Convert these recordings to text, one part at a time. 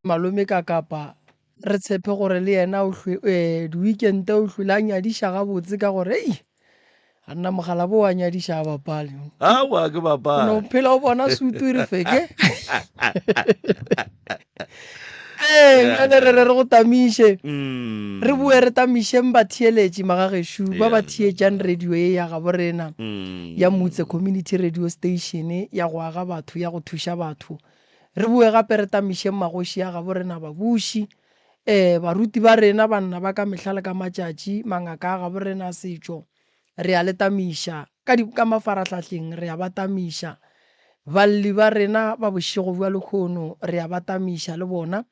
Malome ka Kapa, re tshepe gore le yena o hlwe, eh, di-weekend o hlwele a nyadiša gabotse ka gore, ei, a nna mogala bo a nyadiša a bapale. Aowa, ke bapale. No phela o bona sutu e re feke. Ee, bjale re re re go tamiše. Mm. Re boe re tamišeng batheeletši magagešo ba ba Yeah. theetšang radio ye ya gabo rena Mm. ya Mutse Community Radio Station ya go aga batho ya go thuša batho. Re boe gape re tamišeng magoši a gabo rena babuši, ee, baruti ba rena, banna ba ka mehla le ka matšatši, mangaka a gabo rena a setšo, re a le tamiša. Ka di, ka mafarahlahleng re a ba tamiša. Balli ba rena ba bošego bja lehono re a ba tamiša le bona.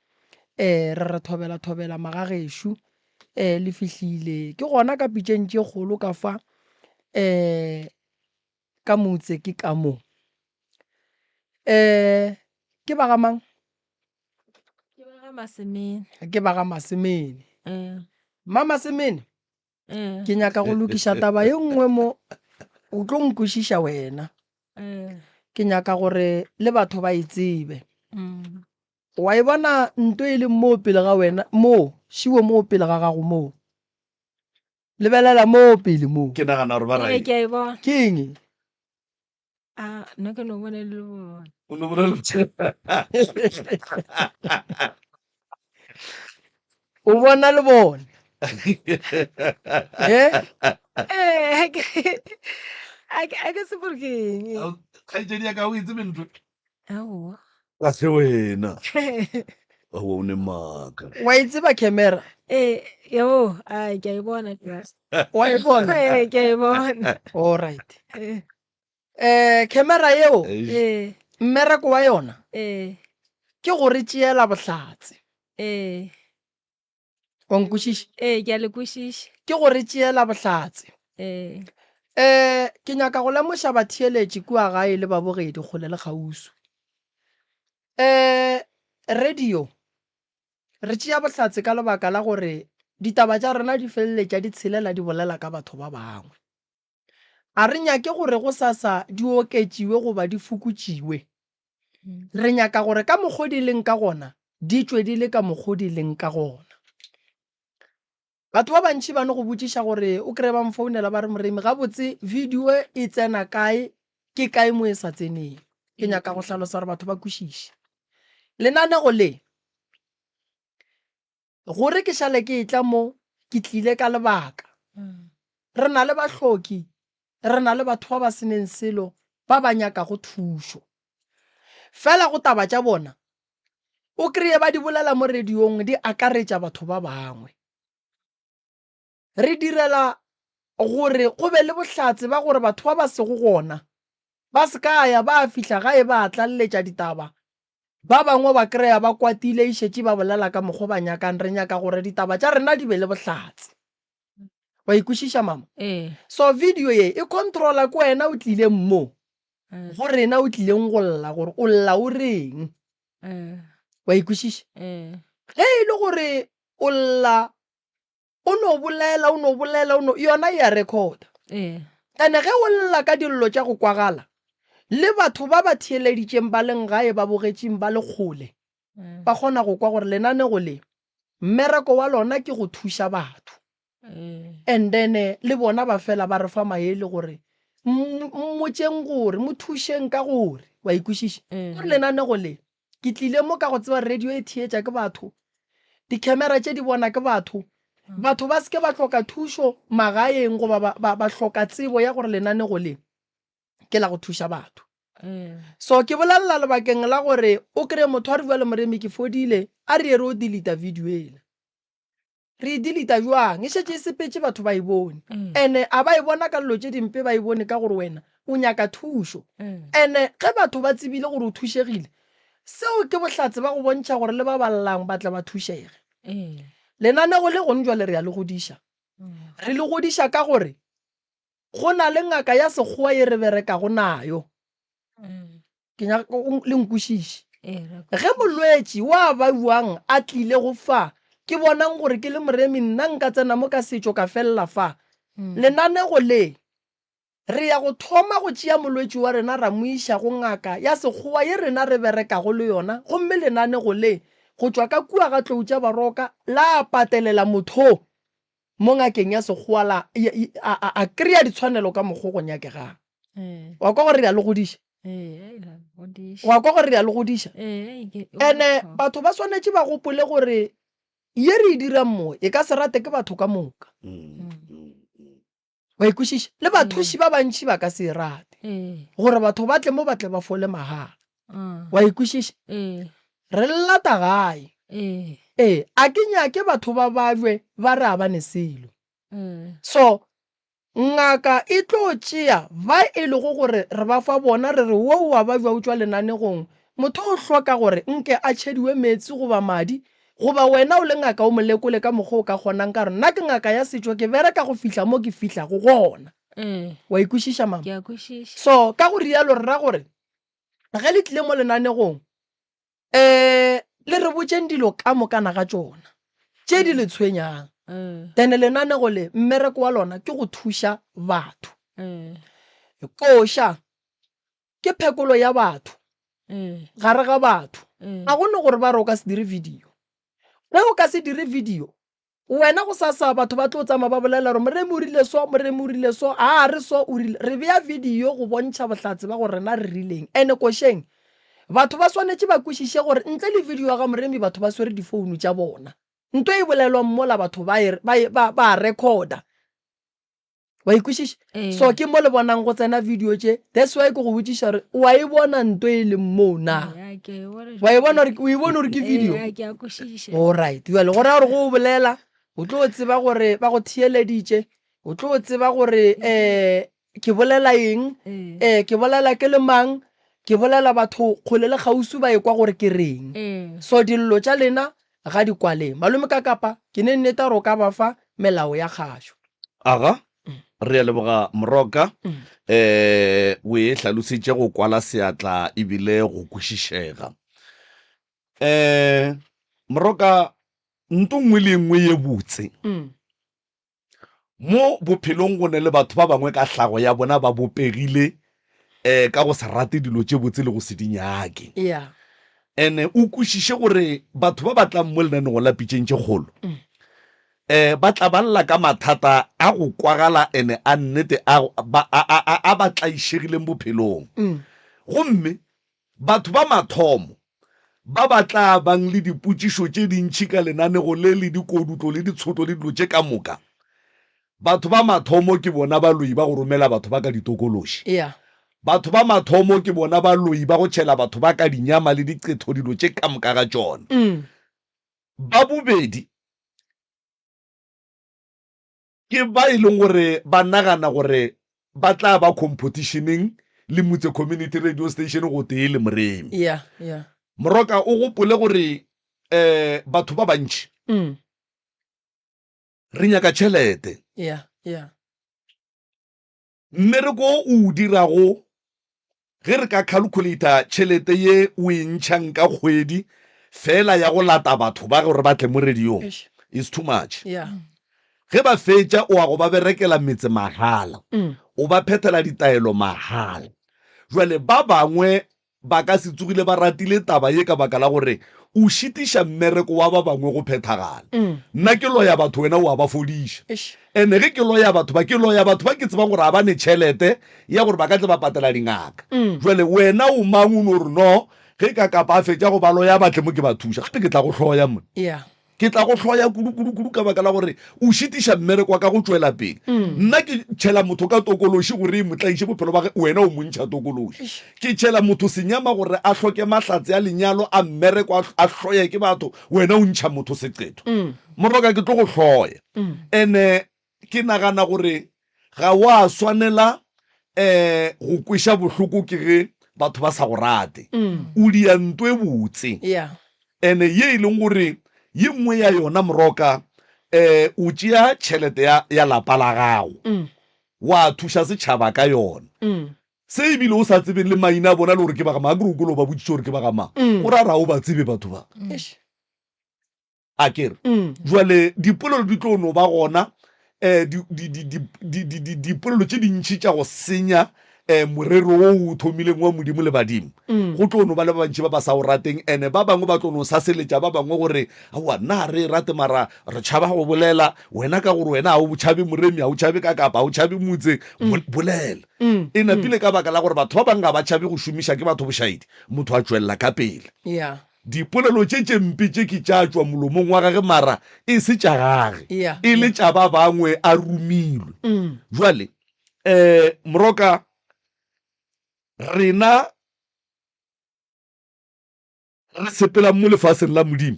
Ee, re re thobela thobela magagešo, ee, le fihlile. Ke gona ka pitšeng tše kgolo ka fa, ee, ka motse ke ka mo. Ee, ke ba ga mang? Ke ba ga Masemene. Ke ba ga Masemene. Ee. Mma Masemene, Ee. ke nyaka go lokiša taba ye nngwe mo, o tlo nkwešiša wena. Ee. Ke nyaka gore le batho ba e tsebe. Mm. Wa e bona nto e leng moo pele ga wena, moo, šiwo moo pele ga gago moo. Lebelela moo pele moo. Ke nagana gore ba ra Ee, ke a e bona. Ke eng? A nna ke no bona le bona. O no bona le O bona le bone. Eh? Eh, ha ke ha ke ha ke tsebe gore ke eng. Kgaetšedi ya ka o e tsebe ntho. Aowa. Ka se wena. Aowa o ne maaka. Wa e tseba camera? Eh, yo, ai ke a e bona. Wa e bona? Eh, ke a e bona. All right. Eh. Eh, camera yeo, Eh. mmereko wa yona Eh. ke go re tšeela bohlatse. Eh. Wa nkwešiša? Ee, ke a le kwešiša. Ke go re tšeela bohlatse. Ee. Eh, ke nyaka go lemoša batheeletši kua gae le babogedi kgole le kgauswi. Eh, radio, re tšea bohlatse ka lebaka la gore ditaba tša rena di feleletša di tshelela di bolela ka batho ba bangwe. A re nyake gore gosasa di oketšiwe goba di fokotšiwe. Re nyaka gore ka mokgo di leng ka gona, di tšwe di le ka mokgo di leng ka gona. Batho ba bantši ba no go botšiša gore o kry-e ba mfounela ba re Moremi gabotse video e tsena kae, ke kae mo e sa tseneng. Ke nyaka go hlalosa gore batho ba kwešiše. Lenanego le Gore ke šale ke etla mo, ke tlile ka lebaka. Re na le bahloki, re na le batho ba ba se neng selo ba ba nyakago thušo. Fela go taba tša bona, o kreye ba di bolela mo radiong di akaretša batho ba bangwe. Re direla gore go be le bohlatse ba gore batho ba ba sego gona ba se ka ya ba fihla gae ba tlaleletša ditaba. Ba bangwe ba kry-a ba kwatile e šetše ba bolela ka mokgwa ba nyakang. Re nyaka gore ditaba tša rena di be le bohlatse. Wa ikwešiša mama? Ee. So video ye e controla ke wena o tlileng mo Ee. go rena o tlileng go lla gore o lla o reng. Ee. Wa ikwešiša? Ee. Ge e le gore o lla o no bolela o no bolela o no yona e a recorda ee ene ge o lla ka dillo tša go kwagala le batho ba ba theeleditšeng ba leng gae ba bogetšeng ba le kgole mm. ba kgona go kwa gore lenanego le mmereko wa lona ke go thuša batho ee and then eh, le bona ba fela ba re fa maele gore mmotšeng gore mo thušeng ka gore wa ikwešiša Ee. gore lenanego le Ke tlile mo ka go tseba radio e theetša ke batho, dikhemera tše di bona ke batho. Batho ba se ke ba hloka thušo magaeng goba ba, ba, ba hloka tsebo ya gore lenanego le ke la go thuša batho. So ke bolelela lebakeng la gore o kry-e motho a re bua le moremi ke fodile, a re ye re o deleta video ela. Re e deleta bjang? E šetše e sepetše batho ba e bone. Ene a ba e bona ka dilo tše dimpe ba e bone ka gore wena o nyaka thušo. Ene ge batho ba tsebile gore o thušegile, seo ke bohlatse ba go bontšha gore le ba ba llang ba tle ba thušege. Lenanego le gong jwale re a le godiša. Re le godiša ka gore go na le ngaka ya sekgowa ye re berekago nayo. Ke nyaka le nkwešiše. Ge molwetši wa bauang a tlile go fa, ke bonang gore ke le moremi nna nka tsena mo ka setšo ka felela fa. Lenanego le, re ya go thoma go tšea molwetši wa rena ra mo iša go ngaka ya sekgowa ye rena re berekago le yona gomme lenanego le, go tšwa ka kua ga tlou tša Baroka la patelela motho mo ngakeng ya Sekgowa la a, a, a kry-a ditshwanelo ka mokgo go nyakegang. Wa kwa gore re a le godiša? Wa kwa gore re a le godiša? Ene batho ba swanetše ba gopole gore ye re e dirang mo e ka se rate ke batho ka moka. Wa e kwešiša? Le bathuši ba bantši ba ka se e rate gore batho ba tle mo ba tle ba fole mahala. Wa e kwešiša? Re llata gae. Ee, a ke nyake batho ba babje ba re a ba ne selo. So, ngaka e tlo tšea ba e lego gore re ba fa bona re re wo o a babja o tšwa lenanegong, motho o hloka gore nke a tšhediwe meetse goba madi, goba wena o le ngaka o mo lekole ka mokgwa o ka kgonang ka gore nna ke ngaka ya setšo ke bereka go fihla mo ke fihlago gona. Wa e kwešiša mama? Ke a kwešiša. So, ka go rialo re ra gore ge le tlile mo lenanegong um le re botšeng dilo ka mokana ga tšona tše di le tshwenyang. Then lenanego le mmereko wa lona ke go thuša batho. Koša ke phekolo ya batho gare ga batho. Ga go no gore ba re o ka se dire video. Ge o ka se dire video Wena gosasa batho ba tlo tsamaya ba bolela gore Moremi o rile so, Moremi o rile so, a re so o rile. Re bea video go bontšha bohlatse ba gore rena re rileng. Ene košeng batho ba swanetše ba kwešiše gore ntle le video ya ga Moremi batho ba swere difounu tša bona. Nto e bolelwang mola batho ba e, ba e, ba, ba recorda. Wa e kwešiša? Ee. So ke mo le bonang go tsena video tše. That's why ke go botšiša gore wa e bona nto e leng moo na? Ee, ke a e bona Wa e bona gore o e bone gore ke video? Ee, ke a kwešiša. Alright. Bjale go raya gore go o bolela o tlo tseba gore ba go theeleditše, o tlo tseba gore um ke bolela eng, Ee. um ke bolela ke le mang, ke bolela batho kgole le kgauswi ba ekwa gore ke reng. Ee. So dillo tša lena ga di kwaleng. Malome ka kapa ke ne nneta gore o ka ba fa melao ya kgašo. Aga, re a leboga Moroka. Eh, o e hlalositše go kwala seatla ebile go kwešišega. Eh, Moroka, nto nngwe le nngwe ye botse mo bophelong go ne le batho ba bangwe ka hlago ya bona ba bopegile eh ka go se rate dilo tše botse le go se di nyake. Yeah. Ene o kwešiše gore batho ba ba tlang mo lenanegong la Pitšeng tše Kgolo um ba tla ba lla ka mathata a go kwagala ene a nnete a ba, a, a, a, a ba tlaišegileng bophelong. Gomme batho ba mathomo ba ba tla bang le dipotšišo tše dintši ka lenanego le le dikodutlo le ditshotlo le dilo tše ka moka, batho ba mathomo ke bona baloi ba go romela batho ba ka ditokološi. Yeah. Batho ba mathomo ke bona baloi ba go tšhela batho ba ka dinyama le diqetho dilo tše ka moka ga tšona. Ba bobedi ke ba e leng gore ba nagana gore ba tla ba competitioneng le Mutse Community Radio Station gotee le Moremi. Yeah, yeah. Moroka o gopole gore um batho ba bantši re nyaka tšhelete. Yeah, yeah. Mmereko wo o o dirago, ge re ka calculator tšhelete ye o e ntšhang ka kgwedi fela ya go lata batho ba gore ba tle mo radiong, is too much. Yeah. Ge ba fetša o a go ba berekela metse mahala, o ba phethela ditaelo mahala. Jwale ba bangwe Ba ka se tsogile ba ratile taba ye ka baka la gore o šitiša mmereko wa ba bangwe go phethagala. Nna ke loya batho wena o a ba fodiša. Ene ge ke loya batho ba, ke loya batho ba ke tsebang gore ga ba ne tšhelete ya gore ba ka tle ba patela dingaka. Jwale wena o mang o no re no ge ka kapa a fetša go ba loya ba tle mo ke ba thuša. Gape ke tla go hloya monna. Ke tla go hloya kudu, kudu, kudu ka baka la gore o šitiša mmereko wa ka go tšwela pele. Nna ke tšhela motho ka tokološi gore e mo tlaiše bophelo ba ge, wena o mo ntšha tokološi. Ke tšhela motho senyama gore a hloke mahlatse a lenyalo, a mmereko, a, a hloye ke batho, wena o ntšha motho seqetho. Moroka, ke tlo go hloya. Ene ke nagana gore ga wa swanela um go kweša bohloko ke ge batho ba sa go rate. O dia nto e botse. Ene ye e leng gore ye nngwe ya yona moroka um o tšea tšhelete ya, ya lapa la gago wa thuša setšhaba ka yona. Se ebile o sa tsebeng le maina a bona le gore ke ba ga mang, akere o kolo ba botšiše gore ke ba ga mang, o ra re ga o ba tsebe batho ba. A ke re, Bjale dipolelo di tlo no ba gona, um dipolelo tše dintši tša go senya um morero wo o thomileng wa Modimo le badimo, go tlo no ba le ba bantši ba ba sa o rateng, ene ba bangwe ba tlo no saseletša ba bangwe gore, Aowa, nna ga re e rate mara re tšhaba go bolela. Wena ka gore wena ga o tšhabe Moremi, ga o tšhabe Kakapa, ga o tšhabe Motse, bolela. E napile ka baka la gore batho ba bangwe ga ba tšhabe go šomiša ke batho bošaedi, motho a tšwelela ka pele. Dipolelo tše tše mpe tše ke tša tšwa molomong wa gage mara e se tša gage, e le tša ba bangwe a romilwe. Bjale, um Moroka, rena re sepelang mo lefaseng la Modimo,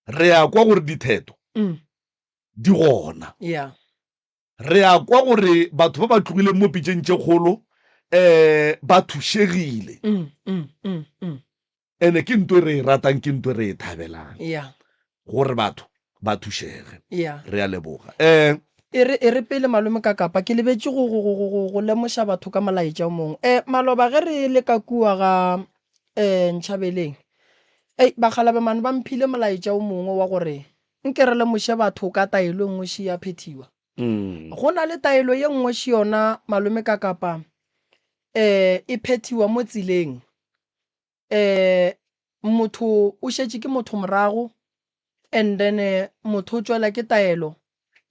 re a kwa gore ditheto di gona. Re a kwa gore batho ba ba tlogileng mo pitšeng tše kgolo um ba thušegile. Ene ke nto e re e ratang, ke nto e re e thabelang gore batho ba thušege. Re a leboga. Um. E re, e re pele malome ka kapa ke lebetše go, go, go, go, go lemoša batho ka molaetša o mongwe. Um maloba ge re le ka kua ga um Ntšhabeleng, ei bakgalabje mane ba mphile molaetša o mongwe wa gore Nke re lemoše batho ka taelo e nngwe še ya phethiwa. Go na le taelo ye nngwe še yona malome ka kapa e e phethiwa mo tseleng. E motho o šetše ke motho morago and then motho o tšwela ke taelo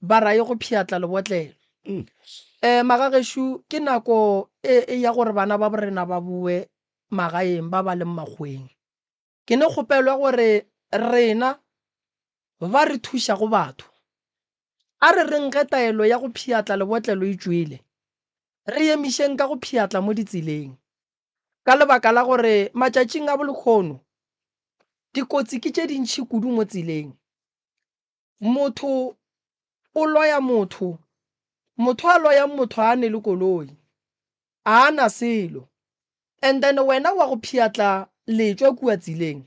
ba ra ye go pheatla lebotlelo. E magagešo ke nako e ya gore bana ba borena ba bowe magaeng ba ba leng makgoweng. Ke ne kgopelo ya gore rena ba re thušago batho, a re reng ge taelo ya go pheatla lebotlelo e tšwele, re emišeng ka go pheatla mo ditseleng. Ka lebaka la gore matšatšing a bolekgono dikotsi ke tše dintši kudu mo tseleng. Motho o loya motho, motho a loyang motho a ne le koloi, a na selo. And then wena wa go pheatla letšwa kua tseleng.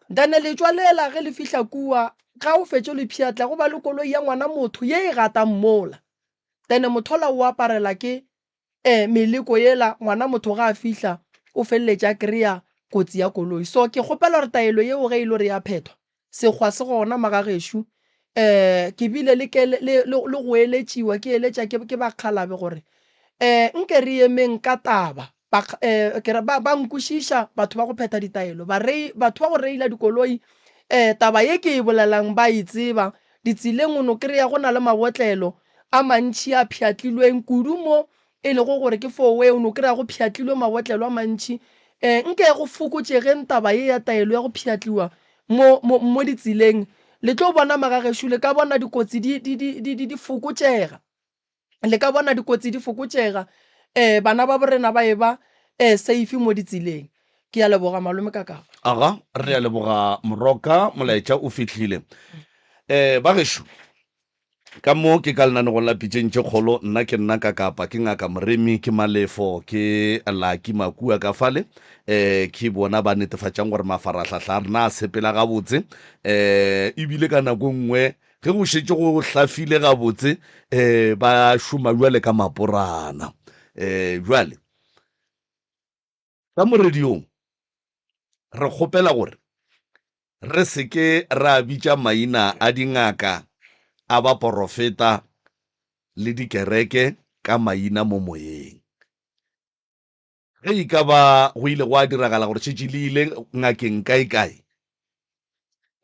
Then letšwa lela ge le fihla kua, ga o fetše le pheatla go ba le koloi ya ngwana motho ye e gatang mola. Then motho ola o aparela ke eh meleko yela, ngwana motho ga a fihla o feleletše a kry-a kotsi ya koloi. So ke kgopela gore taelo yeo ge e le gore ya phethwa, Sekgwa se gona magagešo. Um ke bile le ke le, le, le go eletšiwa, ke eletša ke, ke bakgalabe gore um nke re emeng ka taba. Ba, um ke re ba, ba nkwešiša batho ba go phetha ditaelo, barei, batho ba go reila dikoloi, um taba ye ke e bolelang ba e tseba. Ditseleng o no kry-a go na le mabotlelo a mantši a pšhatlilweng kudu mo e lego gore ke four-way, o no kry-a go pšhatlilwe mabotlelo a mantši. Um nke go fokotšegeng taba ye ya taelo ya go pšhatliwa mo, mo, mo ditseleng. Le tlo bona magagešo, le ka bona dikotsi di, di, di, di, di, di fokotšega. Le ka bona dikotsi di fokotšega. Um bana ba borena ba eba um safe mo ditseleng. Ke a leboga malome Kakapa. Aga, re a leboga Moroka, molaetša o fihlile. Um bagešo, Ka mo ke ka lenanegong la Pitšeng tše Kgolo, nna ke nna Kakapa, ke Ngaka Moremi, ke Malefo, ke Lucky Makua ka fale. Um ke bona ba netefatšang gore mafarahlahla a rena a sepela gabotse. Um ebile ka nako e nngwe ge go šetše go hlafile gabotse, um ba šoma bjale ka maporana. Um bjale Ka mo radiong re kgopela gore re se ke ra bitša maina a dingaka, a baporofeta le dikereke ka maina mo moyeng. Ge e ka ba go ile gwa diragala gore šetše le ile ngakeng kaekae,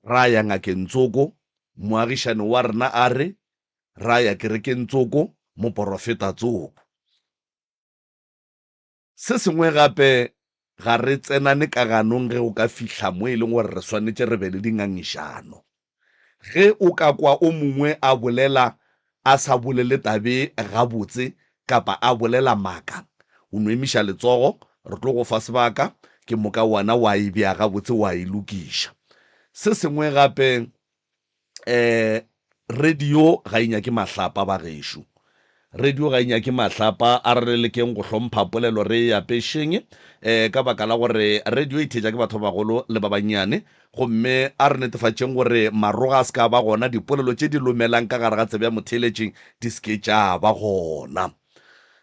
ra ya ngakeng tsoko, moagišani wa rena a re, ra ya kerekeng tsoko, moporofeta tsoko. Se sengwe gape, ga re tsenane ka ganong ge go ka fihla mo e leng gore re swanetše re be le dingangišano. Ge o ka kwa o mongwe a bolela a sa bolele tabe gabotse kapa a bolela maaka, o no emiša letsogo, re tlo go fa sebaka, ke moka wena wa e bea gabotse wa e lokiša. Se sengwe gape, eh radio ga e nyake mahlapa bagešo radio ga e nyake mahlapa a re lekeng go hlompha polelo re e apešeng eh ka baka la gore radio e thetša ke batho ba bagolo le ba bannyane gomme a re netefatšeng gore maroga a se ka ba gona dipolelo tše di lomelang ka gare ga tsebe ya motheeletši di se ke tša ba gona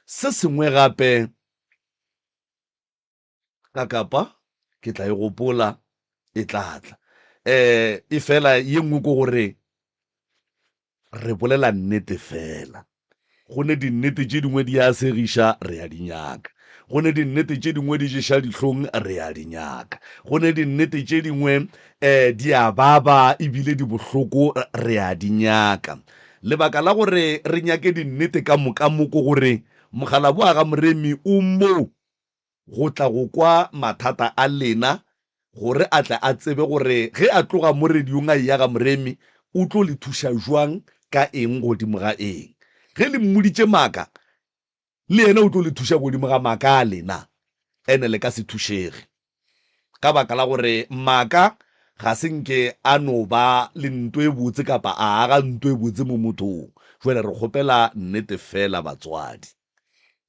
se sengwe gape Ka kapa ke tla e gopola e tla tla. Um e fela ye nngwe ke gore re bolela nnete fela. Go ne dinnete tše dingwe di a segiša, re a di nyaka. Go ne dinnete tše dingwe di ješa dihlong, re a di nyaka. Go ne dinnete tše dingwe um di a baba ebile di bohloko, re a di nyaka. Lebaka la gore re nyake dinnete ka moka mo ke gore mokgalabje ga Moremi o mo go tla go kwa mathata a lena gore a tle a tsebe gore ge a tloga mo radiong a eya ga Moremi o tlo le thuša jwang ka eng godimo ga eng. Ge le mmoditše maaka le yena o tlo le thuša godimo ga maaka a lena ene le ka se thušege ka baka la gore maaka ga se nke a no ba le nto e botse kapa a aga nto e botse mo mothong. Jwale re kgopela nnete fela batswadi.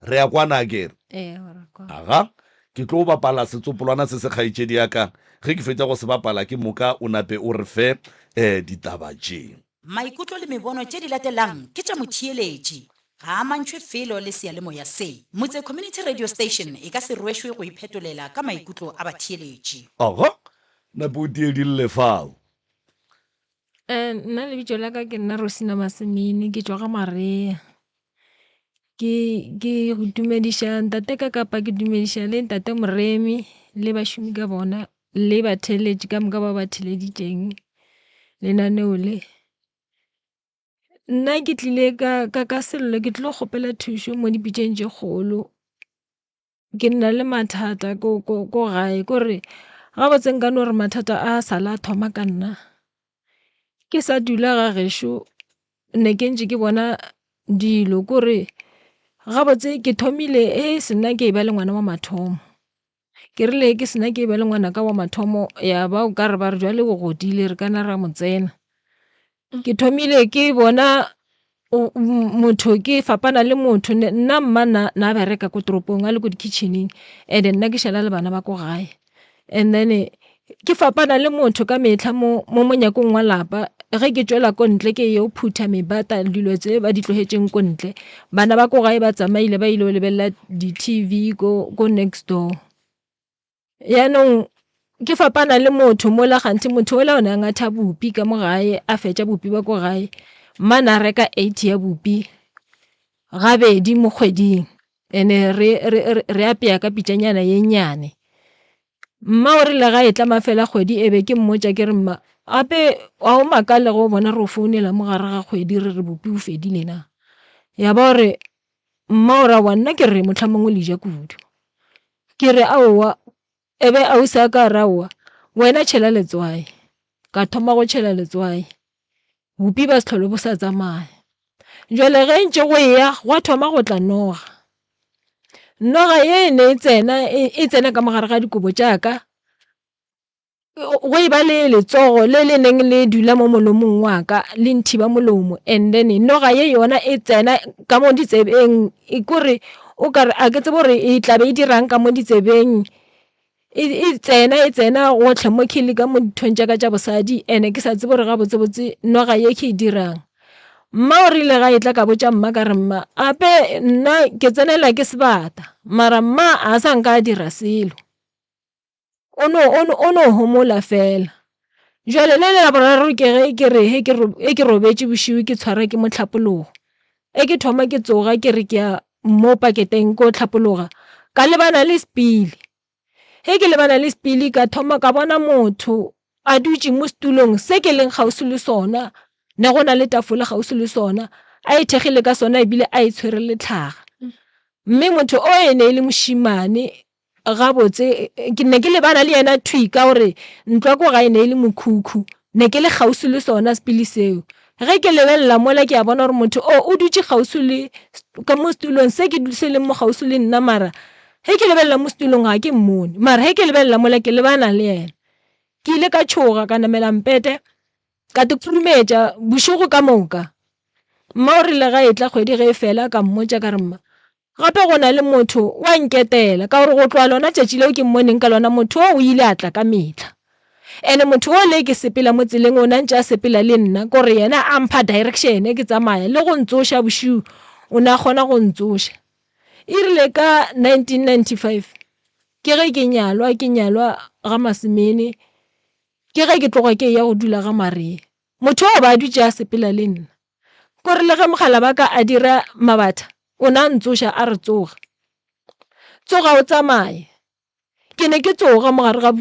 Re a kwana akere? Ee, re a kwana. Aga, ke tlo bapala setsopolwana se se kgaetšedi ya ka. Ge ke fetša go se bapala ke moka o nape o re fe eh, ditaba tše. Maikutlo le mebono tše di latelang ke tša motheeletši. Ga a amantšhwe felo le seyalemoya se. Motse Community Radio Station e ka se rwešwe go iphetolela ka maikutlo a batheeletši. Aga, nape o tie di lle fao. Eh, nna lebitso la ka ke nna Rosina Masemini, ke tšwa ga Marea. Ke ke go dumediša ntate ka kapa ke dumediša le ntate Moremi le bašomi ka bona le batheeletši ka moka ba ba theeleditšeng lenaneo le. Nna ke tlile ka ka ka sello ke tlilo kgopela thušo mo dipitšeng tše kgolo. Ke na le mathata ko ko ko gae kore gabotse nka no re mathata a sa la thoma ka nna. Ke sa dula ga gešo ne ke ntše ke bona dilo kore gabotse ke thomile e se nna ke e ba le ngwana wa mathomo. Ke rile ke sena ke ba le ngwanaka wa mathomo ya ba o ka re ba re jwale o godile re kana ra mo tsena. Ke thomile ke bona motho ke fapana le motho nna mma na na bereka ko toropong a le ko di-kitchen-eng and-e nna ke šala le bana ba ko gae. And then ke fapana le motho ka mehla mo mo monyakong wa lapa ge ke tšwela ko ntle ke yo phutha mebata dilo tse ba di tlogetšeng ko ntle bana ba ko gae ba tsamaile ba ile go lebelela di-T_V ko ko next door. Jaanong ke fapana le motho mola kganthe motho ola o ne a ngatha bupi ka mo gae a fetša bupi ba ko gae mma na reka eight ya bupi gabedi mo kgweding and-e re re re apea ka pitšanyana ye nnyane. Mma o rile ga e tla mafela kgwedi e be ke mmotša ke re mma gape ga o makale ge o bona re o founela mo gare ga kgwedi re re bupi bo fedile na? Ya ba gore mma o re aowa nna ke re mohlomongwe le ja kudu. Ke re aowa, e be ausi a ka a re aowa wena tšhela letswai, ka thoma go tšhela letswai bupi ba se hlole bo sa tsamaya. Jwale ge ntše go eya gwa thoma go tla noga. Noga ye e ne e tsena e tsena ka mo gare ga dikobo tša ka, go e ba le letsogo le le neng le dula mo molomong wa ka le nthiba molomo and then noga ye yona e tsena ka mo ditsebeng kore o kare a ke tsebe gore e tla be e dirang ka mo ditsebeng. E tsena e tsena gohle mo ke le ka mo dithong tša ka tša bosadi and-e ke sa tsebe gore gabotsebotse noga ye ke e dirang. Mma o rile ga e tla ka botša mma ka re mma gape nna ke tsenela ke sebata mara mma a sa nka a dira selo o no o no o no homola fela. Jwale le le la boraro ke ge ke re ge ke robetše bošego ke tshwarwa ke mohlapologo, e ke thoma ke tsoga ke re ke ya mo paketeng ko hlapologa ka lebana le sepili. Ge ke lebana le sepili ka thoma ka bona motho a dutše mo setulong se ke leng kgauswi le sona, ne go na le tafola kgauswi le sona, a ithekgile ka sona ebile a itshwere letlhaga. Mme motho o e ne e le mošemane gabotse ke ne ke lebana le yena thwi ka gore ntlo ya ko gae ne e le mokhukhu, ne ke le kgauswi le sona sepili seo. Ge ke lebelela mola ke a bona gore motho o o dutše kgauswi le ka mo setulong se ke se leng mo kgauswi le nna mara ge ke lebelela mo setulong ga ke mmone mara ge ke lebelela mola ke lebana le yena. Ke ile ka tšhoga ka namela mpete ka te khurumetša bošego ka moka. Mma o rile ga e tla kgwedi ge e fela ka mmotša ka re mma Gape go na le motho wa nketela, ka gore go tloga lona tšatši leo ke mmoneng ka lona motho wo o ile a tla ka mehla. Ene motho wo le ke sepela mo tseleng o na ntše a sepela le nna, kore yena a mpha direction ke tsamaya, le go ntsoša bošego o na kgona go ntsoša. E rile ka 1995 ke ge ke nyalwa, ke nyalwa ga Masemene, ke ge ke tloga ke eya go dula ga Maria. Motho wo o ba a dutše a sepela le nna. Kore le ge mogala ba ka a dira mabatha, o na ntsoša a re tsoga. Tsoga o tsamaye. Ke ne ke tsoga mo gare ga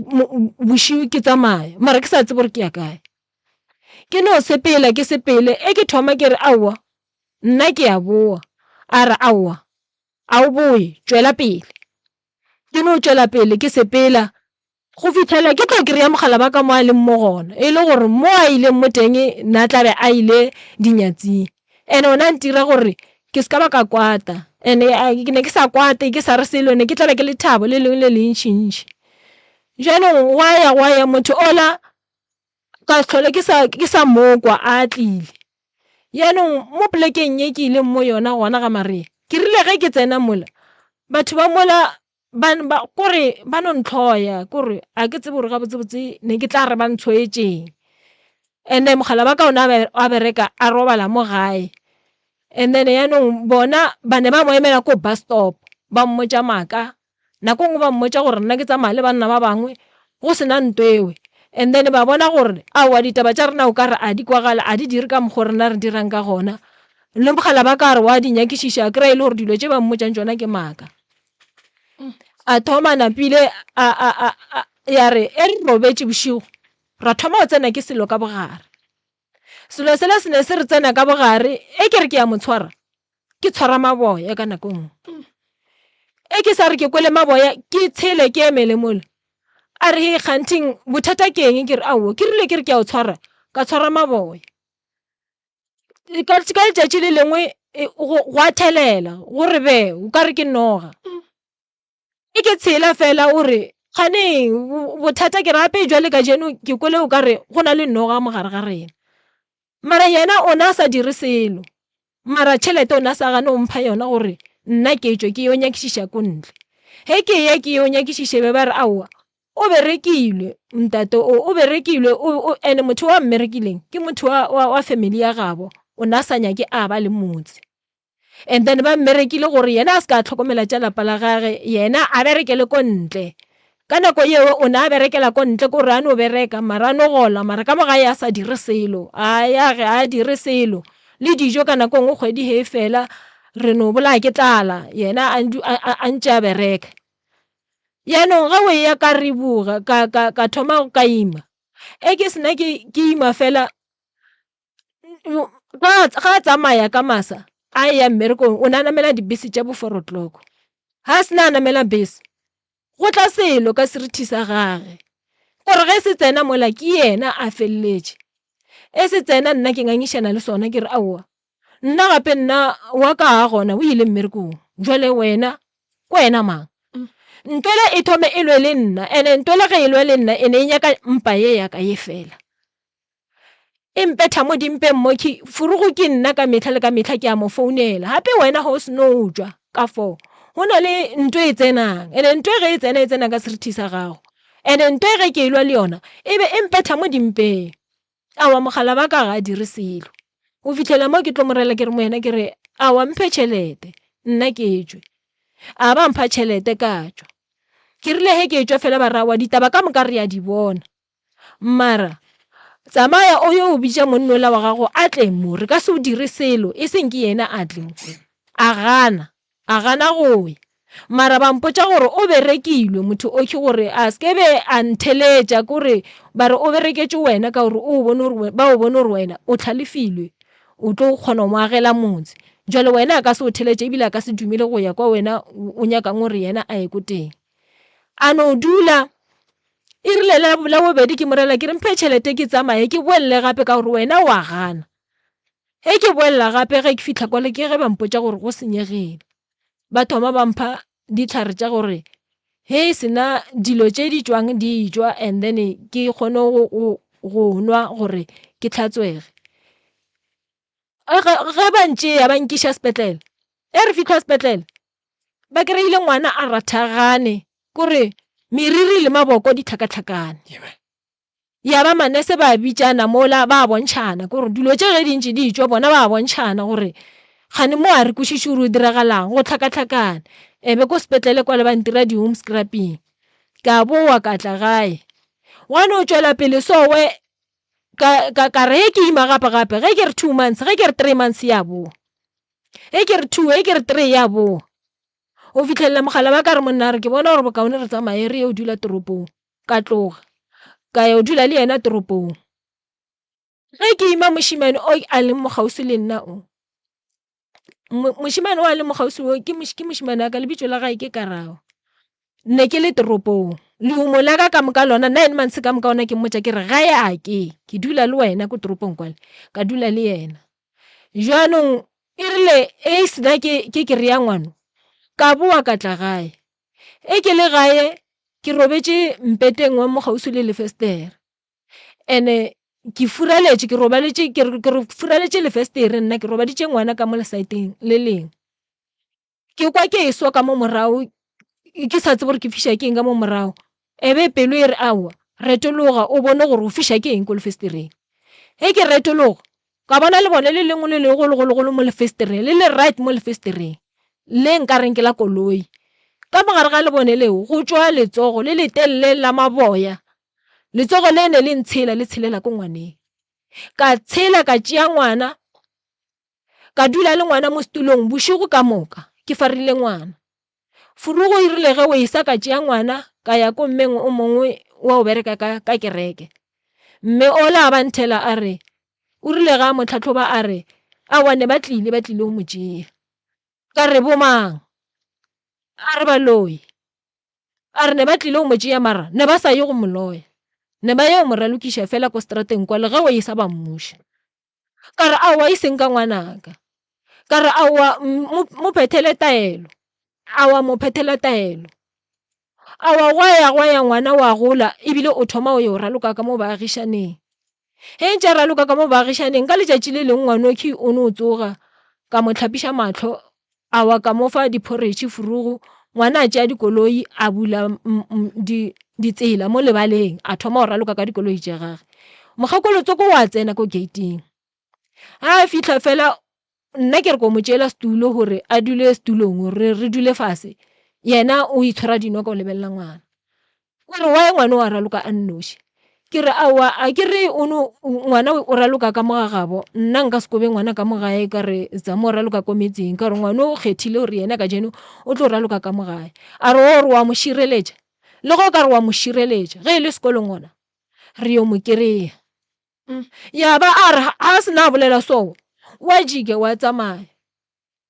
bošego ke tsamaya, mara ke sa tsebe gore ke ya kae. Ke no sepela ke sepele, e ke thoma ke re aowa nna ke a boa, a re aowa a o boe, tšwela pele. Ke no tšwela pele ke sepela go fihlela ke tlo kry-a mogala ba ka mo a leng mo gona, e le gore mo a ileng mo teng nna tla be a ile dinyatsing. And-e o ne a ntira gore ke se ka ba ka kwata, and-e ke ne ke sa kwate ke sa re selo, ne ke tlelwa ke lethabo le lengwe le le ntši-ntši. Bjanong gwa ya gwa ya motho ola ka se hlole ke sa ke sa mo kwa a tlile. Bjanong mo polekeng ye ke ileng mo yona gona ga Maria, ke rile ge ke tsena mola batho ba mola ba ba kore ba no ntlhoya kore a ke tsebe gore gabotsebotse ne ke tla re ba ntshoetšeng. And-e mogala wa ka o ne a bereka a robala mo gae, and then yanong bona ba ne ba mo emela ko bus stop ba mmotša maaka. Nako e nngwe ba mmotša gore nna ke tsamaya le banna ba bangwe go se na nto ewe. And then ba bona gore aowa ditaba tša rena o ka re a di kwagale, a di dire ka mokgo rena re dirang ka gona. Le mogala ba ka re wa di nyakišiša a kry-a e le gore dilo tše ba mmotšang tšona ke maaka. A thoma napile a, a, a, a, ya re e re robetše bošego ra thoma go tsena ke selo ka bogare. Selo sela se ne se re tsena ka bogare e ke re ke ya mo tshwara ke tshwara maboya ka nako e nngwe. E ke sa re ke kwele maboya ke tshele ke emele mola. A re hei kganthing bothata ke eng ke re aowa ke rile ke re ke a o tshwara ka tshwara maboya. Ka letšatši le lengwe gwa thelela gore be o ka re ke noga. E ke tshela fela o re kgane bothata ke re gape jwale kajeno ke kwele o ka re go na le noga mo gare ga rena. Mara yena o ne a sa dire selo, mara tšhelete o ne a sa gane go mpha yona gore nna ke tšwe ke yo nyakišiša ko ntle. Ge ke eya ke yo nyakišiša be ba re aowa o berekilwe ntate o, o berekilwe and-e motho o a mmerekileng ke motho wa family ya gabo o ne a sa nyake a ba le motse. And then ba mmerekile gore yena a se ka a tlhokomela tša lapa la gage, yena a berekele ko ntle. Ka nako yeo o ne a berekela ko ntle ko re a no bereka mara a no gola mara ka mo gae a sa dire selo, a ya ge a dire selo. Le dijo ka nako e nngwe kgwedi he e fela re no bolaya ke tlala yena a ntše a bereka. Jaanong ge o eya ka riboga ka ka ka thoma ka ima, e ke sena ke ke ima fela Ga a tsamaya ka masa a eya mmerekong o ne a namela dibese tša bo four o'clock. Ga a sena a namela bese go tla selo ka serithi sa gage gore ge se tsena mola ke yena a feleletše. E se tsena nna ke ngangišana le sona ke re aowa nna gape nna wa ka ga gona o ile mmerekong jwale wena ke wena mang? Ntwela e thome e lwe le nna and-e ntwela ge e lwa le nna e ne e nyaka mpa ye ya ka ye fela. E mpetha mo dimpeng mo ke furugu ke nna ka mehla le ka mehla ke a mo founela gape wena ga o seno tšwa ka fo go na le nto e tsenang ene nto e ge e tsena e tsena ka serithi sa gago ene nto e ge ke elwa le yona e be e mpetha mo dimpeng aowa mogala ba ka ga a dire selo go fihlela mo ke tlo mo rela ke re mo yena ke re aowa mphe tšhelete nna ke tšwe a ba mpha tšhelete ka tšwa ke rile ge ke tšwa fela ba re aowa ditaba ka moka re a di bona Mara, tsamaya o yo bitša monna ola wa gago a tle mo, re ka se o dire selo, e seng ke yena a tle mo. A gana, a gana go ya. Mara ba mpotša gore o berekilwe motho okhwi gore a se ke be a ntheletša, ke gore ba re o bereketše wena ka gore o bone gore ba o bone gore wena o hlalefilwe, o tlo kgona go mo agela motse. Jwale wena a ka se o theletše ebile a ka se dumele go ya kwa wena o nyakang gore yena a ye ko teng. A no dula. E rile la, la bobedi ke mo rela ke re mphe tšhelete ke tsamaye ke boelele gape ka gore wena wa gana. Ge ke boelela gape ge ke fihla kwale ke ge ba mpotša gore go senyegile. Ba thoma ba mpha dihlare tša gore ge e sena dilo tše di tšwang di tšwa and then ke kgone go, go, go nwa gore ke hlatswege. Ge ba ntšea ba nkiša sepetlele, ge re fihla sepetlele ba kry-ile ngwana a rathagane kore meriri le maboko di tlhakatlhakane. Ya ba manese ba bitšana mola ba bontšhana kore dilo tše ge di ntše di tšwa bona ba bontšhana gore kgane mo a re kwešiše gore o diragalang go tlhakatlhakane. E be ko sepetlele kwale ba ntira di-home scraping ka bowa ka tla gae. Gwa no tšwela pele sowe. Ka, ka, ka re ge ke ima gape gape, ge ke re 2 months, ge ke re 3 months ya boa. Ge ke re 2, ge ke re 3 ya boa. O fihlelela mogala wa ka re monna a re ke bona gore bokaone re tsamaye re yo dula toropong. Ka tloga ka yo dula le yena toropong. Ge ke ima mošemane o a leng mo kgauswi le nna o, mošemane o a leng mo kgauswi o ke mošemane wa ka lebitso la gae ke Karabo. Ne ke le toropong, lehumo la ka ka moka lona 9 months ka moka ona ke mmotša ke re gae a ke, ke dula le wena ko toropong kwale, ka dula le yena. Bjanong e rile e sena ke ke kry-a ngwano, ka boa ka tla gae. E ke le gae ke robetše mpeteng wa mo kgauswi le lefestere. Ene ke furaletše ke robaletše ke re ke furaletše lefestere nna ke robaditše ngwana ka mo lesaeteng le lengwe. Ke kwa ke eswa ka mo morago ke sa tsebe gore ke fiša ke eng ka mo morago, e be pelo e re aowa retologa o bone gore o fiša ke eng ko lefestereng. Ge ke retologa ka bona lebone le lengwe le legologologolo mo lefestereng le le right mo lefestereng le nkareng ke la koloi. Ka mo gare ga lebone leo go tšwa letsogo le letelele la maboya Letsogo le ne le ntshela le tshelela ko ngwaneng. Ka tshela ka tšea ngwana ka dula le ngwana mo setulong bošego ka moka ke farile ngwana. Furugo e rile ge o esa ka tšea ngwana ka ya ko mmeng o mongwe wa o bereka ka, ka kereke. Mme ola a ba nthela a re, o rile ga a mo tlhahloba a re, aowa ne ba tlile ba tlile go mo tšea. Ka re bomang? A re baloi. A re ne ba tlile go mo tšea mara ne ba sa ye go mo loya. Ne ba ye go mo ralokiša fela ko strateng kwa le ge o esa ba mmuša. Ka re aowa e seng ka ngwanaka. Ka re aowa mo phethele taelo. Aowa mo phethela taelo. Aowa gwa ya gwa ya ngwana wa gola ebile o thoma o yo raloka ka mo baagišaneng. Ge ntše a raloka ka mo baagišaneng ka letšatši le lengwe ngwanokhwi o no tsoga ka mo hlapiša mahlo a wa ka mo fa diphoretšhe furugu ngwana a tšea dikoloi a bula ditsela mo lebaleng a thoma go raloka ka dikoloi tša gage. Mokgekolo tsoko wa tsena ko gate-ing ga a fihla fela nna ke re ko mo tšeela setulo gore a dule setulong gore re dule fase yena o itshwara dino ka o lebelela ngwana. O re why ngwana o a raloka a nnoši? Ke re aowa a ke re o no ngwana o raloka ka mo ga gabo nna nka se kobe ngwana ka mo gae ka re zama o raloka ko metseng ka gore ngwana o kgethile gore yena kajeno o tlo raloka ka mo gae. A re o re wa mo šireletša le ge o ka re wa mo šireletša ge e le sekolong gona re yo mo kry-a. Ya ba a re ga a se na a bolela so wa jika wa tsamaya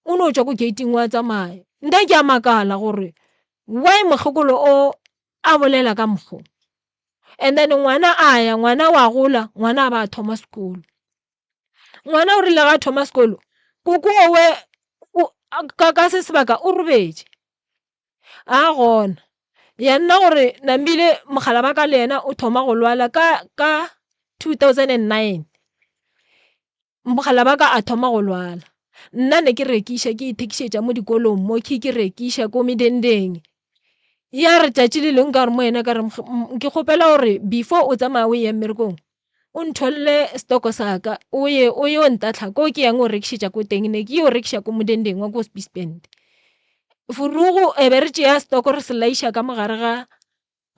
o no tšwa ko gating wa tsamaya. Nna ke a makala gore why mokgekolo o a bolela ka mokgo. And then ngwana a ya ngwana wa gola ngwana a ba a thoma sekolo. Ngwana o rile ga a thoma sekolo koko owe ka se sebaka o robetše. A gona ya nna gore namile mogala ba ka le yena o thoma go lwala ka ka 2009 mogala ba ka a thoma go lwala nna ne ke rekiša ke ithekišetša mo dikolong mo ke ke rekiša ko medendeng ya re tšatši le lengwe ka re mo yena ka re ke kgopela gore before o tsamaya o ya mmerekong o ntholle stoko sa ka o ye o yo ntatlha ko ke yang o rekišetša ko teng ne ke yo rekiša ko modendeng wa ko Spispend. Furugu e be re tšea stoko re se laiša ka mogare ga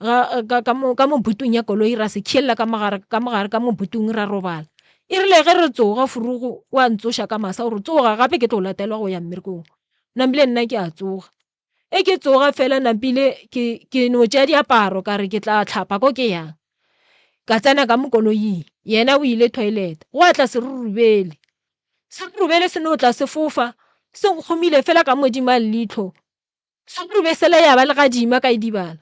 ga ka ka mo ka mo butung ya koloi ra se khiella ka mogare ka mogare ka mo butung ra robala. E rile ge re tsoga Furugu wa ntsoša ka masa gore tsoga gape ke tlo latelwa go ya mmerekong. Nambile nna ke a tsoga. E ke tsoga fela napile ke ke no tšea diaparo ka re ke tla tlhapa ko ke yang. Ka tsena ka mo koloing yena o ile toilet gwa tla serurubele. Serurubele se no tla se fofa se nkgomile fela ka modimo a leihlo. Serurube sela ya ba legadima ka idibala.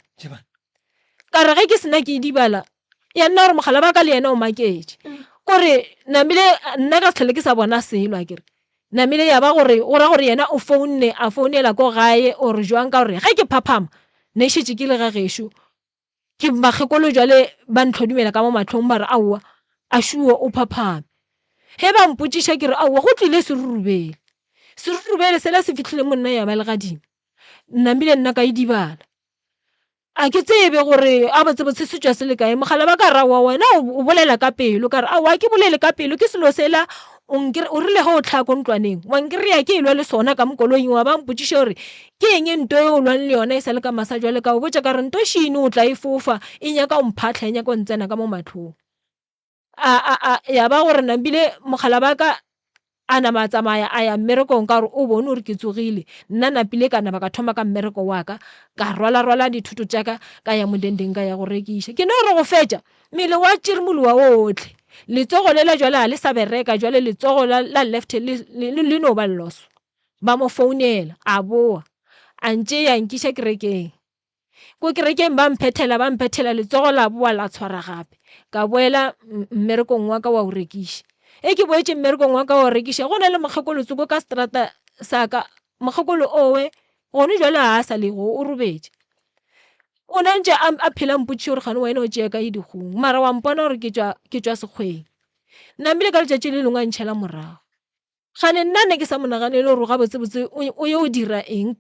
Ka re ge ke sena ke idibala ya nna gore mogala ba ka le yena o maketše. Kore namile nna ka se hlole ke sa bona selo akere. Namile ya ba gore go ra gore yena o founne a founela ko gae or jwang ka gore ge ke phaphama ne šetše ke le ga gešo ke bakgekolo jwale ba ntlhodumela ka mo mahlong ba re aowa a šuo o phaphame. Ge ba mpotšiša ke re aowa go tlile serurubele. Serurubele sela se fihlile mo nna ya ba legadima. Namile nna ka idibala. A ke tsebe gore a botsebotse se tšwa se le kae. Mogala ba ka ra wa wena o bolela ka pelo. Ka re aowa ke bolele ka pelo ke selo sela o nkere o rile ge o tlhaa ko ntlwaneng wa nkereya ke elwa le sona ka mo koloing wa ba mpotšiša gore ke eng nto e o lwang le yona e sa le ka masa jwale ka o botša ka re nto šine o tla e fofa e nyaka o mphatlha e nyaka o ntsena ka mo mahlong. A, a, a, ya ba gore nambile mogala ba ka a nama a tsamaya a ya mmerekong ka gore o bone gore ke tsogile. Nna napile ka naba ka thoma ka mmereko wa ka, ka rwalarwala dithoto tša ka, ka ya modendeng ka ya go rekiša. Ke no re go fetša, mmele wa tširimolowa ohle. Letsogo lela jwale ga le sa bereka, jwale letsogo la, la left le, le, le no ba loso. Ba mo founela, a boa, a ntšea a nkiša kerekeng. Ko kerekeng ba mphethela, ba mphethela, letsogo la boa la tshwara gape. Ka boela mmerekong wa ka wa go rekiša. E ke boetše mmerekong wa ka wa go rekiša, go na le mokgekolo tsoko ka seterata sa ka, mokgekolo owe gone jwale ga a sa lego, o robetše. O na ntše a, a phela mpotšiša gore kgane wena o tšea kae dikgong, mara wa mpona gore ke tšwa, ke tšwa sekgweng. Namile ka letšatši le lengwe a ntšhela morago. Kgane nna ne ke sa mo naganele gore gabotsebotse o yo dira eng.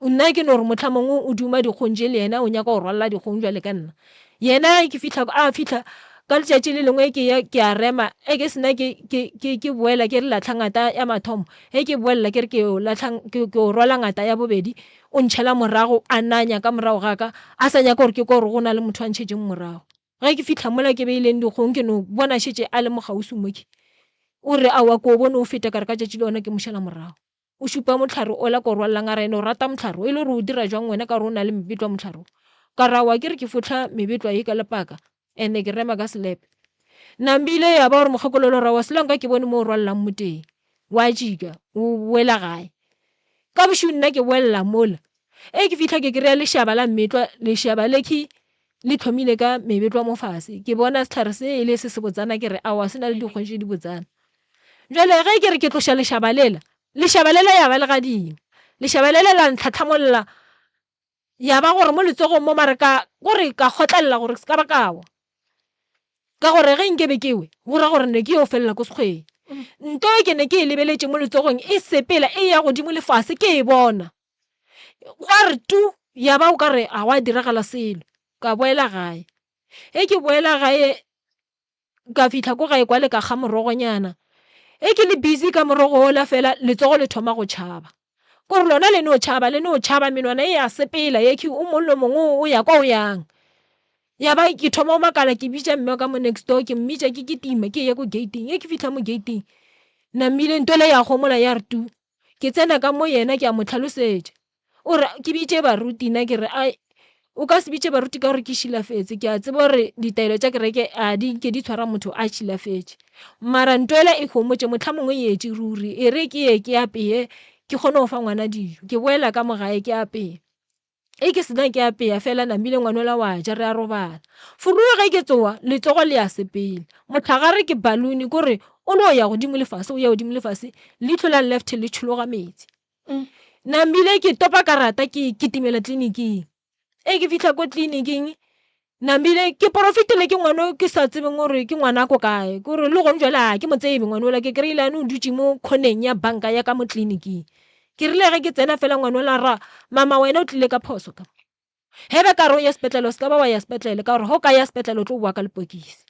Nna ke no re mohlamongwe o duma dikgong tše le yena o nyaka go rwalela dikgong bjale ka nna. Yena ke fihla a fihla ka letšatši le lengwe ke ya ke a rema e ke sena ke ke ke ke boela ke re lahla ngata ya mathomo ge ke boelela ke re ke yo lahla ke yo rwala ngata ya bobedi o ntšhela morago a nanya ka morago ga ka a sa nyake gore ke kwe gore go na le motho a ntšhetšeng morago. Ge ke fihla mola ke beileng dikgong ke no bona šetše a le mo kgauswi mo ke. O re, Aowa, ke o bone o feta ka re ka tšatši le ona ke mo šala morago. O šupa mohlare ola ke o rwalelang a re ene o rata mohlare o e le gore o dira jwang wena ka gore o na le mebetlwa mohlare o. Ka re, Aowa ke re ke fohla mebetlwa ye ka lepaka ene ke rema ka selepe. Nambile ya ba gore mokgekolo o re, Aowa selo nka ke bone mo o rwalelang mo teng. Wa tšika o boela gae. Ka bošego nna ke boelela mola. E ke fihla ke kry-a lešaba la mmetlwa, lešaba lekhi le hlomile ka mebetlwa mo fase. Ke bona sehlare se e le se sebotsana ke re aowa se na le dikgong tše dibotsana. Bjale ge ke re ke tloša lešaba lela, lešaba lela ya ba legadima. Lešaba lela la ntlhatlhamolla ya ba gore mo letsogong mo mare ka gore ka kgotlelela gore se ka ba ka wa. Ka gore ge nke be ke we, go ra gore ne ke yo felela ko sekgweng. Nto e ke ne ke e lebeletše mo letsogong e sepela e ya godimo le fase ke e bona. Gwa re tu, ya ba o ka re ga gwa diragala selo. Ka boela gae. Ge ke boela gae ka fihla ko gae kwale ka kga morogonyana. Ge ke le busy ka morogo wola fela letsogo le thoma go tšhaba. Kore lona le no tšhaba, le no tšhaba menwana e a sepela yekhwi o mong le mongwe o ya kwa o yang. Ya ba ke thoma go makala ke bitša mme wa ka mo next door ke mmitša ke kitima ke eya ko gate-ing. Ge ke fihla mo gate-ing namile ntwela ya gomola ya re tu. Ke tsena ka mo yena ke a mo hlalosetša. O re ke bitše baruti nna ke re ai o ka se bitše baruti ka gore ke šilafetse ke a tseba gore ditaelo tša kereke a di nke di tshwara motho a šilafetše. Mara ntwela e homotše mohlamongwe e etše ruri e re ke ye ke apeye ke kgone go fa ngwana dijo. Ke boela ka mo gae ke apeye. E ke sena ke apeya fela namile ngwanola wa ja re a robala. Furue ge ke tsoa letsogo le a sepela. Mohlagare ke balloon kore o no ya godimo le fase o ya godimo le fase leihlo la left le tšhologa metsi. Namile ke topa karata ke kitimela tleliniking. E ke fihla ko tleliniking Namile ke porofetile ke ngwano ke sa tsebeng gore ke ngwana ko kae kore le gone jwale a ke mo tsebe ngwana ola ke kry-ile ane o dutše mo khoneng ya banka ya ka mo tleliniking ke rile ge ke tsena fela ngwana ola ra mama wena o tlile ka phoso ka he ba ka re o ya sepetlele o se ka ba wa ya sepetlele ka gore ge o ka ya sepetlele o tlo boa ka lepokisi.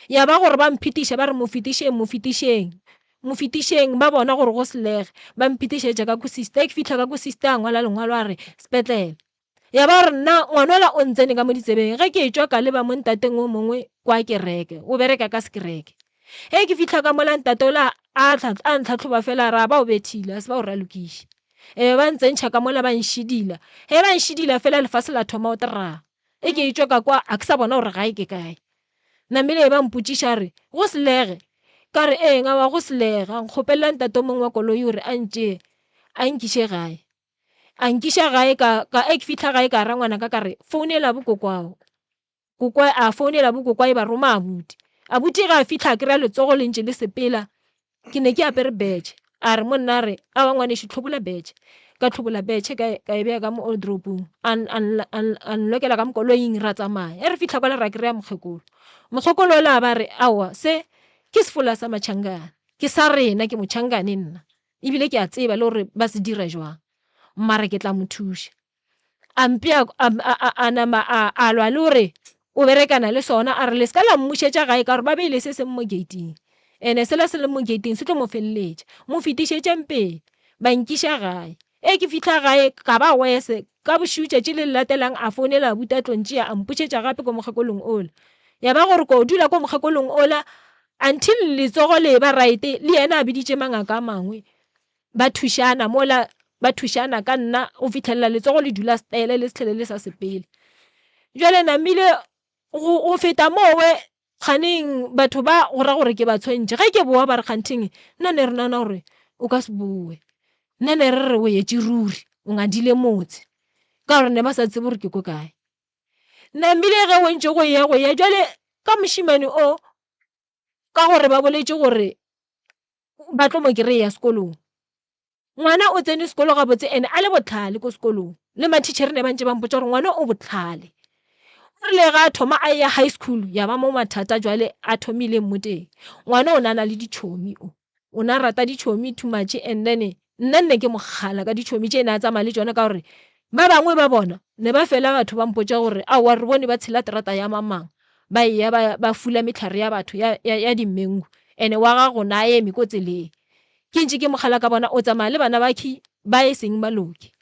Ya ba gore ba mphetiša ba re, Mo fetišeng, mo fetišeng, mo fetišeng. Ba bona gore go selege, ba mphetišetša ka ko sister. Ke fihla ka ko sister a ngwala lengwalo a re, Sepetlele. Ya ba gore nna ngwanola o ntsene ka mo ditsebeng. Ge ke etšwa ka leba mo ntateng o mongwe kwa kereke, o bereka ka sekereke. Ge ke fihla ka mola ntate ola a a ntlhatlhoba fela a re, A ba o bethile, a se ba o ralokiša. E be ba ntsentšha ka mola ba nšidila. Ge ba nšidila fela lefase la thoma go traa. E ke etšwa ka kwa a ke sa bona gore gae ke kae. Namile e ba mpotšiša a re, Go selege? Ka re, Ee, ngawa go selege. A nkgopelela ntate o mongwe wa koloi gore a ntšee a nkiše gae. A nkiša gae ka, ka e ke fihla gae ka ra ngwanaka ka re, Founela bokokwao. Kokwa, a founela bokokwae ba roma abuti. Abuti ge a fihla a kry-a letsogo le ntše le sepela. Ke ne ke apere betšhe. A re monna a re, Aowa ngwanešu, hlobola betšhe. Ka hlobola betšhe ka, ka e bea ka mo wardrobe-ong. A, a, a, a nlokela ka mo koloing ra tsamaya. Ge re fihla kwale ra kry-a mokgekolo. Mokgekolo ola a ba re, Aowa, se ke sefola sa Machangane. Ke sa rena, ke Mochangane nna. Ebile ke a tseba le gore ba se dira jwang. Mara ke tla mo thuša. A mpea, a, a, a, a nama a, a lwa le gore o berekana le sona, a re le se ka la mmušetša gae ka gore ba beile se seng mo gating. Ene sela se leng mo gating se tlo mo feleletša. Mo fetišetšeng pele. Ba nkiša gae. E ke fihla gae ka ba wese. Ka bošego tšatši le le latelang a founela abuti a tlo ntšea a mpušetša gape ko mokgekolong ola. Ya ba gore ko dula ko mokgekolong ola until letsogo le ba right, le yena a biditše mangaka a mangwe ba thušana mola ba thušana ka nna go fihlelela letsogo le dula stele le sehlele le sa sepele. Jwale namile go, go feta mowe kganeng batho ba go ra gore ke ba tshwentše. Ge ke boa ba re kgantheng nna ne re nagana gore o ka se boe. Nna ne re re o etše ruri, o ngadile motse. Ka gore ne ba sa tsebe gore ke ko kae. Namile ge o ntše go ya go ya jwale ka mošemane o ka gore ba boletše gore ba tlo mo kry-a sekolong. Ngwana o tsene sekolo gabotse and a le bohlale ko sekolong. Le mathitšhere ne ba ntše ba mpotša gore ngwana o bohlale. O rile ga a thoma a eya high school ya ba mo mathata jwale a thomileng mo teng. Ngwana o ne a na le ditšhomi o. O ne a rata ditšhomi too much and then nna nne ke mo kgala ka ditšhomi tše ne a tsamaya le tšona ka gore ba bangwe ba bona ne ba fela batho ba mpotša gore aowa re bone ba tshela terata ya mamang ba eya ba, ba fula mehlare ya batho ya, ya, ya dimengu ene wa gago na a eme ko tseleng. Ke ntše ke mo kgala ka bona o tsamaya le bana bakhi ba e seng baloki.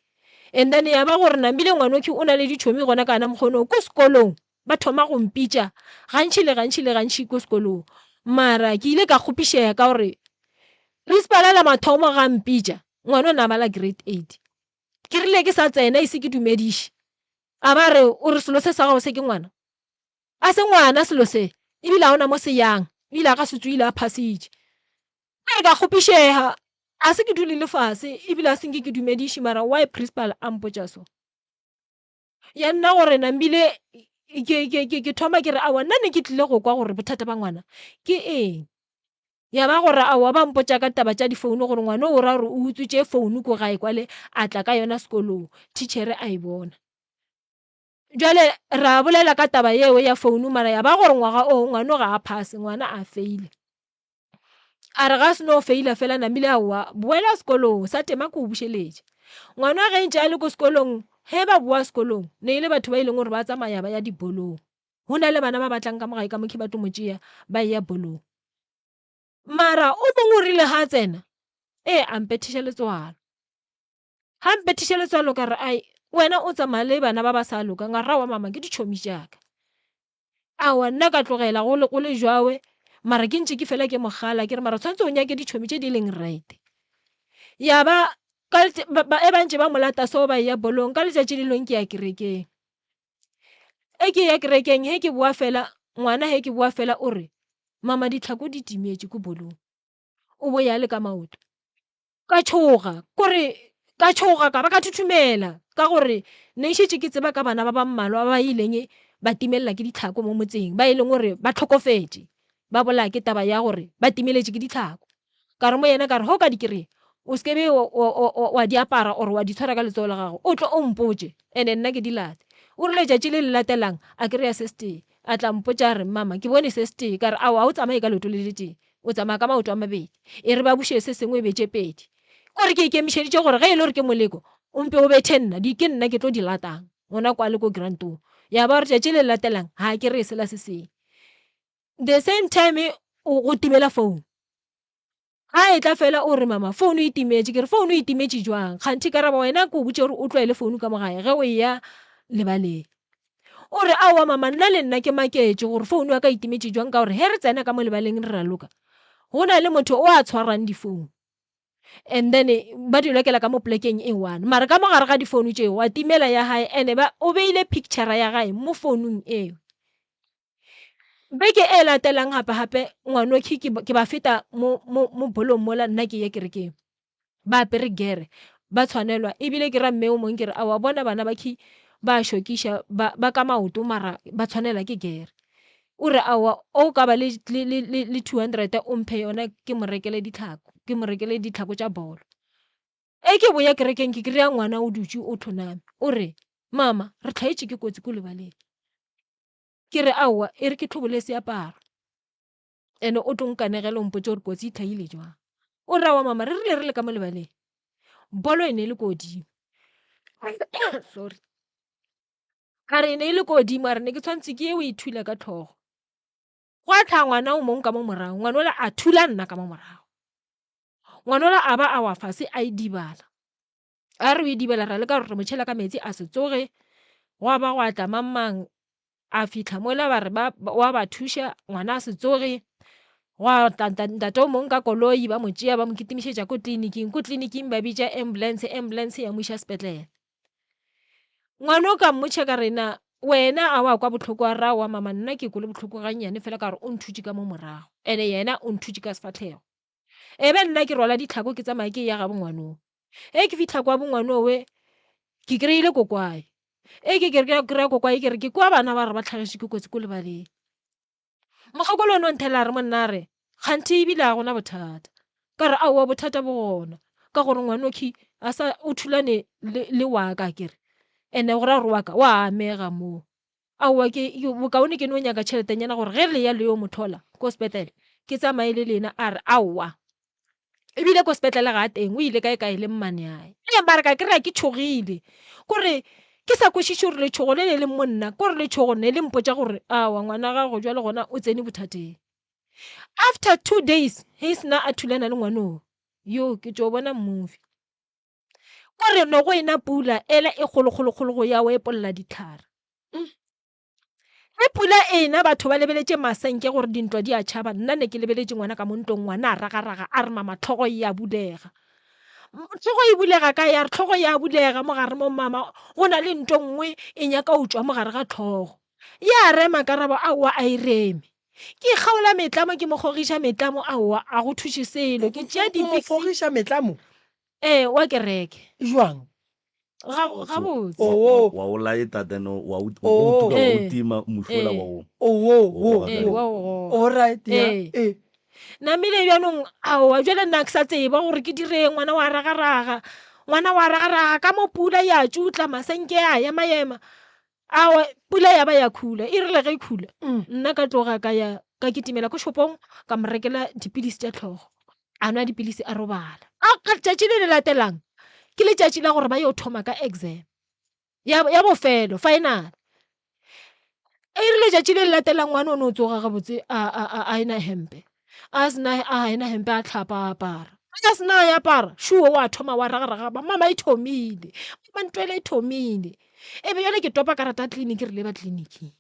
And then ya ba gore nambile ngwanokhi o na le ditšhomi gona ka na mokgono ko sekolong ba thoma go mpitša gantši le gantši le gantši ko sekolong. Mara ke ile ka kgopišega ka gore principal la mathomo ga mpitša ngwana o na bala grade 8. Ke rile ke sa tsena ise ke dumediše. A ba re o re selo se sa gago se ke ngwana. A se ngwana selo se ebile a ona mo se yang ebile a ka se tsoile a phasitše. Ka re ka kgopišega, a se ke dule le fase ebile a se nke ke dumediše mara why principal a mpotša so? Ya nna gore nambile ke, ke, ke, ke thoma ke re aowa nna ne ke tlile go kwa gore bothata ba ngwana ke eng. Ya ba gore aowa ba mpotša ka taba tša difounu gore ngwana o ra gore o utswitše founu ko gae kwale a tla ka yona sekolong, thitšhere a e bona. Jwale ra bolela ka taba yeo ya founu mara ya ba gore ngwaga o ngwano ga a phase, ngwana a feile. A re ga a seno feila fela namile aowa boela sekolong sa tema ke o bušeletša. Ngwana ge ntše a le ko sekolong ge ba boa sekolong ne e le batho ba e leng gore ba tsamaya ba ya dibolong. Go na le bana ba batlang ka mo gae ka mo ke ba tlo mo tšea ba eya bolong. Mara o mongwe o rile ga a tsena ee a mpethiša letswalo. Ga mpethiša letswalo ka re ai wena o tsamaya le bana ba ba sa lokang a ra wa mama ke ditšhomi tša ka. Aowa, nna ka tlogela go le, go le jwawe, mara ke ntše ke fela ke mo gala, ke re mara tshwanetse o nyake ditšhomi tše di leng right. Ya ba ka ba, ba, e ba ntše ba mo lata so ba eya bolong, ka letšatši le leng ke ya kerekeng. E ke ya kerekeng, he ke boa fela, ngwana he ke boa fela o re, mama ditlhako di timetše ko bolong. O bo ya le ka maoto. Ka tšhoga, kore ka tšhoga ka ba ka thuthumela ka gore ne šetše ke tseba ka bana ba ba mmalwa ba ba ileng ba timelela ke ditlhako mo motseng, ba e leng gore ba hlokofetše, ba bolaya ke taba ya gore ba timeletše ke ditlhako. Ka re mo yena ka re, ge o ka di kry-a o se ke be wa di apara or wa di tshwara ka letsogo la gago, o tle o mpotše and-e nna ke di late. O rile letšatši le le latelang a kry-a se setee, a tla mpotša a re, mama ke bone se setee. Ka re, aowa ga o tsamaye ka leoto le letee, O tsamaya ka maoto a mabedi. E re ba buše se sengwe e be tše pedi. Kore ke ikemišeditše gore ge e le gore ke moleko, o mpe o bethe nna, di ke nna ke tlo di latang gona kwale ko grantong. Ya ba gore tšatši le le latelang ga ke re sela se seng. The same time o go timela phone. Ga e tla fela o re mama phone e timetše, ke re phone e timetše jwang? Kganthe karabo wena ke o botše gore o tlwaele phone ka mo gae ge o eya lebaleng. O re, Aowa mama, nna le nna ke maketše gore founu ya ka e timetše jwang ka gore ge re tsena ka mo lebaleng re raloka, go na le motho o a tshwarang difounu and then ba di lokela ka mo polekeng e one mara ka mo gare ga difounu tšeo wa timela ya gae and ba o beile picture ya gae mo founung eo. Beke e latelang gape-gape ngwanokhi ke ba feta mo, mo, mo bolong mola nna ke ye kerekeng. Ba apere gere, ba tshwanelwa ebile ke ra mme o mongwe ke re aowa bona bana ba khi ba šokiša ba, ba ka maoto mara ba tshwanela ke gere. O re aowa o ka ba le, le, le, le, le 200 o mphe yona ke mo rekele ditlhako, ke mo rekele ditlhako tša bolo. E ke boya kerekeng ke kry-a ngwana o dutše o tlhoname o re mama re hlaetše ke kotsi ko lebaleng. Ke re, Aowa, e re ke hlobole seaparo. Ene o tlo nkanegela o mpotše gore kotsi e hlahile jwang. O re, Aowa mama, re rile re le ka mo lebaleng, bolo e ne e le ko godimo. Sorry. A re e ne e le ko godimo, a re ne ke tshwanetse ke ye o e thula ka tlhogo. Gwa tlhaga ngwana o mongwe ka mo morago, ngwana ola a thula nna ka mo morago. Ngwana ola a ba a wa fase a idibala. A re o idibala ra leka gore re mo tšhela ka metsi a se tsoge, gwa ba gwa tla mang mang. A fihla mola ba re ba wa ba thuša ngwana a se tsoge, gwa tla ntate o mongwe ka koloi ba mo tšea ba mo kitimišetša ko tleliniking, ko tleliniking ba bitša ambulance, ambulance ya mo iša sepetlele. Ngwana o ka mmotšha ka re na wena a wa kwa bohloko a re aowa mama nna ke kwele bohloko gannyane fela ka gore o nthutše ka mo morago ene yena o nthutše ka sefahlego. E be nna ke rwala ditlhako ke tsamaya ke eya gabo ngwanoo. Ge ke fihla kwa bongwanowe ke kry-ile kokwae. E ke ke kry-a kokwae ke re ke kwa bana ba re ba tlhagetše ke kotsi ko lebaleng. Mokgekolo o no nthela a re monna a re kganthe ebile ga gona bothata. Ka re aowa bothata bo gona ka gore ngwanokhi a sa o thulane le, le wa ka akere. Ene go raya gore wa ka wa amega moo. Aowa ke bokaone ke no nyaka tšheletenyana gore ge le ya le yo mo thola ko sepetlele ke tsamaye le lena. A re aowa ebile ko sepetlele ga a teng o ile kae kae le mmaneae. Ee mara ka kry-a ke tšhogile kore ke sa kwešiše gore letšhogo le le leng mo nna kore letšhogo ne le mpotša gore aowa ngwana gago jwale gona o tsene bothateng. After 2 days he sena a thulana le ngwanoo yo ke tšo bona movie. Kore no go ena pula ela e kgolokgolokgolo go ya o epolla ditlhare. Ge pula e ena batho ba lebeletše masenke gore dintwa di a tšhaba, nna ne ke lebeletše ngwana ka mo ntlong, ngwana a ragaraga a re mama tlhogo e a bulega. Tlhogo e bulega kae? A re tlhogo e a bulega mo gare mo mama, go na le nto nngwe e nyaka go tšwa mo gare ga tlhogo. Ya rema karabo aowa a e reme. Ke kgaola metlamo ke mo kgogiša metlamo aowa a go thuše selo. Ke tšea O mo dipiksi. kgogiša metlamo? Ee, wa kereke. Jwang? Ga, gabotse. Oh. Wa o laeta then wa o Oh. tuka wa o Ee. tima mošola Ee. wa o Oh, wa oh, goga Ee, ka wa yona. o goga. All right, ya. Ee. Ee. Namile bjanong, aowa, bjale nna ke sa tseba gore ke direng, ngwana wa ragaraga. Ngwana wa ragaraga ka mo pula ya tšutla, masenke a ema-ema. Aowa, pula ya ba ya khula. E rile ge e khula, nna ka tloga ka ya ka kitimela ko shopong ka mo rekela dipilisi tša tlhogo. A nwa dipilisi a robala. A ka letšatši le le latelang ke letšatši la gore ba yo thoma ka exam ya, ya bofelo, final. E rile letšatši le le latelang ngwana o ne o tsoga gabotse a, a, a, a ena hempe. A sena a ena hempe a tlhapa a apara. A sena a e apara, šuo wa thoma wa ragaraga, mama e thomile, mama ntwele e thomile. E be bjale ke topa karata ya tleliniki re leba tleliniking.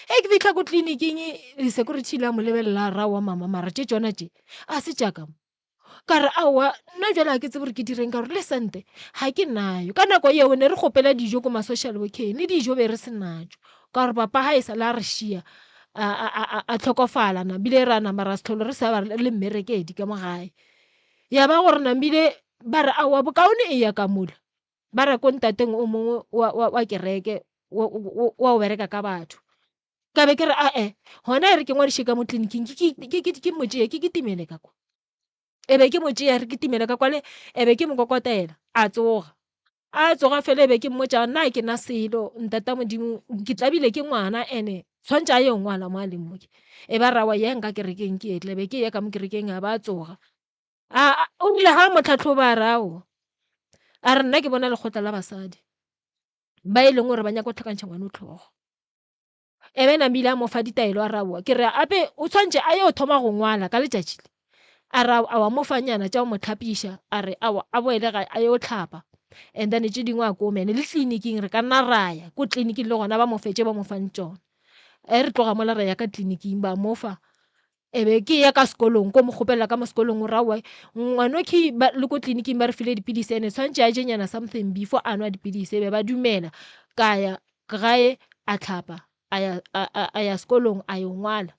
Ge ke fihla ko tleliniking security ile a mo lebelela a re aowa mama mara tše tšona tše a se tša ka mo. Ka re aowa nna bjale ga ke tsebe gore ke direng ka gore le sente ga ke nayo. Ka nako yeo ne re kgopela dijo ko ma-social workeng le dijo be re se natšo ka gore papa ga e sa le a re šia a hlokofala nambile ra nama ra se hlole re sa ba le mmerekedi ka mo gae. Ya ba gore nambile ba re aowa bokaone e ya ka mola. Ba re ko ntateng o mongwe wa, wa, wa kereke wa, wa, wa o bereka ka batho. Ka be ke re ae, gona e re ke ngwadiše ka mo tleliniking ke, ke, ke, ke mo tšee ke kitimele ka kwa. E be ke mo tšea re kitimele ka kwale, e be ke mo kokotela, a tsoga. A tsoga fela e be ke mmotša nna ke na selo ntata Modimo ke tlabile ke ngwana ene tshwantše a yo ngwala mo a leng mo ke. E ba ra wa yang ka kerekeng ke etle, be ke ya ka mo kerekeng a ba tsoga. A, a, o rile ga a mo tlhatlhoba a re aowa. A re nna ke bona lekgotla la basadi ba e leng gore ba nyaka go tlhakantšha ngwana o tlhogo. E be namile a mo fa ditaelo a re aowa ke re ape o tshwantše a yo thoma go ngwala ka letšatši le. A re a wa mo fa nyana tša go mo tlhapiša a re aowa a boele gae a yo tlhapa and then tše dingwe a komene le tleliniking re ka nna ra ya ko tleliniking le gona ba mo fe tše ba mo fang tšona. E re tloga mola ra ya ka tleliniking ba mo fa E be ke ya ka sekolong ko mo kgopela ka mo sekolong o ra wa ngwanokhi ba le ko tleliniking ba re file dipilisi ene tshwanetse a jenyana something before a nwa dipilisi e be ba dumela ka ya gae a tlhapa a ya a, a, a ya sekolong a yo ngwala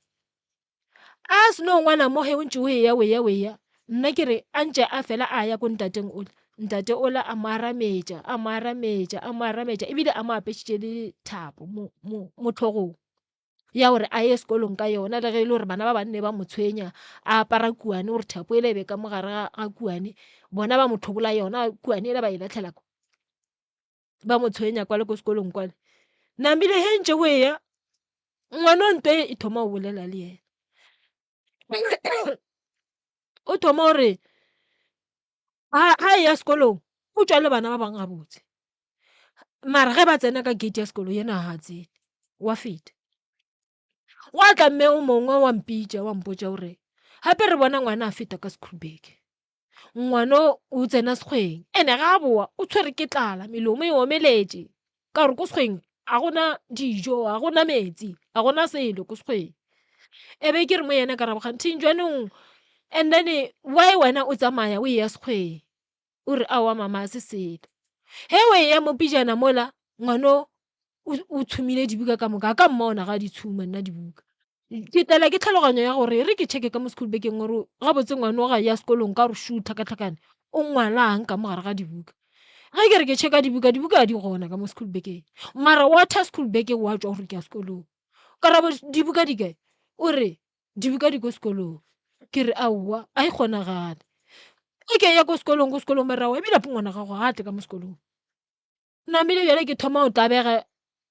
a se no ngwala mo he o ntše o eya o eya o eya nna ke re a ntše a fela a ya ko ntateng ola ntate ola a mo arametša a mo arametša a mo arametša ebile a mo apešitše le thapo mo, mo, mo tlhogong ya gore a ye sekolong ka yona le ge e le gore bana ba bang ne ba mo tshwenya a apara kuane gore thapo ela e be ka mo gare ga kuane bona ba mo thobola yona kuane ela ba e latlhela kwa ba mo tshwenya kwale ko sekolong kwale namile he ntše o eya ngwana o nto e thoma go bolela le yena o thoma gore ga e ya sekolong o tšwa le bana ba bangwe gabotse mara ge ba tsena ka gate ya sekolo yena ga a tsene wa feta gwa tla mme o mongwe wa mpitša wa mpotša gore gape re bona ngwana a feta ka school bag ngwana o tsena sekgweng ene ga a boa o tshwere ke tlala melomo e omeletše ka gore ko sekgweng. A gona dijo, a gona metsi, a gona selo ko sekgweng. E be ke re mo yena Karabo kganthi jwanong and then why wena o tsamaya o eya sekgweng? O re aowa mama a se selo. He o eya mo pijana mola ngwano o tshumile dibuka ka moka, a ka mmona ga a di tshuma nna dibuka. Ke tlelwa ke tlhaloganyo ya gore e re ke checke ka mo school bag-eng gore gabotse ngwano ga ya sekolong ka gore shu tlhakatlhakane o ngwalang ka mo gare ga dibuka. Ge ke re ke checka dibuka, dibuka ga di gona ka mo school bag-eng. Mara wa tha school bag wa tšwa gore ke ya sekolong. Karabo dibuka di kae? O re dibuka di ko sekolong. Ke re aowa a e kgonagale. E ke ya ko sekolong, ko sekolong ba re aowa ebile ngwana gago ga a tle ka mo sekolong. Namile bjale ke thoma go tlabega,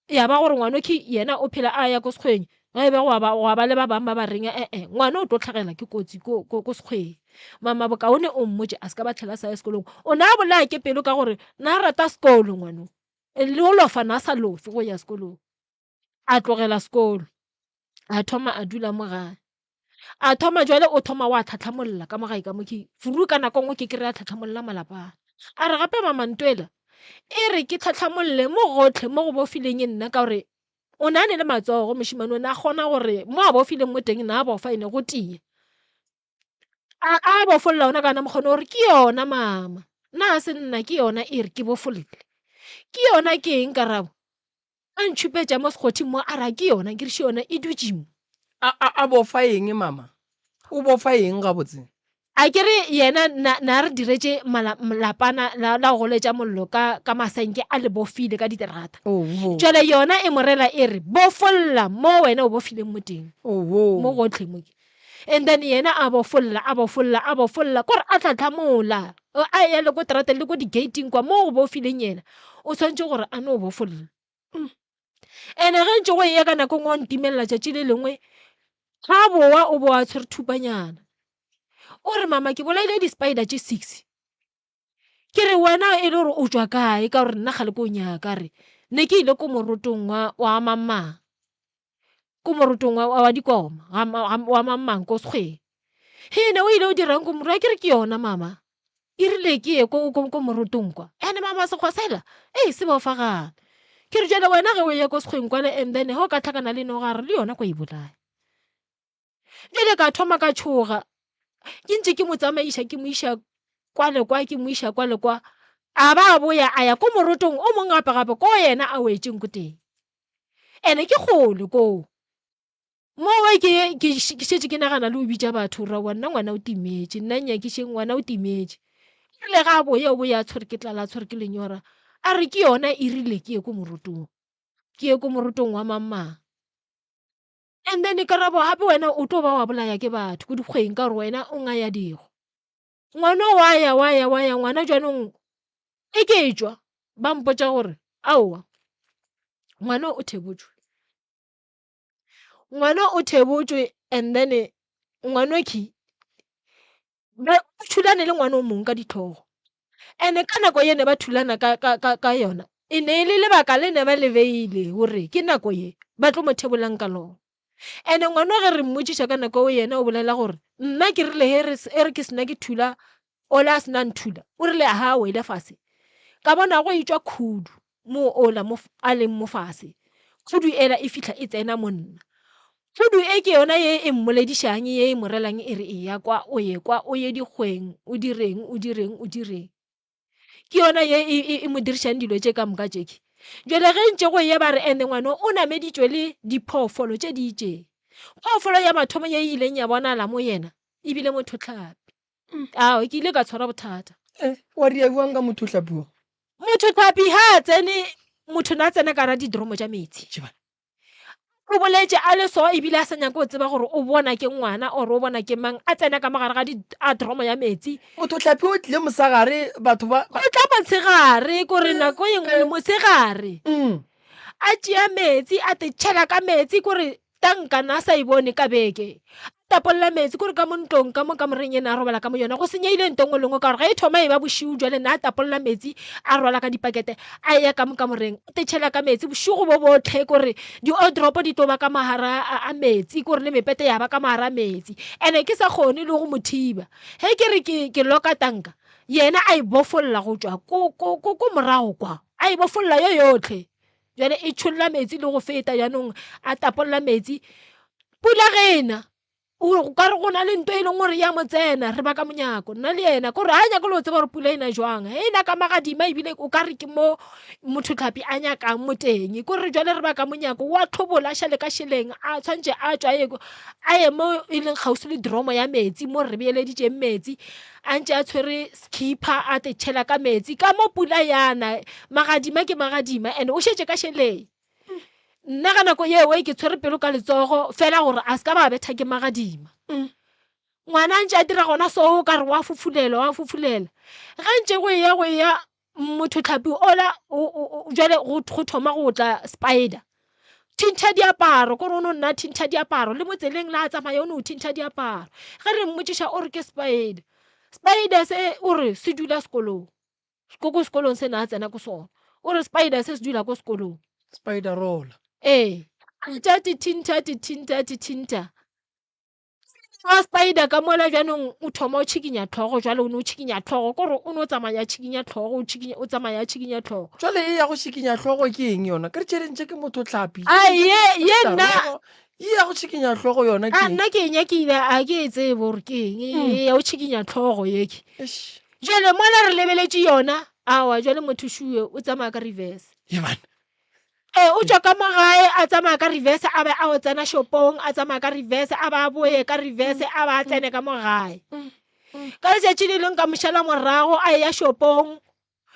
ya ba gore ngwanokhwi yena o phela a ya ko sekgweng, ge e be gwa ba, gwa ba le ba bangwe ba ba reng e-e, ngwana o tlo tlhagelwa ke kotsi ko, ko, ko sekgweng. Mama bokaone o mmotše a se ka ba tlhela a sa ya sekolong. O ne a bolaya ke pelo ka gore na a rata sekolo ngwano, le go lofa na a sa lofe go ya sekolong. A tlogela sekolo, a thoma a dula mo gae. A thoma jwale o thoma wa tlhatlhamolla ka mo gae ka mo ke furu ka nako nngwe ke kry-a tlhatlhamolla malapana. A re gape mama Ntwela e re ke tlhatlhamolle mo gotlhe mo go bofileng nna ka gore o ne a ne le matsogo mošemane o ne a kgona gore mo a bofileng mo teng na a bofa ene go tia. A a bofolla ona kana mokgone gore ke yona mama nna a se nna ke yona e re ke bofolle. Ke yona ke eng Karabo? A ntšhupetša mo sekgothing mo a re a ke yona ke re še yona e dutše mo. A, a, a bofa eng mama? O bofa eng gabotse? A ke re yena na, na re diretše mala, lapana la, la go goletša mollo ka, ka masenke a le bofile ka diterata. Oho. Jwale yona e mo rela e re, Bofolla mo wena o bofileng mo teng. Oho. Mo gotlhe mo ke. And then yena a bofolla, a bofolla, a bofolla, kore a tlhatlhamola. A ya le ko terateng le ko di-gate-ing kwa mo go bofileng yena. O swanetše gore a no bofolla. Ene ge ntše go eya ka nako nngwe wa ntimelela tšatši le lengwe, ga a boa o boa a tshwere thupanyana. O re mama ke bolaile di-spider tše six. Ke re wena e le gore o tšwa kae ka gore nna kgale ko o nyaka re ne ke ile ko morotong wa wa mamang ko morotong wa wa dikoma wa mamang ko sekgweng. He ne o ile o dirang ko moruti? A ke re ke yona mama. E rile ke ye ko, ko, ko morotong kwa. Ene mama sekgwa sela, ei se bofagane. Ke re jale wena ge o ye ko sekgweng kwale and then ge o ka tlhakana le noga re le yona kwa e bolaya. Jale ka thoma ka tšhoga. Ke ntše ke mo tsamaiša ke mo iša kwa le kwa ke mo iša kwa le kwa. A ba a boya a ya ko morotong o mongwe gape gape ko yena a wetšeng ko teng. Ene ke kgole koo. Mowe ke, ke, ke šetše ke nagana le go bitša batho gore aowa nna ngwana o timetše, nna nnyakišeng ngwana o timetše. E rile ga a boya o boya a tshwere ke tlala a tshwere ke lenyora, a re ke yona e rile ke ye ko morotong, ke ye ko morotong wa mang mang. And then karabo gape wena o tlo ba wa bolaya ke batho ko dikgweng ka gore wena o ngaya digo. Ngwana wa ya wa ya wa ya ngwana jwanong e ke e tšwa ba mpotša gore aowa ngwana o thebotšwe. Ngwana o thebotšwe and then ngwanokhi ba thulane le ngwana o mongwe ka ditlhogo. And ka nako ye ne ba thulana ka, ka, ka, ka yona e ne e le lebaka le ne ba le beile gore ke nako ye ba tlo mo thebolang ka lona. And ngwana ge re mmotšiša ka nako eo yena o bolela gore nna ke rile he re, e re ke sena ke thula ola a sena nthula o rile ha a wele fase ka bona go etšwa khudu mo ola mo a leng mo fase khudu ela e fihla e tsena mo nna khudu e ke yona ye e mmoledišang ye e morelang e re eya kwa o ye kwa o ye dikgweng o direng o direng o direng ke yona ye e, e, e mo dirišang dilo tše ka moka tšeke jale ge ntše go ye ba re ene ngwana o nameditšwe le diphoofolo tše di itšeng phoofolo ya mathomo ye e ileng ya bonala mo yena ebile mothotlhapi Ao, ke ile ka tshwara bothata. Eh, wa ria bjang ka mothohlapi wo? Mothohlapi ha a tsene, motho na tsena ka ra didromo tša metsi. Tšeba. O boletše a le so ebile a sa nyake go tseba gore o bona ke ngwana or o bona ke mang, a tsena ka mogare ga di a dromo ya metsi. Mothohlapi o tlile mosegare batho ba. O tla motshegare, kore nako e nngwe le mosegare. A tšea metsi, a te tšhela ka metsi kore Tanka na sa e bone ka beke. A tapolla meetse kore ka mo ntlong ka mo kamoreng ye na a robala ka mo yona go senyegile nto nngwe le nngwe ka gore ge e thoma e ba bošego jwale na a tapolla meetse a rwala ka dipakete a eya ka mo kamoreng a tetšhela ka meetse bošego bo botlhe kore di-odropo di tlo ba ka magara a, a metsi kore le mepete ya ba ka magara a metsi ene ke sa kgone le go mo thiba ge ke re ke, ke loka tanka yena a e bofolla go tšwa ko, ko, ko, ko morago kwa a e bofolla yo yotlhe. Jwale e tšholla metsi le go feta jaanong a tapolla metsi. Pula ge e na o ka re go na le nto e leng gore ya mo tsena re ba ka monyako nna le yena kore ga nyake le go tseba gore pula e na jwang e na ka magadima ebile o ka re ke mo motho tlhapi a nyakang mo teng kore jwale re ba ka monyako wa tlhobola a šale ka šeleng a tshwanetse a tswa ye a ye mo e leng kgauswi le dromo ya metsi mo re beeleditšeng metsi a ntše a tshwere skipper a te tšhela ka metsi ka mo pula yana magadima ke magadima and o šetše ka šeleng Nna ka nako yeo ke tshwere pelo ka letsogo fela gore a se ka ba betha ke magadima. Ngwana a ntše a dira gona so o ka re wa fufulela wa fufulela. Ge ntše go eya go eya motho tlhapi ola jwale go thoma go tla spider. Thintšha diaparo kore o no nna thintšha diaparo le mo tseleng la tsamaya o no thintšha diaparo. Ge re mmotšiša o re ke spider. Spider se o re se dula sekolong. Ko ko sekolong se na a tsena ko sona. O re spider se se dula ko sekolong. Spider roller. Ee. A tša ti thintha ti thintha ti thintha. Wa spider ka mola bjanong o thoma o tšhikinya tlhogo jwale o ne o tšhikinya tlhogo kore o no tsamaya tšhikinya tlhogo o tšhikinya o tsamaya tšhikinya tlhogo. Jwale e ya go šikinya tlhogo ke eng yona? Ka re tše ding tše ke motho tlhapi. A ye ye nna E ya go tšhikinya tlhogo yona ke a nna ke e nyakile a ke e tsebe gore ke eng e ya go tšhikinya tlhogo yeke. Eish. Jwale mola re lebeletše yona, aowa jwale motho šue o tsamaya ka reverse. Ye bana. Ee, o tšwa ka mo gae a tsamaya ka reverse a be a o tsena shopong a tsamaya ka reverse a ba a boye ka reverse a ba a tsene ka mo gae. Ka letšatši le leng ka mo šala morago a eya shopong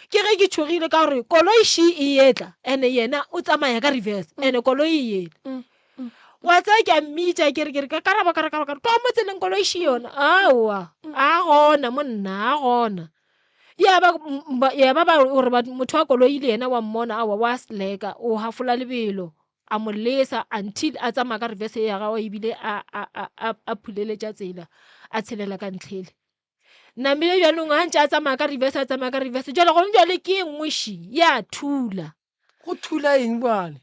ke ge ke tšhogile ka gore koloi še e etla and-e yena o tsamaya ka reverse and-e koloi e etla. Wa tseba ke a mmitša ke re ke re ka karabo ka re ka tloga mo tseleng koloi še yona aowa a gona monna a gona. Ya ba ya ba ba gore motho wa koloi le yena wa mmona aowa wa slacker o hafola lebelo a mo lesa until a tsamaya ka reverse ya gagwe ebile a a a a phuleletša tsela a tshelela ka ntlhele. Namile bjanong a ntše a tsamaya ka reverse a tsamaya ka reverse jwale gone jwale ke e nngwe še ya thula. Go thula eng bjale?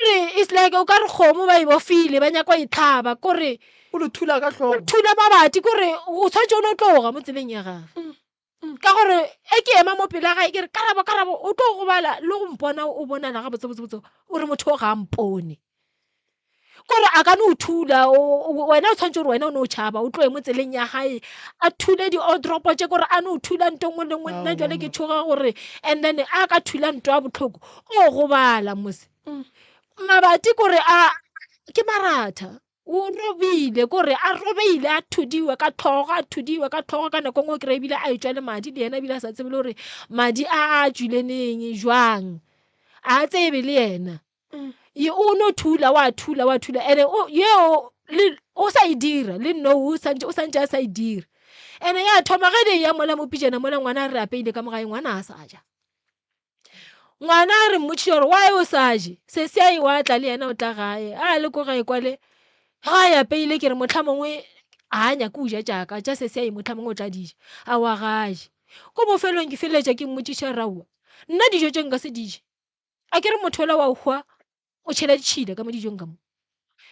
Re it's like o ka re kgomo ba e bofile ba nyaka go e tlhaba kore O le thula ka hlogo. Thula mabati kore o tshwanetse o no tloga mo tseleng ya gage. Ka gore e ke ema mo pele ga gae ke re karabo karabo o tlo gobala le go mpona o bonala ga botsebotsebotse o re motho o ga a mpone. Kore a ka no thula wena o tshwanetse gore wena o ne o tšhaba o tloge mo tseleng ya gae a thule di-odropo tše kore a no thula nto nngwe le nngwe nna jale ke tšhoga gore and then a ka thula nto ya bohloko o gobala mose. Mabati kore a ke maratha o robile kore a robeile a thudiwe ka tlhogo a thudiwe ka tlhogo ka nako nngwe o kry-e ebile a etšwa le madi le yena ebile a sa tsebe le gore madi a a tšwile neng jwang a tsebe le yena. Ye o no thula wa thula wa thula ene o yeo le o sa e dira le no o santse o santse a sa e dira ene ya thoma ge di ya mola mo pitšana mola ngwana a re apeile ka mogae ngwana a sa ja ngwana a re mmotšiša gore why o sa je sesi a e wa tla le yena o tla gae a le ko gae kwale ga a apeile ke re motlha mongwe a nyake o ja tšaka tša sesi a e motlha mongwe o tla di ja a wa ga je ko bofelong ke feleletša ke mmotšiša raowa nna dijo tše nka se di je A ke re motho ola wa go hwa o tšhela ditšhila ka mo dijong ka mo.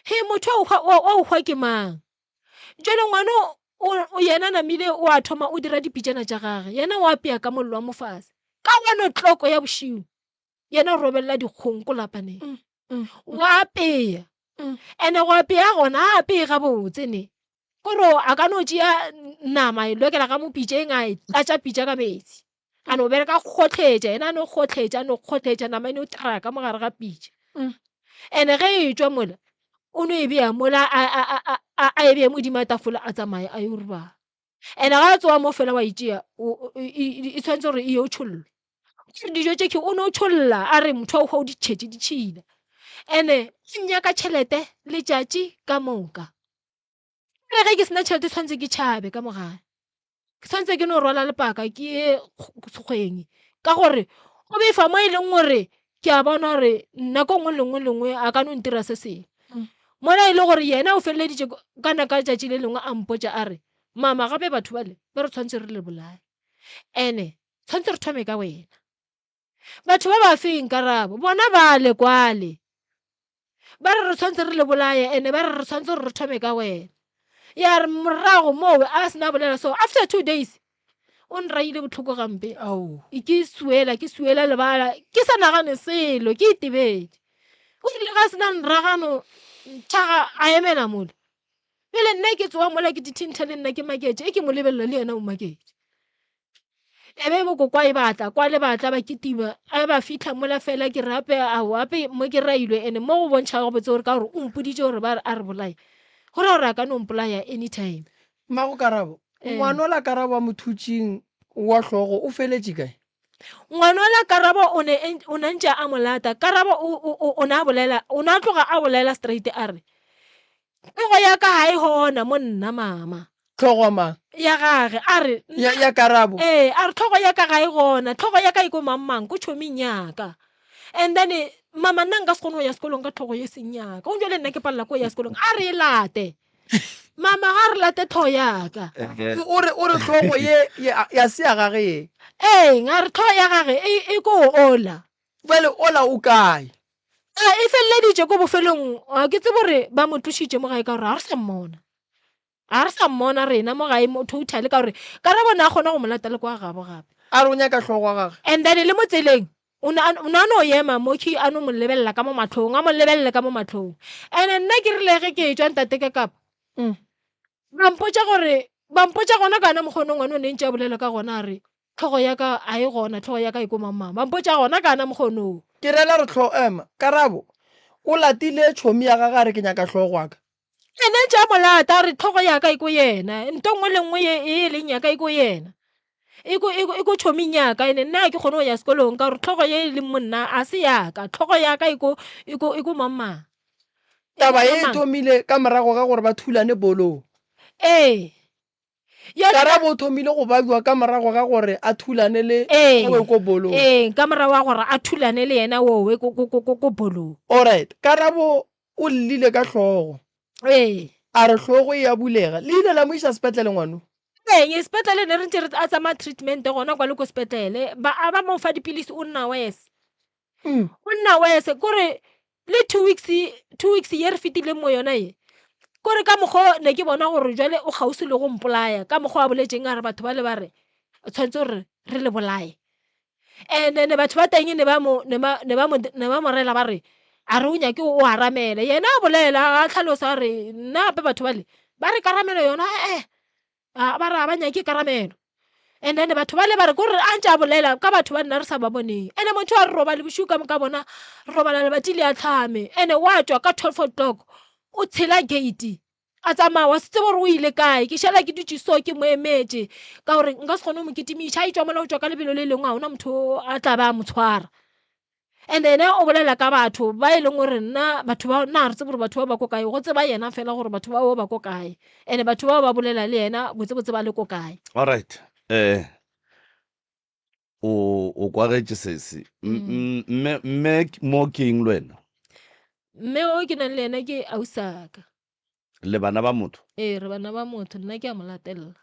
He motho wa go hwa wa go hwa ke mang? Jwale ngwana o yena namile o a thoma o dira dipitšana tša gage. Yena o apea ka mollo wa mofase. Ka one o'clock ya bošego yena o robelela dikgong ko lapaneng. O apea. Ene go apea gona a apee gabotse ne. Kore a ka no tšea nama e lokela ka mo pitšeng a e tlatša pitša ka metsi. A no bereka kgotlhetša yena a no kgotlhetša a no kgotlhetša nama e no traa ka mo gare ga pitša. Ene ge e tšwa mola o no e bea mola a e bee modimo a tafola a tsamaye a yo robala. Ene ga a tsoga mo fela wa e tšea e tshwanetse gore e yo tšhollwa. Dijo tše ke o no tšholla a re motho wa go hwa o di tšhetše ditšhila. Ene o nyaka tšhelete letšatši ka moka. Re ge ke sena tšhelete tshwanetse ke tšhabe ka mo gae. Ke tshwanetse ke no rwala lepaka ke ye sekgweng ka gore o befa mo e leng gore ke a bona gore nako nngwe le nngwe le nngwe a ka no ntira se sengwe. Mola e le gore yena o feleleditše kana ka tšatši le lengwe a mpotša a re, mama gape batho bale ba re tshwanetse re le bolaye ene tshwanetse re thome ka wena. Batho ba ba feng karabo? Bona bale kwale. Ba re re tshwanetse re le bolaye ene ba re re tshwanetse gore re thome ka wena. Ya re morago moo a sena bolela so after 2 days. O nraile bohloko gampe. Ao. Ke suela, ke suela lebala, ke sa nagane selo, ke itebetše. O rile ga se na nragano, thaga a emela mole. Bjale nna ke tsoga mola ke dithintha le nna ke maketše, e ke mo lebelela le yena o maketše. E be bokokwa e batla, kwa le batla ba kitima, a ba fihla mola fela ke re ape ao ape mo ke railwe ene mo go bontšha gabotse gore ka gore o mpoditše gore ba re a re bolaye. Go ra gore a ka no mpolaya anytime. Mmago Karabo, Ngwanola Karabo wa mothutšing wa hlogo o feletše kae? Ngwanola Karabo o ne o ne ntše a mo lata. Karabo o o o ne a bolela, o ne a tloga a bolela straight a re, Hlogo ya ka ga e gona mo nna mama. Hlogo ya mang? Ya gage. A re, Ya, ya Karabo. Ee, a re hlogo ya ka ga e gona, hlogo ya ka e ko mang mang, ko tšhoming ya ka. And then mama nna nka se kgone go ya sekolong ka hlogo ye seng ya ka. Gong jwale nna ke palela ko ya sekolong. A re e late. Mama ga re late tlhogo ya ka. O re, o re hlogo ye, ye, ya se ya gage ye. Ee, a re hlogo ya gage e, e ko ola. Bjale ola o kae? A e feleleditše ko bofelong, ga ke tsebe gore ba mo tlošitše mo gae ka gore ga re sa mmona. Ga re sa mmona rena mo gae mo totally ka gore Karabo ne a kgona go mo lata le kwa gabo gape. A re o nyaka hlogo ya gage. And then le mo tseleng o ne a o ne a no ema mo key a no mo lebelela ka mo mahlong, a mo lebelele ka mo mahlong. And nna ke rile ge ke etšwa ntate ka kapa, ba mpotša gore ba mpotša gona ka yona mokgwa ono ngwana o ne ntše a bolela ka gona a re Hlogo ya ka a e gona, hlogo ya ka e ko mang-mang. Ba mpotša gona ka na mokgono wo. Ke rela re hlo, ema. Karabo, O latile tšhomi ya gage a re ke nyaka hlogo ya ka. Yena ntše a mo lata a re hlogo ya ka e ko yena, nto nngwe le nngwe ye e leng ya ka e ko yena. E ko, e ko, e ko tšhoming ya ka, ene nna ga ke kgone go ya sekolong ka gore hlogo ye e leng mo nna a se ya ka, hlogo ya ka e ko, e ko, e ko mang-mang. E ko Taba ye e mang-mang. thomile ka morago ga gore ba thulane bolong. Ee. Karabo o thomile go babjwa ka morago ga gore a thulane le owe ko bolong. Ee, ka morago ga gore a thulane le yena owe ko, ko, ko, ko bolong. Alright, Karabo o llile ka hlogo. Ee. A re hlogo e a bulega. Le ile la mo iša sepetlele ngwano? Ee, sepetlele ne re ntše re a tsamaya treatment gona kwa le ko sepetlele. Ba, a ba mo fa dipilisi o nna worse. O nna worse, kore le 2 weeks, 2 weeks ye re fetileng mo yona ye, kore ka mokgwa ne ke bona gore jwale o kgauswi le go mpolaya, ka mokgwa a boletseng a re batho ba le ba re tshwanetse gore re le bolaye. And then batho ba teng ne ba mo, ne ba, ne ba mo, ne ba mo rela ba re a re o nyake o aramele, yena a bolela a tlhalosa a re nna gape batho bale ba re karamelo yona ee. A ba re ga ba nyake karamelo. And then batho bale ba re kore a ntše a bolela ka batho ba nna re sa ba boneng. And motho a re robale bošego ka moka bona re robala lebati le ahlame. And wa tšwa ka 12 o'clock o tshela gate a tsamaya wa se tsebe gore o ile kae. Ke šala ke dutše so ke mo emetše ka gore nka se kgone go mo kitimiša. A etšwa mola o tšwa ka lebelo le lengwe ga gona motho a tla ba a mo tshwara. And ena o bolela ka batho ba e leng gore nna batho ba nna ga re tsebe gore batho ba ba ko kae, go tseba yena fela gore batho bao ba ko kae. And batho bao ba bolela le yena botsebotse ba le ko kae. Alright, eh o o kwagetše sesi. Mme mme mo ke eng le wena? Mme o ke nang le yena ke ausaka. Le bana ba motho? Ee, re bana ba motho, nna ke a mo latelela.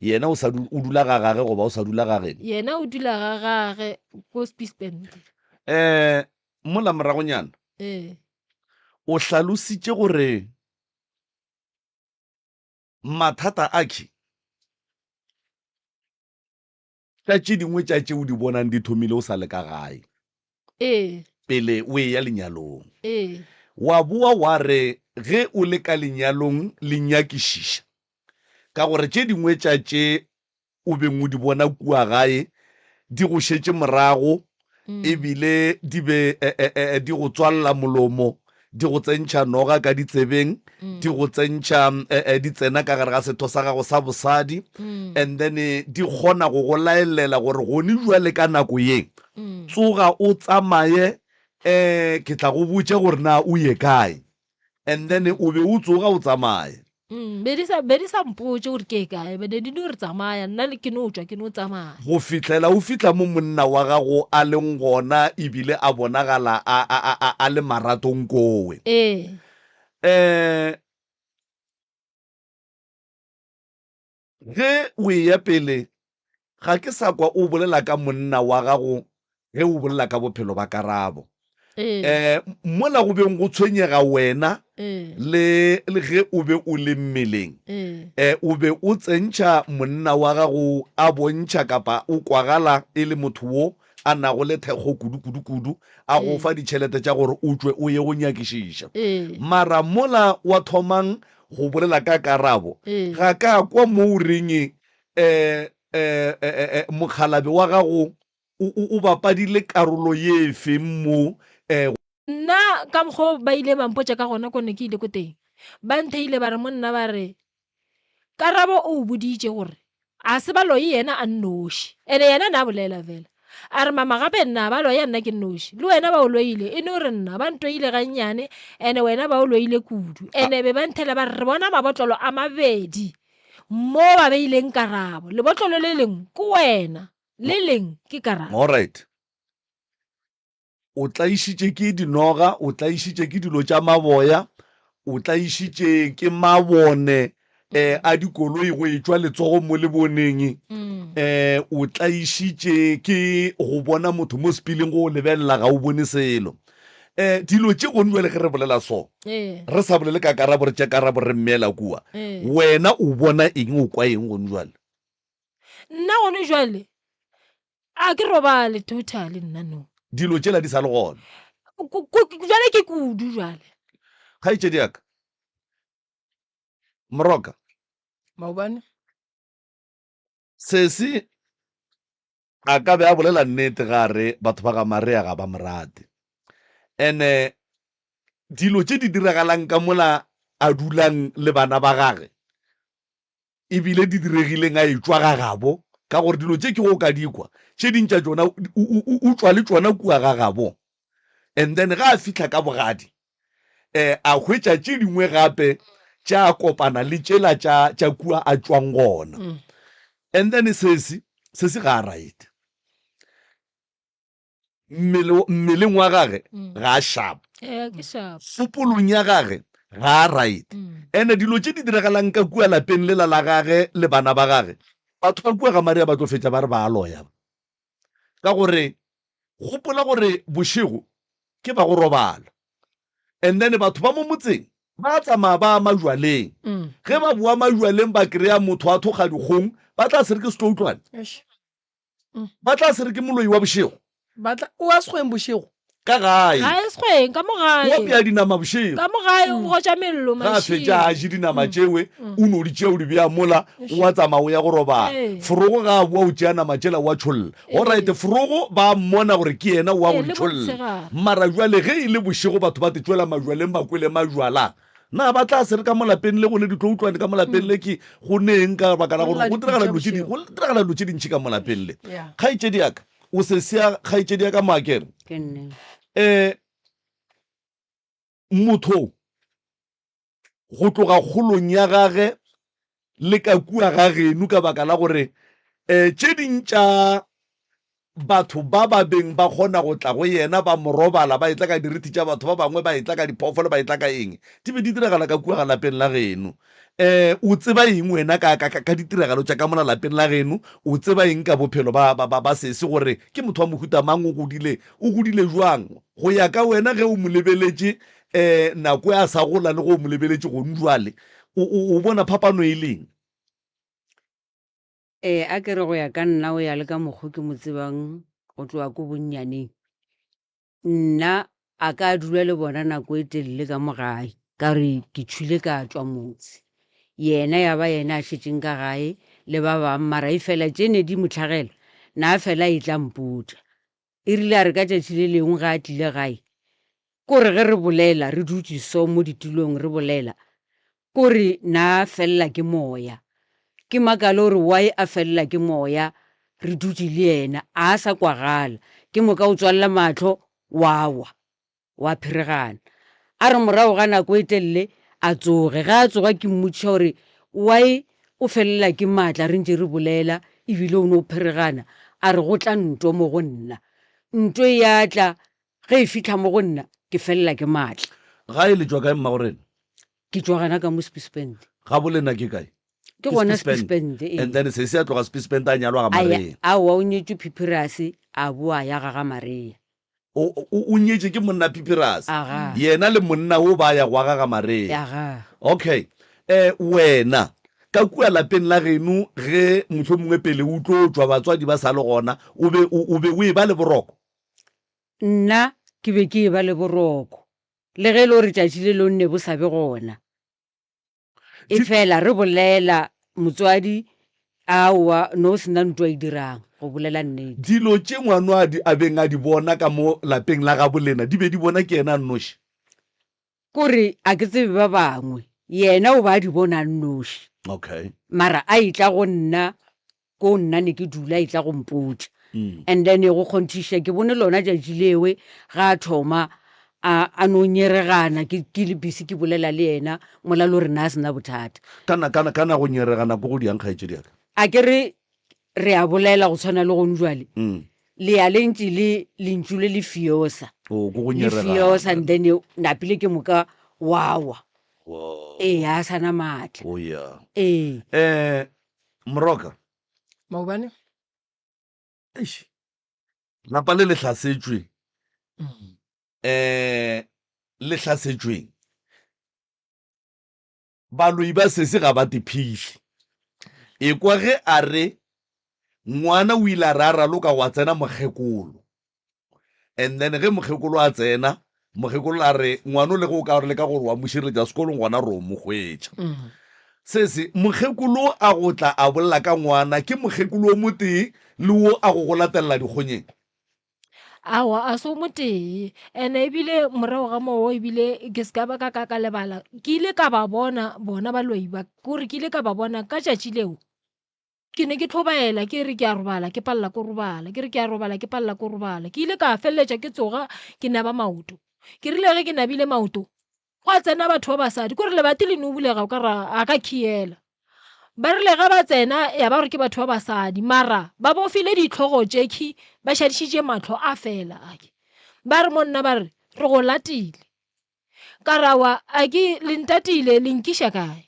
Yena o sa o dula ga gage goba o sa dula ga geno? Yena o dula ga gage ko Spispend. Eh, mola moragonyana. Ee. O hlalositše gore mathata a ke tša tše dingwe tša tše o di bonang di thomile o sa le ka gae. Ee. Pele o eya lenyalong. Ee. Wa boa wa re ge o le ka lenyalong le nyakišiša ka gore tše dingwe tša tše o beng o di bona kua gae di go šetše morago e bile di be di go tswalela molomo, di go tsentšha noga ka ditsebeng, di go tsentšha di tsena ka gare ga setho sa gago sa bosadi, and then di kgona go go laelela gore gone bjale ka nako ye tsoga o tsamaye um ke tla go botša gore na o ye kae. And then o be o tsoga o tsamaye. Mm, be di sa be di sa mpotše gore ke kae, be di no re tsamaya, nna le ke no tšwa ke no tsamaya. Go fihlela o fihla mo monna wa gago a leng gona ebile a bonagala a, a, a, a, a le maratong kowe. Ee. Eh, ge o eya pele, ga ke sa kwa o bolela ka monna wa gago ge o bolela ka bophelo ba Karabo. Ee. Um mola go beng go tshwenyega wena Ee. le le ge o be o le mmeleng Ee. um o be o tsentšha monna wa gago a bontšha kapa o kwagala e le motho wo a nago le thekgo kudu kudu kudu a go Ee. fa ditšhelete tša gore o tšwe o ye go nyakišiša Ee. mara mola wa thomang go bolela ka karabo Ee. ga ka kwa mo o reng um um mokgalabe wa gago o, o, o bapadile karolo ye efeng mo um Nna ka mokgwa o ba ile ba mpotša ka gona ko ne ke ile ko teng, ba ntheile ba re monna ba re Karabo o o boditše gore a se ba loye yena a nnoši. Ene yena ne a bolela fela a re mama gape nna ba loya nna ke nnoši, le wena ba o loile, e no re nna ba ntoile gannyane ene wena ba o loile kudu. Ene be ba nthela ba re re bona mabotlolo a mabedi mo ba beileng Karabo, lebotlolo le lengwe ke wena, le leng ke Karabo. Alright. O tlaišitše ke dinoga, o tlaišitše ke dilo tša maboya, o tlaišitše ke mabone eh, a dikoloi go etšwa letsogo mo leboneng, eh, o tlaišitše ke go bona motho mo sepileng go o lebelela ga o bone selo. Eh, dilo tše gone jwale ge re bolela so, Ee. re sa bolele ka karabo re tše karabo re mmeela kua, Ee. wena o bona eng o kwa eng gone jwale? Nna gone jwale A ke robale totally nna no. Dilo tšela di sa le gona. Jwale ke kudu jwale. Kgaetšedi ya ka. Moroka. Maobane. Sesi a ka be a bolela nnete ga a re batho ba ga Maria ga ba mo rate. Ene dilo tše di diragalang ka mola a dulang le bana ba gage e bile di diregileng a etšwa ga gabo, ka gore dilo tše ke go ka di kwa, tše ding tša tšona o tšwa le tšona kua ga gabo. And then ga a fihla ka bogadi, um a hwetša tše dingwe gape tša kopana le tšela tša, tša kua a tšwang gona. And then sesi, sesi ga a right. Mmele, mmeleng wa gage ga a sharp. Ee, ke sharp. Kgopolong ya gage ga a right. Ene dilo tše di diragalang ka kua lapeng lela la gage le bana ba gage, batho ba kua ga Maria ba tlo fetša ba re ba a loya. Ka gore gopola gore bošego ke ba go robala. And then batho ba mo motseng ba tsamaya ba ya majwaleng. Ge ba boa majwaleng ba kry-a motho a thokga dikgong, ba tla se re ke setloutlwane. Eish. Ba tla se re ke moloi wa bošego. Ba tla, o ya sekgweng bošego. Ka gae. Ga ye sekgweng, ka mo gae. O apea dinama bošego. Ka mo gae, o gotša mello Ga a fetša a je dinama tšewe, o no di tšea o di bea mola, o a tsamaya o ya go robala. Forogo ga a boa o tšea nama tšela o a tšholla. Alright, Forogo ba a mmona gore ke yena o a go di tšholla. Mara bjale ge e le bošego batho ba te tšwela majwaleng ba kwele majwala. Na ba tla se re ka mo lapeng le go ne ditloutlwane ka mo lapeng le ke go neng ka baka la gore go diragala dilo tše di go diragala dilo tše dintši ka mo lapeng le. Kgaetšedi ya ka, o se sea kgaetšedi ya ka Moakere. Ke nne. Eh motho go tloga kgolong ya gage le ka kua ga geno ka baka la gore um tše ding tša batho ba ba beng ba kgona go tla go yena ba mo robala ba etla ka dirithi tša batho ba bangwe ba etla ka diphoofolo ba etla ka eng di be di diragala ka kua ga lapeng la geno um o tseba eng wena ka, ka, ka, ka ditiragalo tša ka mola lapeng la geno o tseba eng ka bophelo ba, ba, ba, ba sese gore ke motho wa mohuta mang o godile o godile jwang go ya ka wena ge o mo lebeletše um nako e a sa gola le go o mo lebeletše gone jwale o, o, o bona phapano e leng Ee, a ke re go ya ka nna o ya le ka mokgo ke mo tsebang go tloga ko bonnyaneng. Nna a ka dula le bona nako e telele ka mo gae ka re ke tšhwile ka tšwa motse. Yena ya ba yena a šetšeng ka gae le ba bang mara e fela tše ne di mo tlhagela na fela e tla mpotša. E rile a re ka tšatši le lengwe ge a tlile gae, ko re ge re bolela re dutše so mo ditulong re bolela, ko re na felela ke moya. Ke makale gore why a felela ke moya re dutše le yena, a sa kwagala. Ke moka o tswalela mahlo wa wa. wa pheregana. A re morago ga nako e telele a tsoge. Ge a tsoga ke mmotšiša gore why o felela ke maatla re ntše re bolela ebile o no pheregana. A re go tla nto mo go nna. Nto e ya tla, ge e fihla mo go nna ke felela ke maatla. Gae le tšwa kae mmagorena? Ke tšwa gona ka mo Spispend. Gabo lena ke kae? Ke gona Spispend, ee. And then sesi a tloga Spispend a nyalwa ga A ya, Maria. aowa o nyetšwe Phiphirase a boa a ya ga ga Maria. O, o, o nyetše ke monna Pipirase. Aga. Yena le monna wo ba ya go aga ga Marea. Aga. Okay. Eh, wena, ka kua lapeng la geno ge mohlomongwe pele o tlo tšwa batswadi ba sa le gona, o be o, o be o eba le boroko? Nna ke be ke eba le boroko, le ge e le gore tšatši le longwe ne bo sa be gona. E fela re bolela motswadi aowa no o sena ntwa e dirang go bolela nnete. Dilo tše ngwano a di a beng a di bona ka mo lapeng la gabo lena di be di bona ke yena a nnoši? Kore a ke tsebe ba bangwe, yena o ba a di bona a nnoši. Okay. Mara a etla go nna ko nna ne ke dula e tla go mpotša and then go kgonthiša ke bone lona tšatši lewe ga a thoma a a no nyeregana ke ke le busy ke bolela le yena mola le gore na a sena bothata. Kana kana kana go nyeregana ko go diang kgaetšedi ya ka? A ke re re a bolela go tshwana le gone jwale le ya le ntše le lentšu le le fiosa Oh, ko go le nyeregana. fiosa and then napile ke moka wa wa Wow. ee a sana maatla Oh yeah. ee. Eh Moroka. Maobane. Eish. Lapa le le hlasetšwe. Mm. Eh le hlasetšweng. Baloi ba sese ga ba tephihli. Ekwa ge a re ngwana o ile a re a raloka gwa tsena mokgekolo. And then ge mokgekolo a tsena, mokgekolo a re ngwano le ge o ka re leka gore wa mo šireletša sekolong gona re o mo hwetša. Mm. Se se mokgekolo a go tla a bolela ka ngwana ke mokgekolo o motee le wo a go go latelela dikgonyeng. Aowa, a se o motee. Ene ebile morago ga moo ebile ke se ka ba ka ka ka lebala, ke ile ka ba bona bona baloi ba, kore ke ile ka ba bona ka tšatši leo. Ke ne ke hlobaela ke re ke a robala ke palela ko robala, ke re ke a robala ke palela ko robala. Ke ile ka feleletša ke tsoga ke naba maoto. Ke rile ge ke nabile maoto, gwa tsena batho ba basadi, kore lebati le no bulega o ka re a ka khiela. Ba rile ge ba tsena ya ba gore ke batho ba basadi, mara ba bofile dihlogo tšekhwi ba šadišitše mahlo a fela ake. Ba re mo nna ba re, re go latile. Ka re aowa a ke le ntatile le nkiša kae?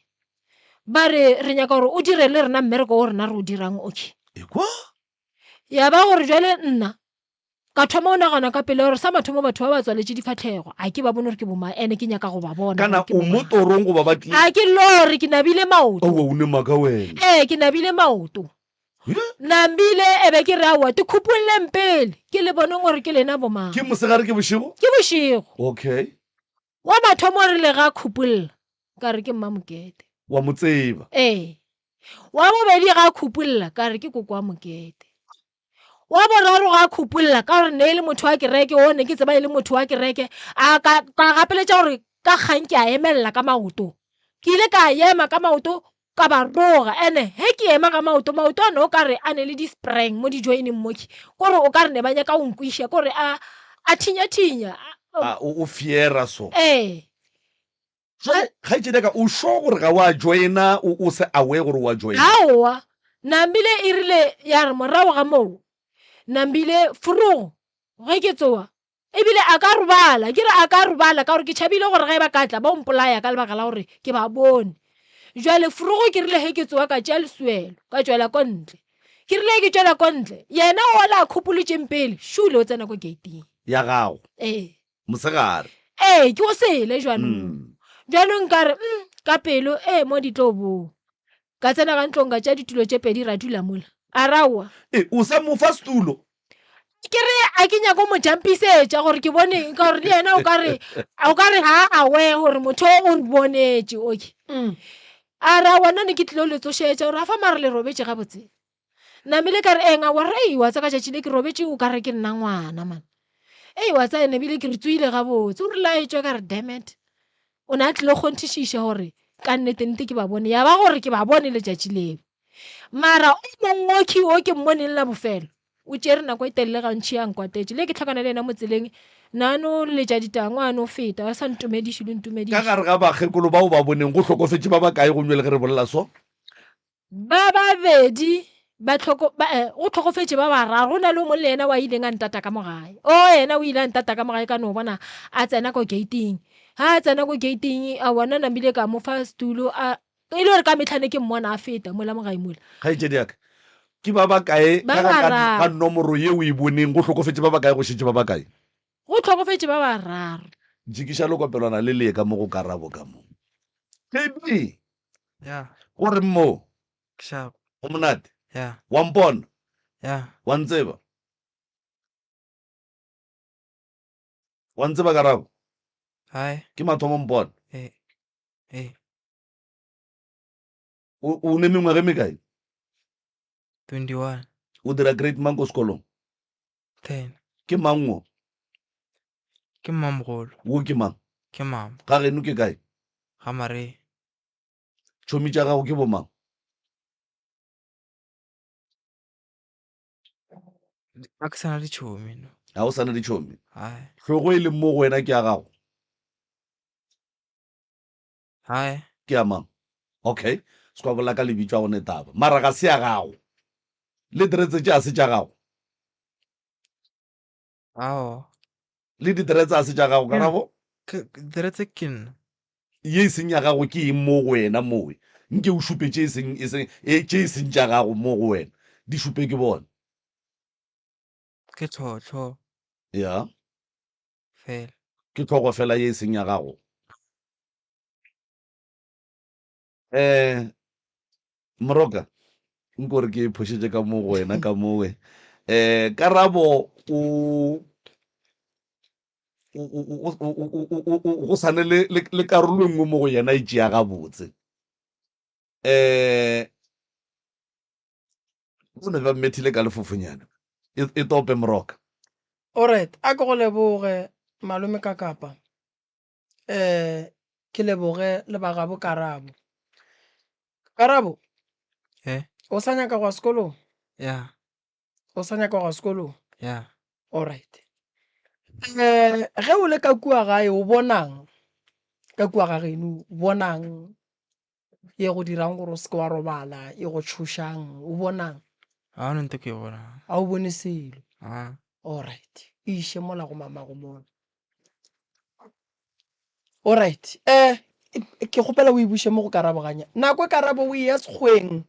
Ba re re nyaka gore o dire le rena mmereko o rena re o dirang okay. Ekwa? Ya ba gore jwale nna ka thoma go nagana ka pele gore sa mathomo batho ba ba tswaletše difahlego a ke ba bone gore ke bomang ene ke nyaka go ba bona Kana gore ke o mo bomang. torong goba ba tlile? A ke lore ke nabile maoto. Aowa o ne maaka wena. Ee ke nabile maoto. Nambile e be ke re aowa ke khupolleng pele ke le boneng gore ke lena bomang. Ke mosegare ke bošego? Ke bošego. Okay. Wa mathomo o rile ga khupolla ka re ke Mmamokete. Wa mo tseba? Ee. Wa bobedi ga khupolla ka re ke koko wa Mokete. Wa boraro ga khupolla ka gore ne e le motho wa kereke o ne ke tseba e le motho wa kereke a ka ka gapeletša gore ka kgang ke a emelela ka maoto. Ke ile ka ema ka maoto ka ba roga ene he ke ema ka maoto maoto a ne o ka re a ne le di-sprang mo di-joining moki kore o ka re ne ba nyaka go nkwiša kore a a thinya-thinya A o o fiera so. ee Jwale kgaetšedi ya ka o sure gore ga wa joina o o se aware gore wa joina? Aowa nambile e rile ya re morago ga moo nambile forogo ge ke tsoga Ebile a ka robala, ke re a ka robala ka gore ke tšhabile gore ge ba ka tla ba o mpolaya ka lebaka la gore ke ba bone. Jwale forogo ke rile ge ke tsoga ka tšea lesuelo ka tšwela ko ntle. Ke rile ke tšwela ko ntle, yena ola a khupolotšeng pele, šule o tsena ko gating. Ya gago. Ee. Mosegare. Ee, ke o sele jwanong. Bjanong ka re, mm, ka pelo, ee, mo di tlo boa. Ka tsena ka ntlong ka tšea ditulo tše pedi ra dula mola. A re aowa. Ee, o sa mo fa setulo? Ke re a ke nyako mo jampisetša gore ke bone ka gore le yena o ka re o ka re ga a aware gore motho o re bonetše okay. Mm. A re aowa nna ne ke tlilo le tsošetša gore a fa mare le robetše gabotse. Namile ka re eng aowa rei wa tsa ka tšatši le ke robetše o ka re ke nna ngwana man. Ei wa tsa ene ebile ke re tsoile gabotse o re laetšwe ka re damn it. O ne a tlilo kgonthišiša gore ka nnete nnete ke ba bone ya ba gore ke ba bone letšatši leo. Mara o mongwe o ke mmoneng la bofelo o tšere nako e telele gantši a nkwatetše. Le ke hlakana le yena mo tseleng, na no letša ditangwa a no feta, a sa ntumediše le ntumediše. Ka gare ga bakgekolo bao ba boneng go hlokofetše ba bakae gomme le ge re bolela so? Ba babedi ba hloko, ba, eh, go hlokofetše ba bararo. Go na le o mongwe le yena wa ileng a ntata ka mo gae. O yena o ile a ntata ka mo gae ka no bona a tsena ko gating. Ha a tsena ko gating, a bona namile ka mo fa setulo a E le gore ka mehla ne ke mmona a feta mola mo gae mola. Kgaetšedi ya ka, ke ba bakae Ba ka ga, ka, bararo. ga nomoro ye o e boneng go hlokofetše ba bakae go šetše ba bakae? Go hlokofetše ba bararo. Jikiša lekopelwana le lee ka mo go karabo ka mo. KB, Ya. Go reng mo? Ke sharp. Go monate? Ya. Wa mpona? Ya. Wa ntseba? Wa ntseba karabo? Hai. Ke mathomo mpona? Eh. Eh. O, o ne mengwaga e mekae? 21. O dira grade mang ko sekolong? 10. Ke mang wo? Ke mmamogolo. Wo ke mang? Ke mama. Ga geno ke kae? Ga Mare. Tšhomi tša gago ke bomang? A ke sa na ditšhomi no. Ga o sa na ditšhomi? Hai. Hlogo e leng mo go wena ke ya gago? Hai. Ke ya mang? Okay. Se kwa bolela ka lebitso a go ne taba. Mara ga se ya gago. Le dretse tše a se tša gago? Aowa. Le diteretse a se tša gago, Karabo? Dretse ke nna. Ye e seng ya gago ke eng mo go wena mowe? Nke o šupe tše e seng, e seng, e, tše e seng tša gago mo go wena. Di šupe ke bone. Ke tlhohlo. Ya. Fela. Ke tlhogo fela ye e seng ya gago. Eh, Moroka, nko re ke e phošetše ka mo go wena ka mowe. Eh, Karabo o go sane le, le, le karolo e nngwe mo go yena e tšea gabotse. Eh, o ne ba mmethile ka lefofonyana. E, e tope Moroka. Alright, a ke go leboge malome ka kapa. um ke leboge le ba gabo Karabo. Karabo, Eh? o sa nyaka go ya sekolong? Ya. O sa nyaka go ya sekolong? Ya. Alright. Um ge o le ka kua gae o bonang ka kua ga geno o bonang ye go dirang gore o se ke wa robala e go tšhošang o bonang? Ga gona ntho ke e bonang. Ga o bone selo. Ah. Alright. E iše mola go mamago mola. Alright. Eh ke kgopela o e buše mo go Karabo ganya. Nako e Karabo o eya sekgweng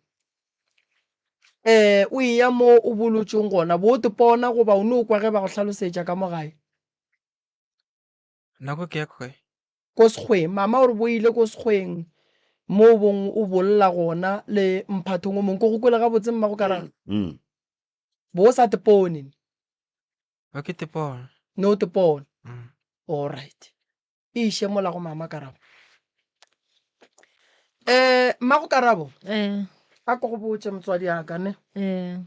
eh o eya mo o bolotšweng gona bo o tepona goba o no kwa ge ba go hlalosetša ka mo gae? Nako ke ya kae? Ko sekgweng. Mama o re bo ile ko sekgweng mo o bong o bolla gona le mphathong o mongwe. Ke go kwele gabotse mmago Karabo? Mm. Bo o sa tepone. Ba ke tepona. Ne o tepona. Mm. Alright. E iše mola go mama Karabo. Eh, mmago Karabo. Eh. A ko go botše motswadi ya ka ne. Eh.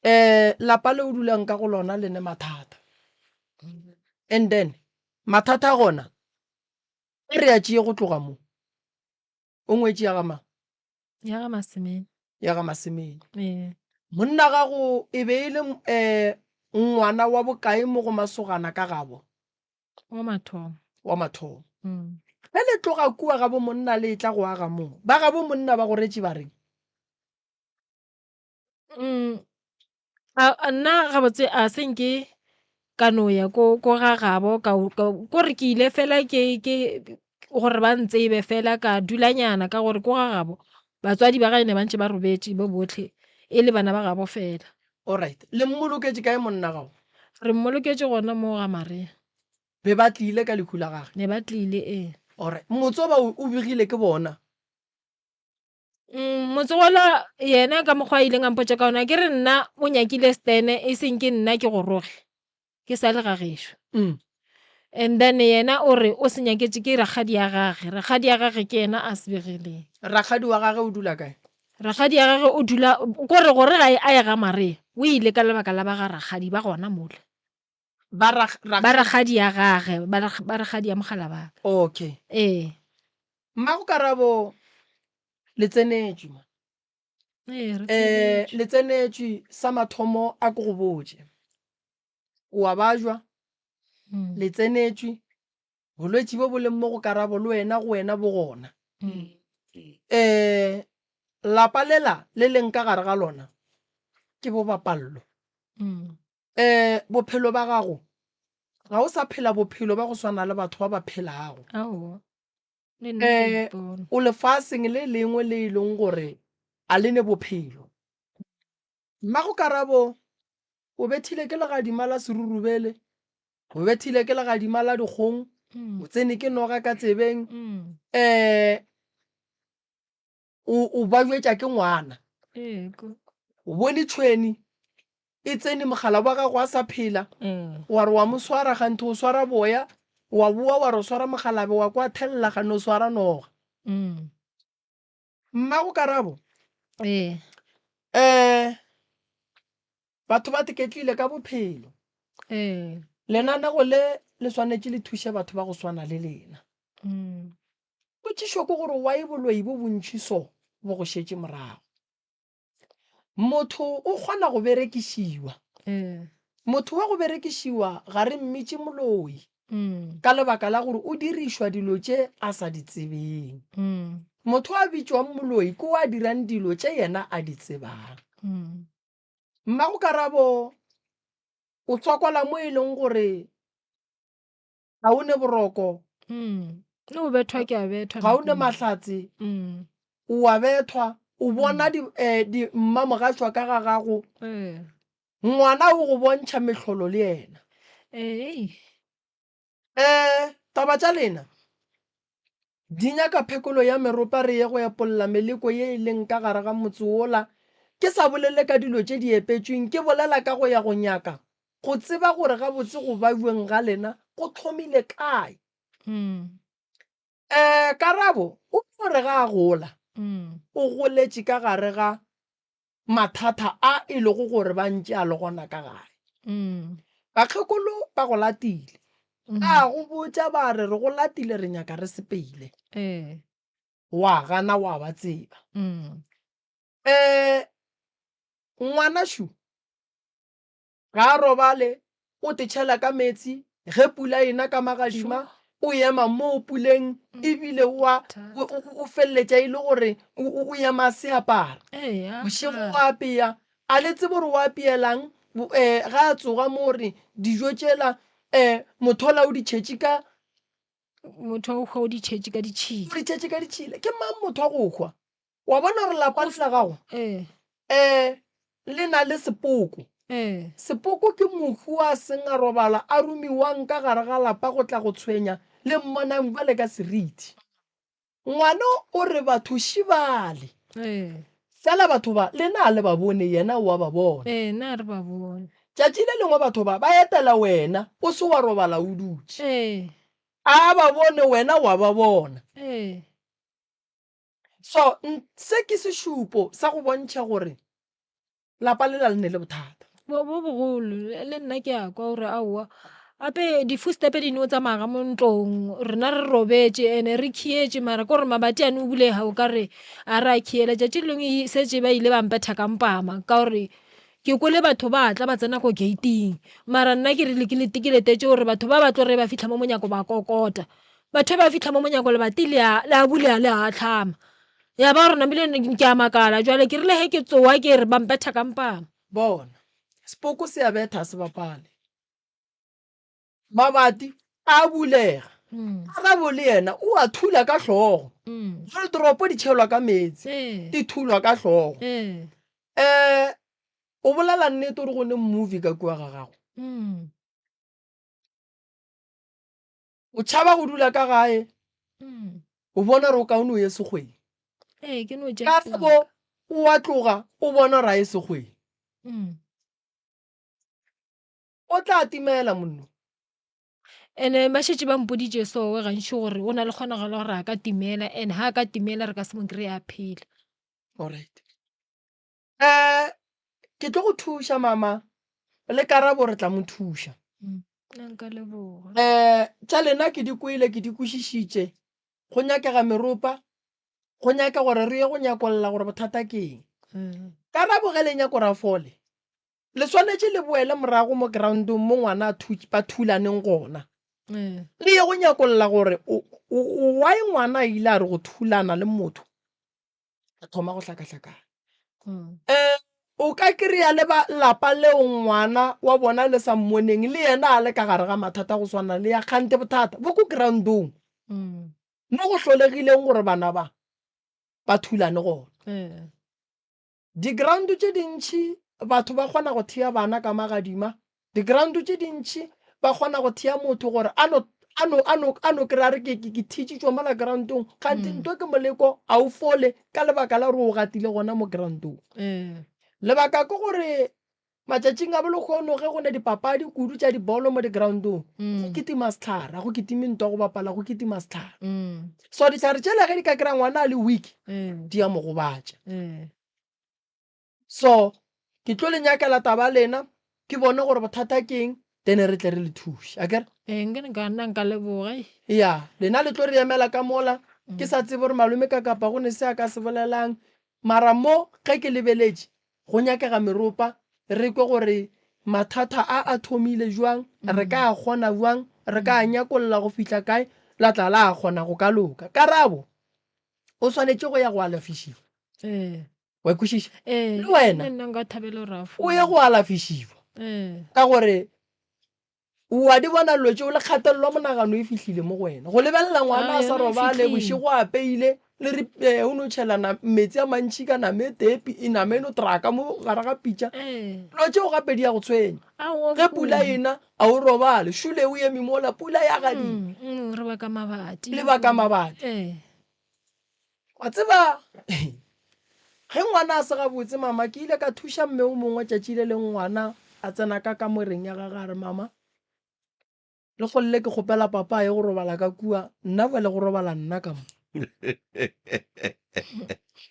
Eh, lapa le o dulang ka go lona le ne mathata. And then mathata a gona e re a tšee go tloga mo. O ngwetši ya ga mang? Ya ga Masemene. Ya ga Masemene. Ee. Monna gago e be e le um ngwana wa bokae mo go masogana ka gabo? Wa mathomo. Wa mathomo. Mm. Ge le tloga kua gabo monna le etla go aga mo, ba gabo monna ba go retše ba reng? Mm. A, nna gabotse a se nke ka no ya ko ko ga gabo ka ko re ke ile fela ke ke gore ba ntsebe fela ka dulanyana ka gore ko ga gabo batswadi ba gae ne ba ntše ba robetše bo botlhe e le bana ba gabo fela. Alright, le mmoloketše kae monna gago? Re mmoloketše gona mo ga Maria. Be ba tlile ka lehu la gage? Ne ba tlile, ee. Alright, motse o ba o begile ke bona? Mm, motsogola yena ka mokgwa a ileng a mpotša ka ona ke re nna o nyakile stene e seng ke nna ke goroge ke sa le gagešo Mm. and then yena o re o se nyaketše ke rakgadi ya gage rakgadi ya gage ke yena a se begileng Rakgadi wa gage o dula kae? rakgadi ya gage o dula kore gore ga a ye ga Maria o ile ka lebaka la ba ga rakgadi ba gona mola Ba ra, ba rakgadi ya gage ba ra- ba rakgadi ya mogala baka Okay. ee Mmago Karabo le tsenetšwe man. Ee, re Eh, tsenetšwe. le tsenetšwe sa mathomo a ke go botše. O a bajwa, Mm. le tsenetšwe, bolwetši bo bo leng mo go Karabo le wena go wena bo gona. Mm. Eh, lapa lela le leng ka gare ga lona ke bo bapallo. Mm. Eh, bophelo ba gago ga o sa phela bophelo ba go swana le batho ba ba phelago. Aowa. Le nna ke a Eh, ipona. o lefaseng le lengwe le e leng gore a le ne bophelo. Mmago Karabo o bethile ke legadima la serurubele. O bethile ke legadima la dikgong, o tsene ke noga ka tsebeng, um o ba jwetša ke ngwana. O bone tšhweni e tsene mogala wa gago a sa phela, wa re wa mo swara kganthe o swara boya, wa boa wa re o swara mogalabe wa kwa thella gane o swara noga. Mmago Karabo, Ee. Um batho ba teketlile ka bophelo. Ee. Lenanego le le swanetše le thuše batho ba go swana le lena. Potšišo ke gore why boloi bo bontši so bo go šetše morago? Motho o kgona go berekišiwa. Motho wa go berekišiwa ga re mmitše moloi ka lebaka la gore o dirišwa dilo tše a sa di tsebeng. Motho a bitšwang moloi ke wa dirang dilo tše yena a di tsebang. Mmago Karabo o tswakwala mo e leng gore ga o ne boroko. Le go bethwa ke a bethwa. Ga o ne mahlatse. O a bethwa. O bona di, eh, di mmamogašwa ka ga gago. Ngwana o go bontšha mehlolo le yena. Ee. Eh, taba tša lena di nyaka phekolo ya meropa re ye go epolla meleko ye e leng ka gare ga motse wola. Ke sa bolele ka dilo tše di epetšweng, ke bolela ka go ya go nyaka go tseba gore gabotse go babjweng ga lena go thomile kae. Eh, Karabo o no re ga a gola, o goletše ka gare ga mathata a e lego gore ba ntše a le gona ka gae. Bakgekolo ba go latile. Ba go botša ba re re go latile re nyaka re sepele. Wa gana wa ba tseba. Eh, ngwanašu ga a robale, o te tšhela ka meetse, ge pula e na ka magadima, o ema moo puleng ebile o a o feleletša e le gore o ema a se apara. Bošego o apea, a le tsebe gore o apeelang, um ga a tsoga mo re dijo tšela um mothola o di tšhetše ka Motho wa go hwa o di tšhetše ka ditšhila. O di tšhetše ka ditšhila. Ke mang motho wa go hwa? Wa bona gore lapa le la gago Ee. um le na le sepoko. Ee. Sepoko ke mohu a seng a robala a romiwang ka gare ga lapa go tla go tshwenya le mmonang bjale ka seriti. Ngwana o re batho šibale. Ee. Fela batho ba lena a le ba bone yena o a ba bona. Ee, nna a re ba bone. Tšatši le lengwe batho ba ba etela wena o se wa robala o dutše. Ee. A ba bone wena wa ba bona. Ee. So se ke sešupo sa go bontšha gore lapa lela le ne le bothata. Bo bo bogolo le nna ke a kwa gore aowa gape di-footstep di no tsamaya ka mo ntlong rena re robetše ene re khietše mara ke gore mabati a no bulega o ka re a re a khiela tšatši le lengwe setše ba ile ba mpetha ka mpama ka gore ke kwele batho ba tla ba tsena ko gating mara nna ke rile ke letetše gore batho ba ba tlo re ba fitlha mo monyako ba kokota Batho ba fihla mo monyako lebati le a le a bulega le a ahlama. Ya ba gore namile ke a makala jwale ke rile he ke tsoa ke re ba mpetha ka mpama. Bona, sepoko se a betha se bapale. Mabati a bulega. Karabo le yena o a thula ka hlogo. Wardrobe di tšhelwa ka meetse, di thulwa ka hlogo. Um o bolela nnete o re go ne movie ka kua ga gago. O tšhaba go dula ka gae. O bona gore o kaone o ye sekgweng. Ee, ke no tšea Karabo o a tloga o bona gore a ye sekgweng. O tla timela monno. Ene ba šetše ba mpoditše so gantši gore o na le kgonagalo gore a ka timela and ha a ka timela re ka se mo kry-e a phela. Alright. Um ke tlo go thuša mama le Karabo re tla mo thuša. Nna nka leboga. Um tša lena ke di kwele ke di kwešišitše. Go nyakega meropa, go nyaka gore re ye go nyakolla gore bothata ke eng. Karabo ge le nyaka gore a fole, le swanetše le boele morago mo groundong mo ngwana a ba thulaneng gona. Le ye go nyakolla gore why ngwana a ile a re go thulana le motho a thoma go hlakahlakana. Um o ka kry-a le ba lapa leo ngwana wa bona le sa mmoneng le yena a le ka gare ga mathata go swana le ya kgante bothata bo ko groundong mo go hlolegileng gore bana ba ba thulane gona. Di-ground tše dintši batho ba kgona go thea bana ka magadima, di-ground tše dintši ba kgona go thea motho gore a no a no a no a no kry-a re ke ke ke thitšitšwe mola groundong kganthe ntho ke moleko a o fole ka lebaka la gore o gatile gona mo groundong. Lebaka ke gore Matšatšing a bolehono ge go ne dipapadi kudu tša dibolo mo di-groundong, go kitima sehlare, ga go kitime ntwa go bapala, go kitima sehlare. So dihlare tšela ge di ka kry-a ngwana a le weak, di a mo gobatša. So ke tlo le nyakela taba lena, ke bone gore bothata ke eng, then re tle re le thuše, akere? Ee, nke nka nna nka leboga. Ya, lena le tlo re emela ka mola, ke sa tsebe gore malome ka kapa go ne se a ka se bolelang, mara mo ge ke lebeletše, Go nyakega meropa, re kwe gore mathata a a thomile bjang, re ka a kgona bjang, re ka a nyakolla go fihla kae, la tla la kgona go ka loka. Karabo, O swanetše go ya go alafišiwa. Ee. Wa kwešiša? Ee. Le wena. Le nna nka thabela gore a O ye go alafišiwa. Ee. Ka gore O a di bona dilo tšeo, le kgatelelo ya monagano e fihlile mo go wena. Go lebelela ngwana a sa robale, bošego a apeile, le re eh, o no tšhela metsi a mantši ka nama e tee, e nama e no traka mo gare ga pitša. Dilo tšeo gape di ya go tshwenya. Ge pula e na, a o robale. Šule o eme mola, pula ya gadima. Re baka mabati. Le baka mabati. Wa tseba, ge ngwana a se gabotse, mama, ke ile ka thuša mme o mongwe tšatši le leng ngwana a tsena ka kamoreng ya gagwe a re, Mama, le kgolle ke kgopela papa a ye go robala ka kua, nna bjale go robala nna ka mo.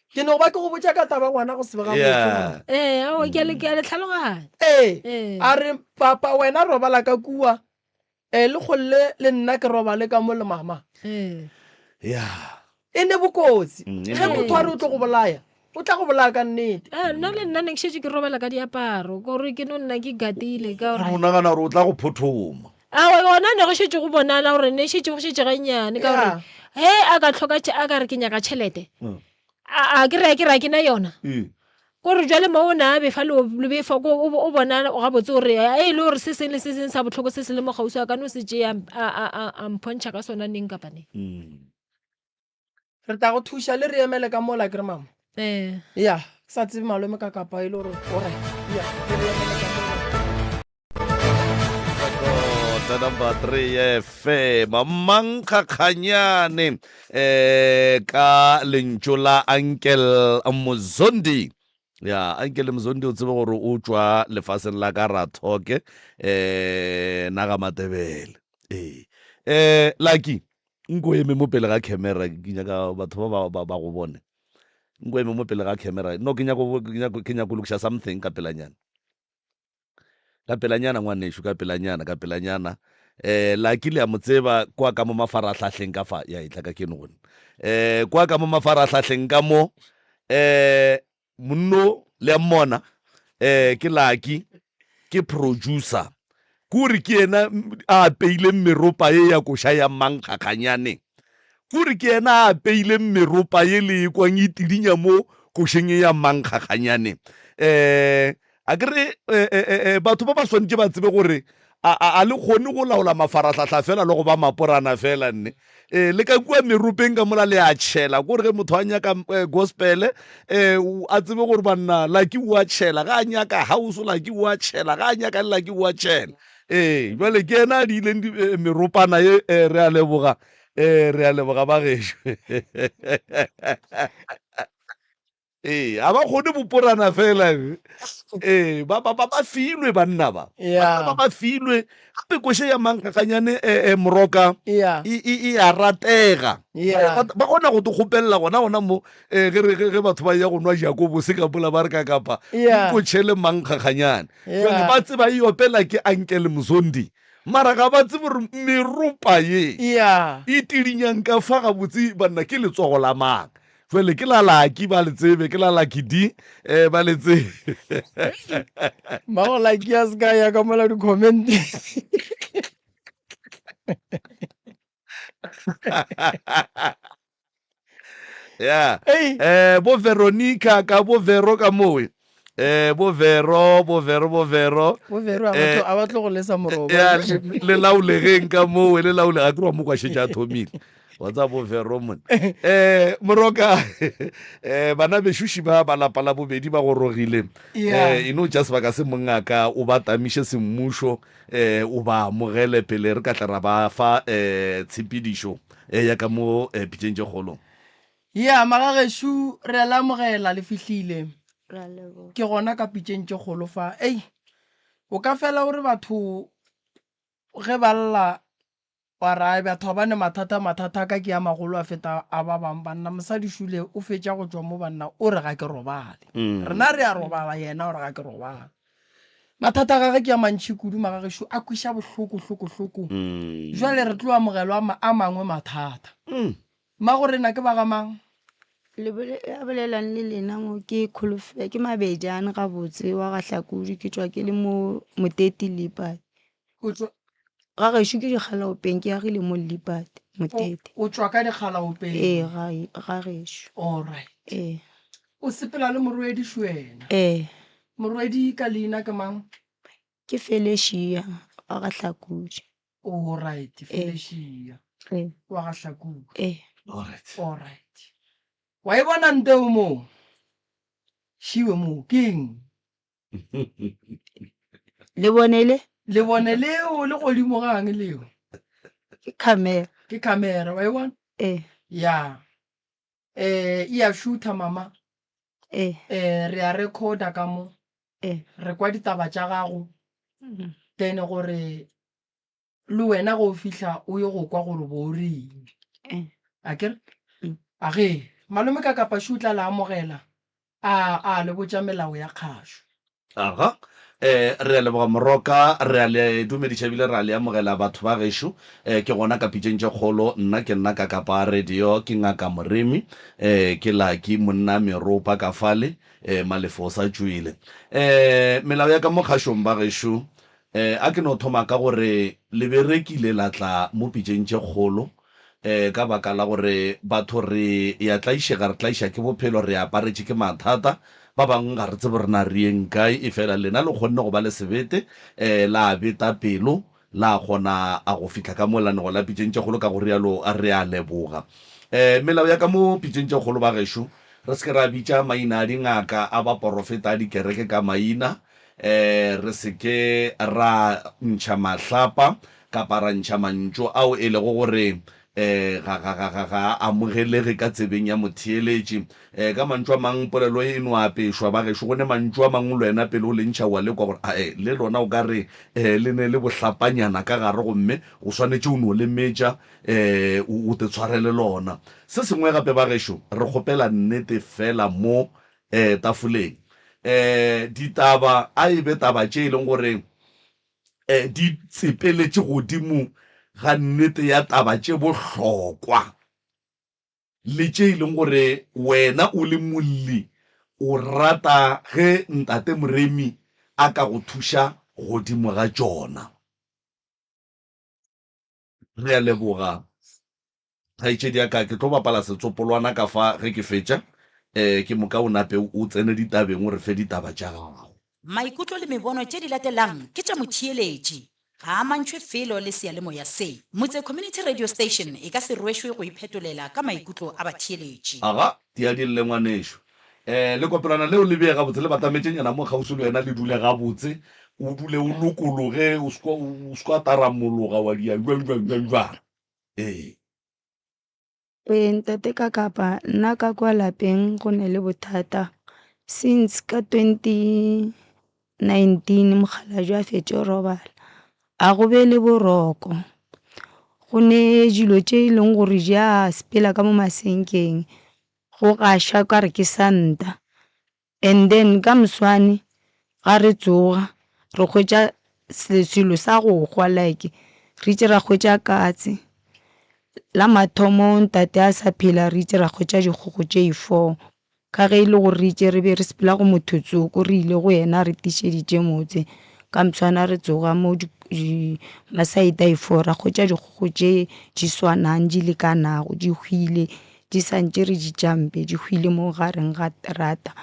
Ke no ba ke go botša ka taba ngwana go se be gabotse. Yeah. Ee, aowa, ke a le ke a le tlhaloganya. Ee, Ee. a re, Papa, wena robala ka kua, E le golle le nna ke robale ka mo le mama. Ee. Ya. E ne bokotsi. Mm, e Ge ne motho a re o tlo go bolaya, o tla go bolaya ka nnete. Eh, nna le nna ne ke šetše ke robala ka diaparo kore ke no nna ke gatile ka Gore gore o nagana gore o tla go phothoma. awa gona ne go šetše go bonala gore ne šetše go šetše gannyane ka gore Yeah. he a ka tlhoka tšhe- a ka re ke nyaka tšhelete Mm. a a ke re ke re a ke na yona Ee. Kore jwale mo o ne a befa le le befa ko o o bona gabotse gore e le gore se seng le se seng sa bohloko se se le mo kgauswi a ka no se tšea a a a a mpontšha ka sona neng kapa neng. Mm. Re tla go thuša le re emele ka mola kere mama. Ee. Ya, ke sa tsebe malome ka kapa e le gore o right. Ya, le re emele ka mola. Kota number 3 FM Mankgakganyane eh ka lentšu la Uncle Mozondi ya Uncle Mozondi o tsebe gore o tšwa lefaseng la ka Rathoke eh naga Matebele ee eh Lucky nko eme mo pele ga camera ke nyaka batho ba ba ba go bone nko eme mo pele ga camera no ke nyako ke nyako lokiša something ka pelanyana Ka pelanyana, ngwanešu, ka pelanyana, ka pelanyana. Eh, Lucky le a mo tseba kwa ka mo mafarahlahleng ka fa. Ya, etla ka keno gone. Eh, kwa ka mo mafarahlahleng ka mo. Eh, monno le a mmona. Eh, ke Lucky, ke producer. Kore ke yena a apeileng meropa ye ya koša ya Mankgakganyane. Kore ke yena a apeileng meropa ye le e kwang e tidinya mo košeng ye ya Mankgakganyane. Eh, A ke re, e, e, e, e, batho ba ba swanetše ba tsebe gore a, a, a le kgone go laola mafarahlahla fela le go ba maporana fela nne. E, le ka kua meropeng ka mola le a tšhela, kore ge motho a nyaka e, gospel, e, a tsebe gore banna Lucky o a tšhela, ge a nyaka house Lucky o a tšhela, ge a nyaka le Lucky o a tšhela. Ee, jwale ke yena a diileng di, e, meropana ye, e, re a leboga, e, re a leboga ba gešo. Ee, ga ba kgone boporana fela. Ee, ba ba ba ba filwe banna ba. Yeah. Banna ba ba filwe. Gape koše ya mankgakganyane eh, eh, moroka Yeah. e e e a ratega. Yeah. Ba ba kgona go kgopelela gona gona mo eh, ge re ge ge batho ba ya go nwa Jakobose ka mola ba re ka kapa Yeah. nko tšhele mankgakganyane. Yeah. Jwale ba tseba e opela ke Uncle Mzondi. Mara ga ba tsebe gore meropa ye Yeah. e tidinyang ka fa gabotse banna ke letsogo la mang. Jwale ke la Lucky ba le tsebe, ke la Lucky D eh ba le tsebe. Mmago Lucky a se ka ya ka mola di-comment. Yeah. Ei. Eh bo Veronica ka bo Vero ka mowe. Eh bo Vero, bo Vero, bo Vero. Bo Vero a ba Eh, tlo- a ba tlo go lesa moroba. Ya le laolegeng ka mowe, le laolega ke wa mo kwa šetše a thomile. Wa tseba bo Vero mone. Eh Moroka eh bana bešuši ba ba lapa la bobedi ba gorogile. Yeah. Eh e no tša sebaka se mongaka o ba tamiše semmušo eh o ba amogele pele re ka tla ra ba fa eh tshepedišo eh ya ka mo eh, pitšeng tše kgolo. Ya magagešo re a le amogela le fihlile. Ra leboga. Ke gona ka pitšeng tše kgolo fa. Ei o ka fela o re batho ge ba lla Wa re, Ai, batho ga ba ne mathata, mathata a ka ke a magolo a feta a ba bangwe banna. Mosadi šule o fetša go tšwa mo banna, o re ga ke robale. Rena re a robala, yena o re ga ke robale. Mathata a gagwe ke a mantši kudu, magagešo, a kweša bohloko, hloko, hloko. Bjale re tlo amogelwa a, a mangwe mathata. Mmagorena ke ba ga mang? Le bole, a bolelang le lena mo ke Kholofe, ke Mabejane gabotse wa ga Hlakudi, ke tšwa ke le mo Moteti Leipane. O tšwa. Ga gešo ke Dikgalaopeng, ke agile mo Lipate, Motete. O tšwa ka Dikgalaopeng? Ee, ga, ga gešo. All right. Ee. O sepela le morwedi Šwena? Ee. Morwedi ka leina ke mang? Ke Felesia wa ga Hlakudi. All right, Felesia Ee. wa ga Hlakudi. Ee. All right. All right. Wa e bona nteo moo? Šiwe moo, ke eng? Le bone le? Lebone leo le godimo gang leo? Ke camera. Ke camera, wa e bona? Ee. Ya. Eh, e a shooter mama. Ee. Eh, re a recorder ka mo. Ee. Re kwa ditaba tša gago. Then gore le wena ge o fihla o ye go kwa gore bo o reng. Eh. A ke re? Mm. A ge malome ka kapašu o tla le amogela a a le botša melao ya kgašo. Aga. Eh, re a leboga Moroka, re a le dumediša ebile re a le amogela batho ba gešo. Eh, ke gona ka pitšeng tše kgolo, nna ke nna Kakapa Radio, ke Ngaka Moremi, eh, ke Lucky monna meropa ka fale, eh, Malefo o sa tšwele. Eh, melao ya ka mo kgašong ba gešo, Eh, a ke no thoma ka gore le berekile la tla mo pitšeng tše kgolo, eh, ka baka la gore batho re ya tlaišega, re tlaiša ke bophelo, re aparetše ke mathata, ba bangwe ga re tsebe gore na re yeng kae, efela lena le kgonne go ba le sebete, eh, la beta pelo, la kgona a go fihla ka mo lanego la pitšeng tše kgolo, ka go rialo re a leboga. Eh, melao ya ka mo pitšeng tše kgolo ba gešo, re se ke ra bitša maina a dingaka, a baporofeta, a dikereke ka maina, Re se ke ra ntšha mahlapa kapa ra ntšha mantšu ao e lego gore ga, ga, ga, ga, ga a amogelege ka tsebeng ya motheeletši. Ka mantšu a mang, polelo e no apešwa. Bagešo, go ne mantšu a mangwe le wena pele o le ntšha o a lekwa gore ae, le lona o ka re le ne le bohlapanyana ka gare gomme o swanetše o no le metša, o, o te tshwarele lona. Se sengwe gape bagešo, re kgopela nnete feela mo eh, tafoleng. Eh, ditaba a e be taba tše e leng gore eh, di tsepeletše godimo ga nnete ya taba tše bohlokwa le tše e leng gore wena o le molli o rata ge Ntate Moremi a ka go thuša godimo ga tšona. Re a leboga. Kgaetšedi ya ka, ke tlo bapala setsopolwana ka fa ge ke fetša. Um ke moka o nape o tsene ditabeng o re fe ditaba tša gago. Maikutlo le mebono tše di latelang ke tša motheeletši. Ga a amantšhwe felo le seyalemoya se. Motse Community Radio Station e ka se rwešwe go iphetolela ka maikutlo a batheeletši. Aga, tia di lle ngwanešu. Um lekopelwana leo le bee gabotse, le batametšenyana mo kgauswi le wena, le dule gabotse, o dule o lokologe, o se o se wa taramologa wa dia jwang jwang jwang jwang. Ee. Ee, ntate Kakapa, nna ka kwa lapeng go ne le bothata since ka 2019 mokgalabje a fetše go robala, a go be le boroko. Go ne dilo tše e leng gore di a sepela ka mo masenkeng. Go gaša o ka re ke santa and then ka moswane ga re tsoga re hwetša selo sa go hwa like re itše ra hwetša katse. La mathomo ntate a sa phela re itše ra hwetša dikgogo tše i-four ka ge e le gore re itše re be re sepela go motho tsoko re ile go yena a re tiišeditše motse. Ka moswana re tsoga mo masaete a i-four ra hwetša dikgogo tše di swanang di lekanago di hwile. Di sa ntše re di tšampe di hwile mo gareng ga terata.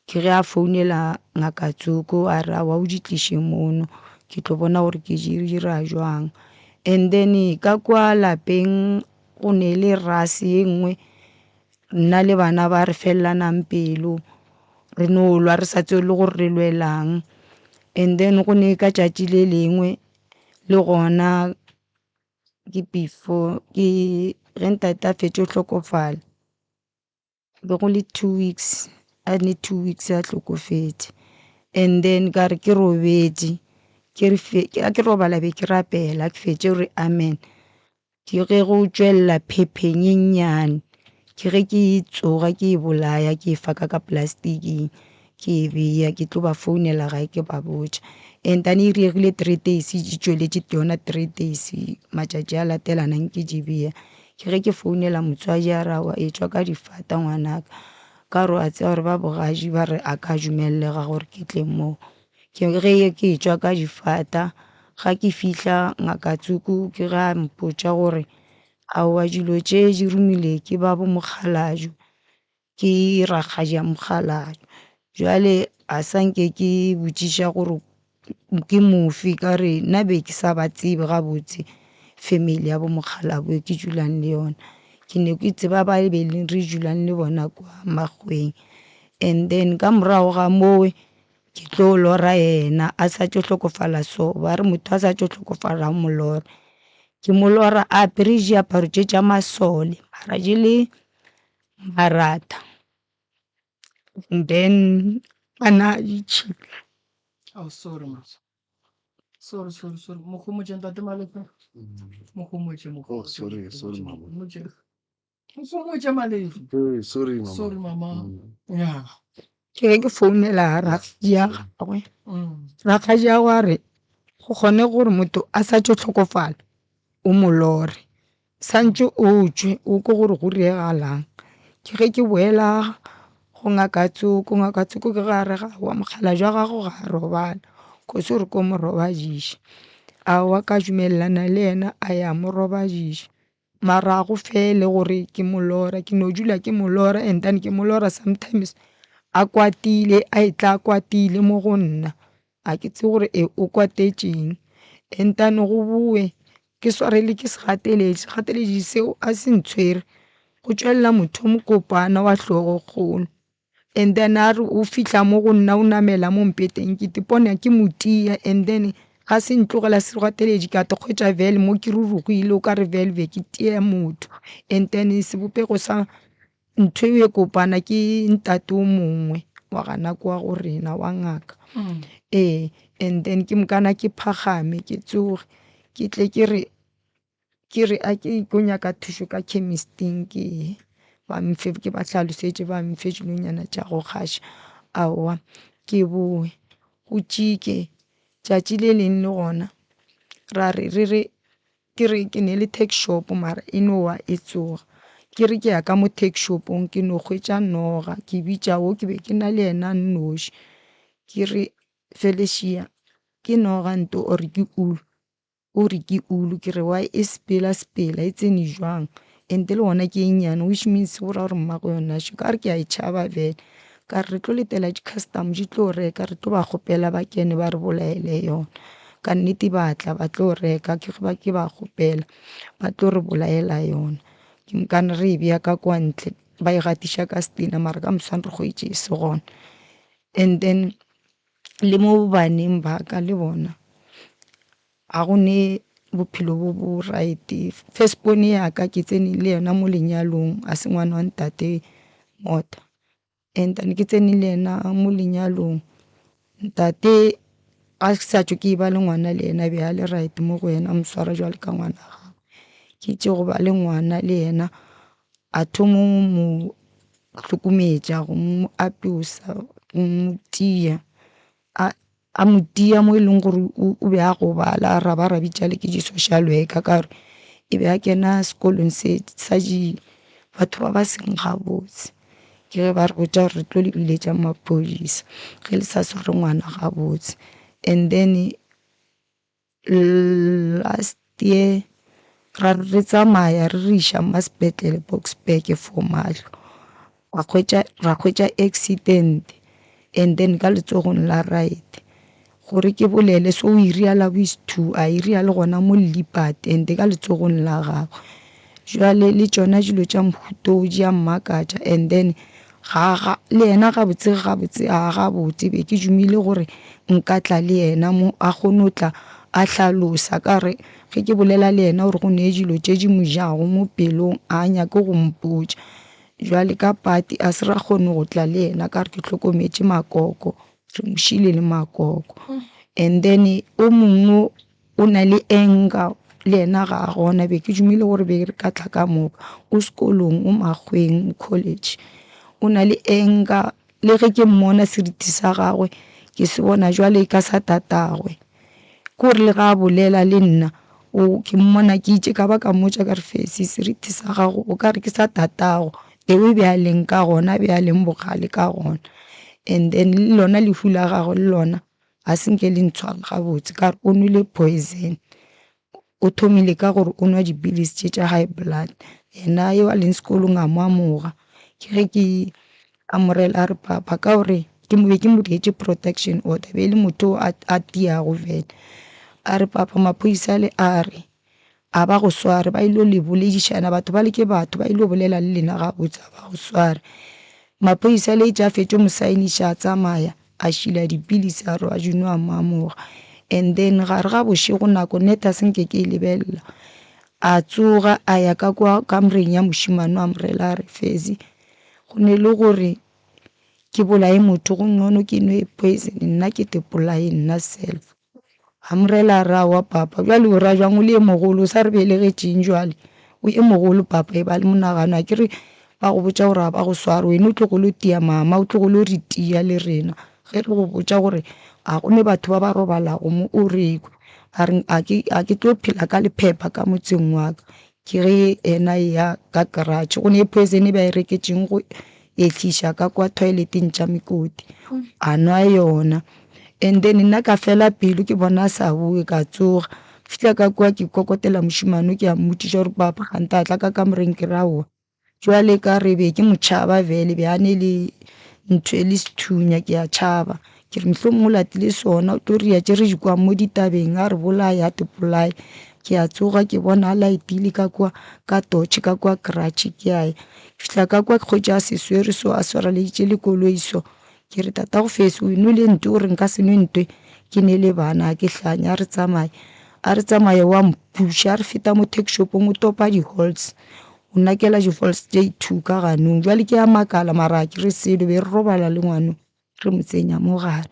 Ke ge a founela ngaka Tsoko a re aowa o di tliše mono ke tlo bona gore ke di dira jwang. And then ka kwa lapeng go ne le rase ye nngwe nna le bana ba re felelanang pelo re no lwa re sa tsebe le gore re lwelang. And then go ne ka tšatši le lengwe le gona ke before ke ge ntate a fetša go hlokofala be go le 2 weeks a ne 2 weeks a hlokofetše. And then ka re ke robetše ke re a ke robala be ke rapela ke fetše gore amen. Ke ge go tšwelela phepheng e nnyane ke ge ke tsoga ke e bolaya ke e faka ka plasticing ke e beya ke tlo ba founela gae ke ba botša. And then e diregile 3 days di tšweletše yona 3 days matšatši a latelanang ke di beya. Ke ge ke founela motswadi a re aowa etšwa ka difata ngwanaka. Ka gore wa tseba gore ba bogadi ba re a ka dumellega gore ke tle moo. Ke ge ke etšwa ka difata ga ke fihla ngaka Tsuku ke ge a mpotša gore aowa dilo tše di romile ke ba bo mokgalabje ke rakgadi ya mokgalabje. Jwale a sa nke ke botšiša gore ke mofe ka re nna be ke sa ba tsebe gabotse family ya bo mokgalabje ke dulang le yona. Ke ne ke tseba ba be re dulang le bona kwa Makgoweng. And then ka morago ga moo ke tlo lora yena a sa tšo hlokofala so ba re motho a sa tšo hlokofala o mo lora. Ke mo lora a apere diaparo tše tša masole mara di le maratha and then a na ditšhila. Oh, sorry, ma. Sorry, sorry, sorry. Mokhomotše ntate Malefe. Mokhomotše, Oh, mokhomotše. sorry, sorry, mama. Mokhomotše. Mokhomotše Malefe. Hey, sorry, mama. Sorry, mama. Yeah. Ke ge ke founela rakgadi ya gagwe. Rakgadi ya gagwe a re go kgone gore motho a sa tšo hlokofala o mo lore. Santše o tšwe o kwe gore go diregalang. Ke ge ke boela go ngaka Tsoko, ngaka Tsoko ke ge a re aowa mokgalabje wa gago ga a robala cause o re ko mo robadiša. Aowa ka dumelelana le yena a ya mo robadiša. Mara ga go fele gore ke mo lora, ke no dula ke mo lora and then ke mo lora sometimes a kwatile a etla a kwatile mo go nna. A ke tsebe gore e o kwatetšeng. And then go boe ke swarele ke segateledi, segateledi seo a se ntshwere. Go tšwelela motho o mokopana wa hlogokgolo. And then a re o fihla mo go nna o namela mo mpeteng ke ipona ke mo tia and then ga se ntlogela segateledi ka te kgwetša vele mo ke rurugile o ka re vele be ke tia motho. And then sebopego sa ntho e kopana ke ntate o mongwe wa gana kwa go rena wa ngaka. Ee, and then ke mokana ke phagame ke tsoge ke tle ke re ke re a ke tlo nyaka thušo ka chemist-ing ke ye ba mfe ke ba hlalosetše ba mfe dilonyana tša go gaša. Aowa ke boe go tšike tšatši le leng le gona ra re re re ke re ke ne le tuck shop mara e no wa e tsoga. Ke re ke ya ka mo tuck shop-ong ke no hwetša noga ke bitša wo ke be ke na le yena a nnoši. Ke re Felicia ke noga nto or ke ulu, o re ke ulu ke re why e sepela sepela e tsene jwang and le gona ke e nnyane which means go ra gore mmago yona šo. Ka re ke a e tšhaba vele ka re re tlo letela di-custom di tlo reka re tlo ba kgopela ba kene ba re bolaele yona. Ka nnete ba tla ba tlo reka ke ge ba ke ba kgopela ba tlo re bolaela yona. Ke mokane re e beya ka kwa ntle ba e gatiša ka setena mara ka moswane re hwetše e se gona. And then le mo baneng ba ka le bona ga go ne bophelo bo bo right. First born ya ka ke tsene le yena mo lenyalong a se ngwana wa ntate Mota. And then ke tsene le yena mo lenyalong ntate a sa tšwe ke ba le ngwana le yena be a le right mo go yena a mo swara jwalo ka ngwana wa gagwe. Ke itše go ba le ngwana le yena a thoma go mo hlokometša go mo apeosa go mo tia. A mo tia mo e leng gore o be a gobala ra ba ra bitša le ke di-social worker ka gore e be a kena sekolong se sa di batho ba ba seng gabotse. Ke ge ba re botša gore re tlo le biletša maphodisa ge le sa sware ngwana gabotse. And then last year ra re re tsamaya re re iša ma sepetlele Boksburg for mahlo ra hwetša accident and then ka letsogong la right. Gore ke bolele so o iriala bo is 2 a iriale gona mo Lipat and ka letsogong la gagwe. Jwale le tšona dilo tša mohuta wo di a mmakatša and then ga ga le yena gabotse gabotse a gabotse be ke dumile gore nka tla le yena mo a kgone go tla a hlalosa ka re ge ke bolela le yena gore go ne dilo tše di mo jago mo pelong a nyake go mpotša. Jwale ka pati a se ra kgone go tla le yena ka re ke hlokometše makoko re mo šile le makoko and then o mongwe o na le anger le yena ga a gona be ke dumile gore be re ka tla ka moka o sekolong o makgweng o college o na le anger le ge ke mmona seriti sa gagwe ke se bona jwale ka sa tatagwe kore le ga a bolela le nna o ke mmona ke itše ka ba ka mmotša ka re fesi seriti sa gago o ka re ke sa tatago the way be a leng ka gona be a leng bogale ka gona and then le lona lehu la gagwe le lona ga se nke le ntshware gabotse ka re o nwele poison. O thomile ka gore o nwa dipilisi tše tša high blood, yena yo a leng sekolong a mo amoga. Ke ge ke amogela a re papa ka gore ke be ke mo diretše protection order be e le motho a tiago fela. A re papa maphodisa ale a re a ba go sware ba ile le boledišana batho ba le ke batho ba ile bolela le lena gabotse a ba go sware. Maphodisa le itše a fetše mo saeniša a tsamaya a šila dipilisi a re a di nwa a mo amoga. And then gare ga bošego nako net a se nke ke e lebelela a tsoga a ya ka kwa kamoreng ya mošemane a mo rela a re Fezi go ne le gore ke bolaye motho go ncono ke nwe poison nna ke te polaye nna self. A mo rela a re aowa papa bjale o ra bjang o le e mogolo o sa re belegetšeng jwale o e mogolo papa e ba le monagano a ke re ba go botša gore ga ba go sware wena o tlogolo tia mama o tlogolo re tia le rena ge re go botša gore ga go ne batho ba ba robalago mo o re kwe a re a ke tlo phela ka lephepha ka motseng wa ka Ke ge yena a eya ka garage go ne poison e ba e reketšeng go ehliša ka kwa toileteng tša mekoti a nwa yona and then nna ka fela pelo ke bona a sa boe ka tsoga fihla ka kwa ke kokotela mošemane ke a mmotšiša gore papa kgante a tla ka kamoreng ke re aowa. Jwale ka re be ke mo tšhaba bjale be a ne le ntho e le sethunya ke a tšhaba ke re mohlomongwe o latile sona o tlo ria tše re di kwang mo ditabeng a re bolaya a te bolaye. Ke a tsoga ke bona a light-ile ka kwa ka torch ka kwa garage ke a ya fihla ka kwa ke hwetša a se swere so a swareleditše le koloi so. Ke re tatago Fesi o nwele ntwe o re nka se nwe ntwe ke ne le bana a ke hlanya a re tsamaye a re tsamaye wa mpuša a re feta mo tuck shopong o topa di-halls o nakela di-halls tše two ka ganong jwale ke a makala mara ga ke re selo be re robala le ngwano re mo tsenya mo gare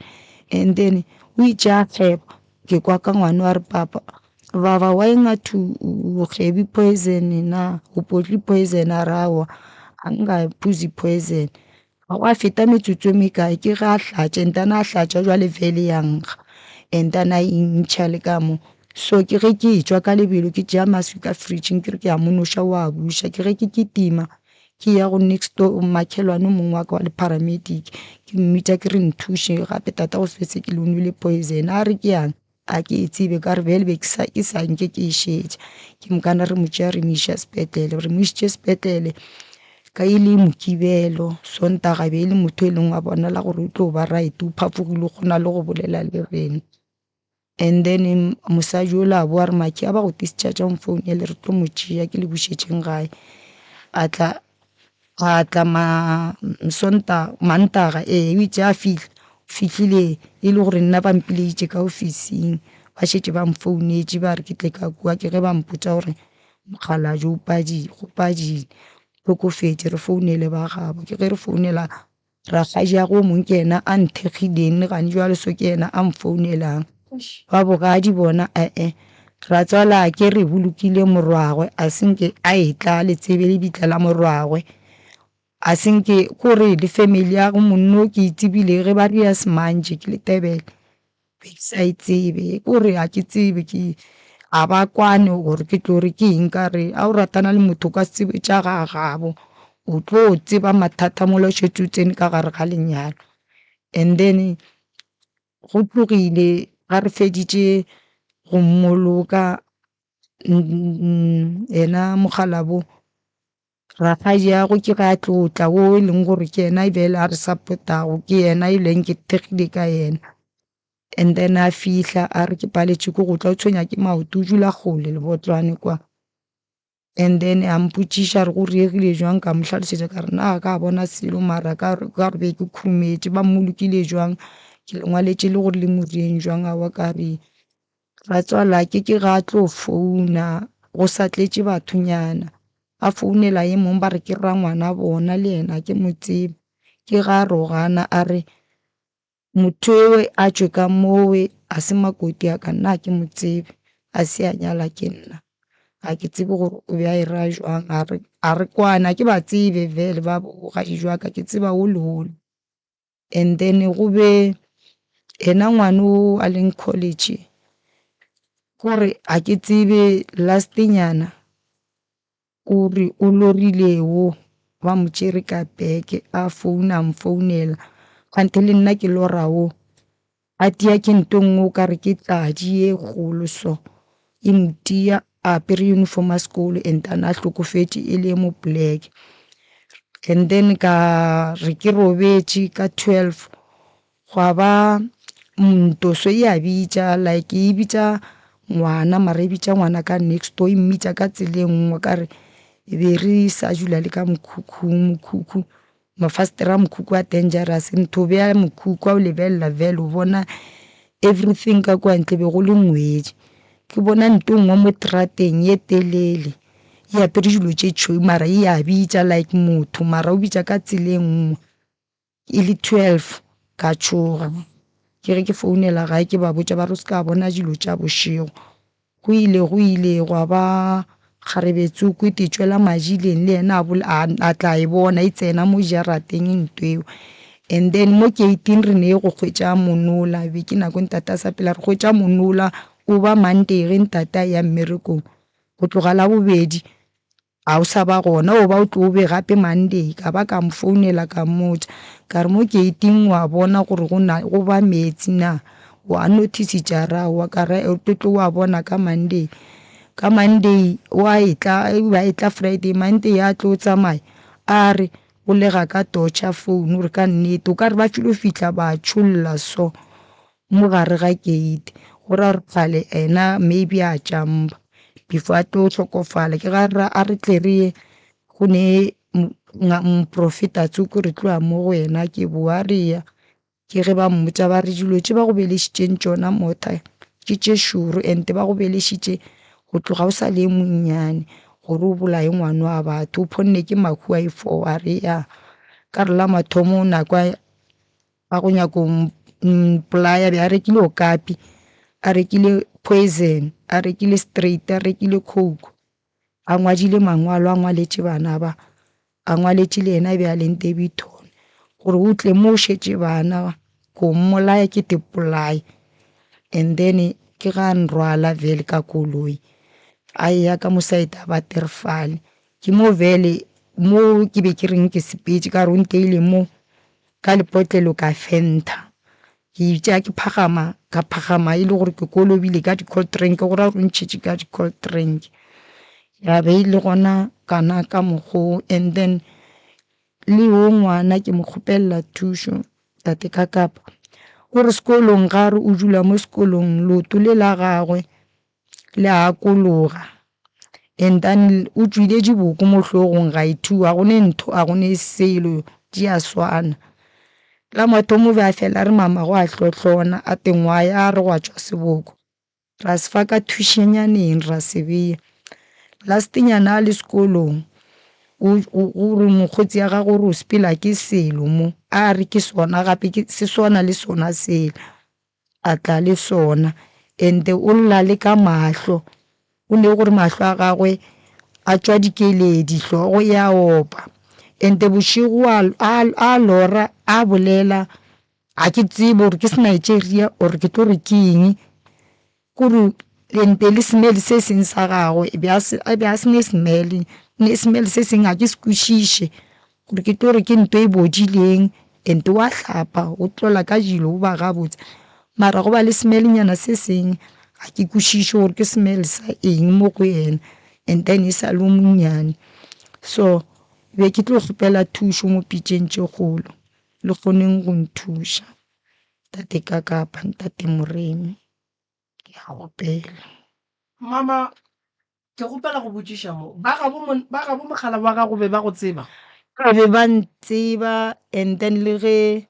and then o itše a kgeba ke kwa ka ngwano a re papa baba why ngathi u kgebi poison na o potli poison a re aowa a nka phuzi poison. Ga gwa feta metsotso e mekae ke ge a hlatša and then a hlatša jwale vele ya nkga and then a e ntšha le ka mo. So ke ge ke etšwa ka lebelo ke tšea maswi ka fridge-ing ke re ke a mo noša o a buša. Ke ge ke kitima ke ya go next door makhelwane o mongwe wa ka wa le paramedic ke mmitša ke re nthuše gape tatago Setse ke le o nwele poison. A re ke yang? A ke e tsebe ka re bjale be ke sa ke sa nke ke e šetša. Ke mokana re mo tšea re mo iša sepetlele, re mo išitše sepetlele ka e le Mokibelo, Sontaga be e le motho e leng wa bonala gore o tlo ba right, o phafogile o kgona le go bolela le rena. And then mosadi yola a boa a re Maki a ba go discharge-a o nfounele re tlo mo tšea ke le bušetšeng gae. A tla A tla ma Sontaga, Mantaga, ee, o itše a fihla, o fihlile e le gore nna ba mpileditše ka ofising, ba šetše ba mfounetše ba re ke tle ka kua, ke ge ba mpotša gore mokgalabje o padile, go padile, hlokofetše, re founele ba gabo. Ke ge re founela Rakgadiago o mongwe ke yena a nthekgileng le gane jwale so ke yena a mfounelang. Ba bogadi bona ee ratswalake re bolokile morwagwe a se nke a etla le tsebe lebitla la morwagwe a se nke kore le family ya go monno ke e tsebile ge ba ria semantše ke letebele. Be ke sa e tsebe kore ga ke tsebe ke ga ba kwane gore ke tlo re ke eng ka re ga o ratana le motho o ka se tsebe tša ga gabo o tlo tseba mathata mola o šetše o tsene ka gare ga lenyalo. And then go tlogile ga re feditše go mmoloka yena mokgalabo. Rakgadiago ke ge a tlo tla wo e leng gore ke yena bjale a re support-ago ke yena e leng ke thekgile ka yena. And then a fihla a re ke paletšwe ke go tla o tshwenya ke maoto o dula kgole le botlwane kwa. And then a mpotšiša re go diregile jwang, ka mo hlalosetša ka re nna ga ka bona selo mara ka re ka re be ke khurumetše, ba mmolokile jwang, ke le ngwaletše le gore le mo direng jwang, aowa ka re ratswalake ke ga a tlo founa go sa tletše bathonyana, a founela e mong ba re ke rangwana bona le yena ke mo tsebe, ke ga a rogana a re Motho eo a tšwe ka mowe a se makoti a ka nna ga ke mo tsebe a se a nyala ke nna ga ke tsebe gore o be a e ra jwang a re a re kwane ga ke ba tsebe vele ba bogadi jwa ka ke tseba o le ole. And then go be yena ngwana o a leng college kore ga ke tsebe last nyana O re o lorile wo ba mo tšere ka peke a founa a mfounela kganthe le nna ke lora wo a tia ke nto nngwe o ka re ke tladi ye kgolo so e mo tia a apere uniform ya sekolo and a na a hlokofetše e le mo black and then ka re ke robetše ka 12 Gwa ba nto so e a bitša like e bitša ngwana mara e bitša ngwana ka next door e mmitša ka tsela e nngwe ka re e be re sa dula le ka mokhukhung, mokhukhu mafastere a mokhukhu a dangerous ntho o beya mokhukhu a o lebelela vele o bona everything ka kwa ntle be go le ngwedi. Ke bona nto e nngwe mo trateng ye telele e apere dilo tše tšhweu mara e a bitša like motho mara o bitša ka tsela e nngwe. E le 12 ka tšhoga ke ge ke founela gae ke ba botša ba re o se ka bona dilo tša bošego. Go ile go ile gwa ba kgarebe tsoko e te tšwela majileng le yena a tla e bona e tsena mo jarateng ntho eo. And then mo gate-ing re ne go hwetša monola be ke nako ntate a sa phela re hwetša monola o ba Monday ge ntate a ya mmerekong go tloga Labobedi A o sa ba gona o ba o tlo be gape Monday. Ka ba ka mo founela ka mmotša ka re mo gate-ing wa bona gore go na go ba meetse na wa notice-tša ra wa ka re o tlo wa bona ka Monday. Ka Monday wa etla ba etla Friday Monday a tlo tsamaya a re o lega ka torch-a phone gore ka nnete o ka re ba filo fihla ba tšholla so mo gare ga gate go ra gore kgale ena maybe a jump-a before a tlo hlokofala. Ke ga ra a re tle re ye go ne moprofeta tsoko re tlo ya mo go yena ke boa re ya ke ge ba mmotša ba re dilo tše ba go belešitšeng tšona motha ke tše šoro and ba go belešitše go tloga o sa le e monnyane gore o bolaye ngwana wa batho o phonne ke mahu a e four a re ya ka re la mathomo nako a go nyaka go mpolaya be a rekile okapi, a rekile poison, a rekile straight, a rekile coke, a ngwadile mangwalo a ngwaletše bana ba, a ngwaletše le yena be a leng Daveyton gore o tle mo o šetše bana ba ko mmolaya ke te polaya. And then ke ga a nrwala vele ka koloi a eya ka mo side a Waterval ke mo vele mo ke be ke reng ke sepetše ka re o nteile mo. Ka lepotlelo ka fentha. Ke itše ga ke phagama, ka phagama e le gore ke kolobile ka di-cold drink, go ra gore o ntšhetše ka di-cold drink. Ya be e le gona kana ka mokgo and then le wo ngwana ke mo kgopelela thušo tate Kakapa, o re sekolong ga re o dula mo sekolong leoto le la gagwe le a kologa and then o tšwile diboko mo hlogong ga e thuwa ga go ne ntho ga go ne selo di a swana. La mathomo o be a fela a re mama go a hlohlona a tengwaya a re gwa tšwa seboko ra se fa ka thušenyaneng ra se beya. Last nyana a le sekolong o re mokgotsi ya gagwe o re o sepela ke selo mo a re ke sona gape se swana le sona sela. a tla le sona and o lla le ka mahlo o ne gore mahlo a gagwe a tšwa dikeledi hlogo ya opa and bošego a lora a bolela ga ke tsebe gore ke se-Nigeria or ke tlo re ke eng kore ente le smell se seng sa gagwe e be a se a be a se ne smell ne smell se seng ga ke se kwešiše gore ke tlo re ke nto e bodileng and wa hlapa o tlola ka dilo o ba gabotse mara go ba le smell nyana se seng ga ke kwešiše gore ke smell sa eng mo go yena and then e sa le o monnyane so be ke tlo kgopela thušo mo pitšeng tše kgolo le kgoneng go nthuša tate Kakapa ntate Moremi ke a kgopela. Mama. Ke kgopela go botšiša mo, ba gabo mon, ba gabo mogala wa gago be ba go tseba? Ba be ba ntseba and then le ge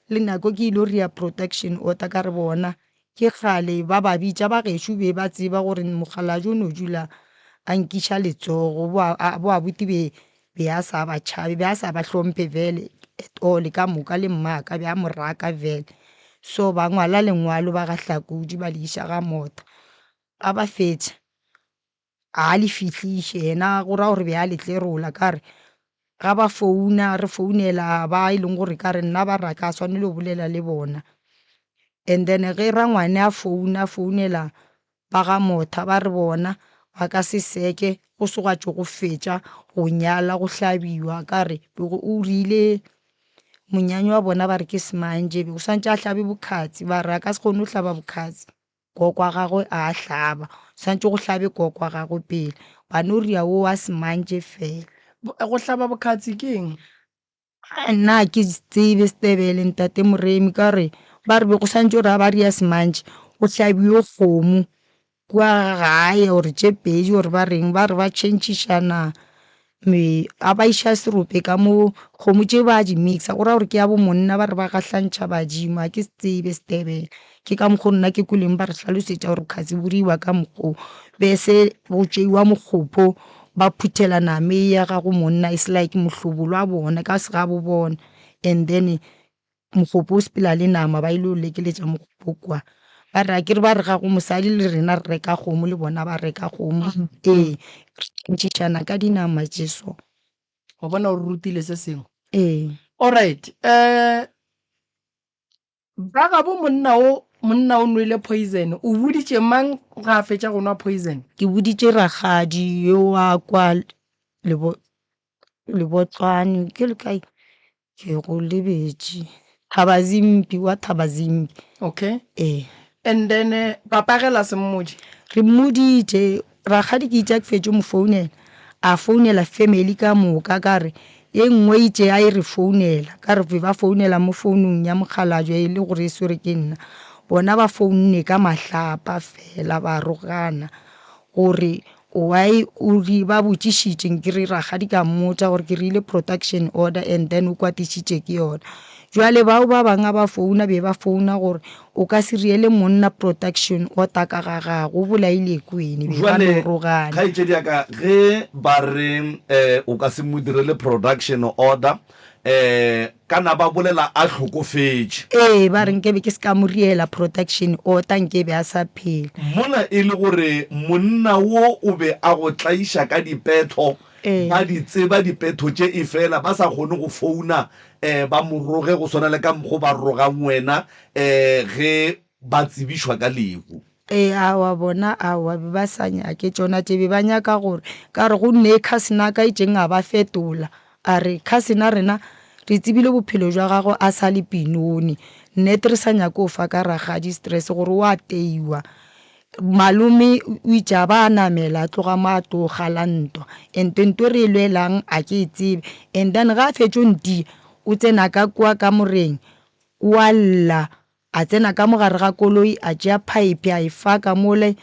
le nako ke ile ria protection order ka re bona ke kgale ba ba bitša ba gešo be ba tseba gore mokgalabje o no dula a nkiša letsogo bo a bo abuti be be a sa ba tšhabe be a sa ba hlomphe vele at all ka moka le mmaka be a mo raka vele. So ba ngwala lengwalo ba ga Hlakudi ba le iša ga Motha a ba fetša a le fihliše yena go ra gore be a le tlerola ka re ga ba founa re founela ba e leng gore ka re nna ba re ga ka swanelo go bolela le bona. And then ge rangwane a founa a founela ba ga Motha ba re bona ba ka se seke go se gwa tšo go fetša go nyala go hlabiwa ka re o rile monyanya wa bona ba re ke semanje be o swantše a hlabe bokhatsi ba re a ka se kgone go hlaba bokhatsi. Koko wa gagwe a hlaba. Swantše go hlabe koko wa gagwe pele. Ba no ria wo wa semantše fela. Go hlaba bokhatsi ke eng? Nna ga ke tsebe Setebele ntate Moremi ka gore ba re be go swantše gore ga ba ria semantše go hlabiwe kgomo kua gae or tše pedi or ba reng ba re ba tšhentšhišana Me a ba iša serope ka mo, kgomo tše ba di mixa, go ra gore ke ya bo monna ba re ba gahlantšha badimo, ga ke se tsebe Setebele. Ke ka mokgo nna ke kweleng ba re hlalosetša gore bokhatsi bo diriwa ka mokgo. Be se go tšeiwa mokgopho ba phuthela nama e ya gago monna, it's like mohlobolo wa bona ka segabo bona and then Mogopo o sepela le nama ba ile go lekeletša mogopo kwa. Ba re akere ba re ga go mosadi le rena re reka kgomo le bona ba reka kgomo. Ee, re tšhentšhišana ka dinama tše so. Wa bona o re rutile se sengwe. Ee. Alright, eh ba gabo monna o monna o nwele poison o boditše mang ga a fetša go nwa poison? Ke boditše rakgadi yo wa kwa lebo Lebotlwane ke le kae Ke go lebetše. Thabazimbi, wa Thabazimbi. Okay. Ee. And then eh, papa ge la se mmotše? Re mmoditše, rakgadi ke itše a ke fetše mo founela, a founela family ka moka ka re ye nngwe itše a e re founela, ka re be ba founela mo founung ya mokgalabje e le gore e swere ke nna. Bona ba founne ka mahlapa fela ba rogana gore Why o ri ba botšišitše nkere rakgadi ka mmotša gore ke rile production order and then o kwatišitše ke yona. Jwale bao ba bang a ba founa be ba founa gore o ka se riele monna production order ka ga gago o bolaile kwene be ba no Jwale rogana. kgaetšedi ya ka ge ba re um o ka se mo direle production order um kana ba bolela a hlokofetše. Ee, ba re nkebe ke se ka mo riela production order nkebe a sa phela. Mola e le gore monna wo o be a go tlaiša ka dipetho, Ee. ba di tseba dipetho tše efela ba sa kgone go founa um ba mo roge go swana le ka mokgo ba rogang wena um ge ba tsebišwa ka lehu. Ee, aowa bona aowa be ba sa nyake tšona tše, be ba nyaka gore ka re go nne cousin a ka itšeng a ba fetola a re cousin a rena re tsebile bophelo jwa gagwe a sa le Pinoni, nnete re sa nyake go fa ka rakgadi stress gore o a teiwa. Malome o itše a ba a namela a tloga mo a tlo gala ntwa and ntwa e re e lwelang a ke e tsebe and then ga a fetšo ntia o tsena ka kua kamoreng o a lla A tsena ka mo gare ga koloi, a tšea phaephe a e faka mole,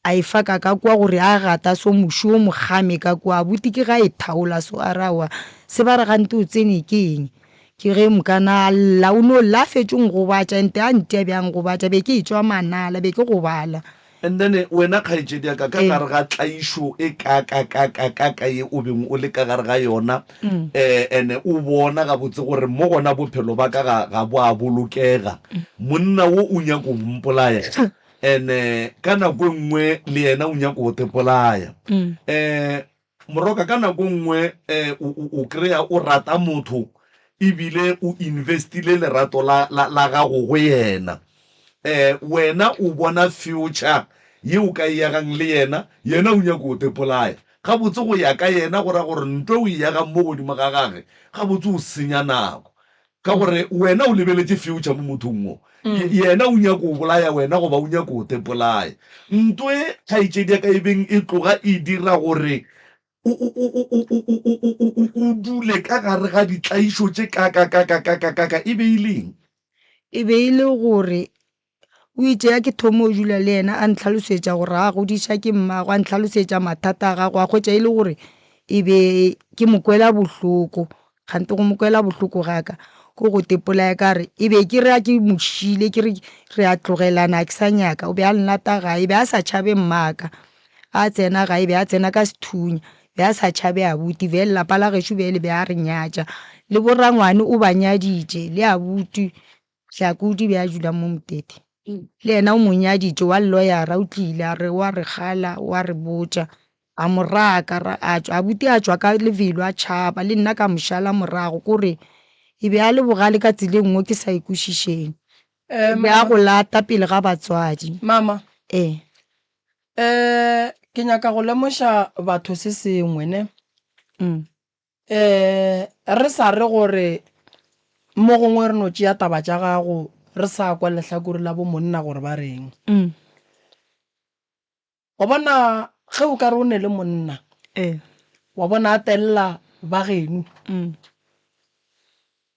a e faka ka kua gore a gata so muši o mo kgame ka kua. Abuti ke ge a e thaola so a re aowa se ba re gante o tsene ke eng? Ke ge mokana a lla, o no lla a fetše o ngobatša ente a ntia bjang ngobatša be ke etšwa manala be ke gobala. And then wena kgaetšedi ya ka, ka Ee. gare ga tlaišo e kaakakaakakaaka ye o beng o le ka gare ga yona, um and o bona gabotse gore mo gona bophelo ba ka ga, ga bo a bolokega, monna wo o nyako go mpolaya, and ka nako e nngwe le yena o nyako go tepolaya. Um Moroka, ka nako e nngwe um o, o, o kry-a o rata motho ebile o investile lerato la, la, la gago go yena. Um wena o bona future ye o ka e agang le yena, yena o nyaka go tepolaya. Gabotse go ya ka yena go ra gore ntwa o e agang mo godimo ga gage, gabotse o senya nako. Ka gore wena o lebeletše future mo mothong wo, yena o nyaka go bolaya wena goba o nyaka go tepolaya. Ntwe kgaetšedi ya ka e beng e tloga e dira gore o, o, o, o, o, o, o, o, o, o, o dule ka gare ga ditlaišo tše kakakakakakakaka e be e le eng? E be e le gore. O itše ya ke thoma go dula le yena a ntlhalosetša gore a godiša ke mmagwe, a ntlhalosetša mathata a gagwe, a hwetša e le gore e be ke mo kwela bohloko. Kganthe go mo kwela bohloko ga ka ko go tepolaya ka re e be ke re a ke mo šile ke re re a tlogelana a ke sa nyaka. O be a nlata gae, be a sa tšhabe mmaka. A tsena gae be a tsena ka sethunya, be a sa tšhabe abuti. Bjale lapa la gešo bjale be a re nyatša. Le borangwane o ba nyaditše le abuti Hlakodi be a dula mo Motete. Le yena o mo nyaditše wa lloyara o tlile a re wa re kgala wa re botša a mo raka ra a tšwa abuti a tšwa ka lebelo a tšhaba le nna ka mo šala morago kore e be a le bogale ka tsela e nngwe ke sa e kwešišeng. Eh, Be a mama. go lata pele ga batswadi. Mama. Ee. Eh, ke nyaka go lemoša batho se sengwe ne. Mm. Eh, re sa re gore mo gongwe re no tšea taba tša gago re sa kwa lehlakore la bo monna gore ba reng. Mm. Wa bona ge o ka re o ne le monna, Eh. wa bona a tella ba geno. Mm.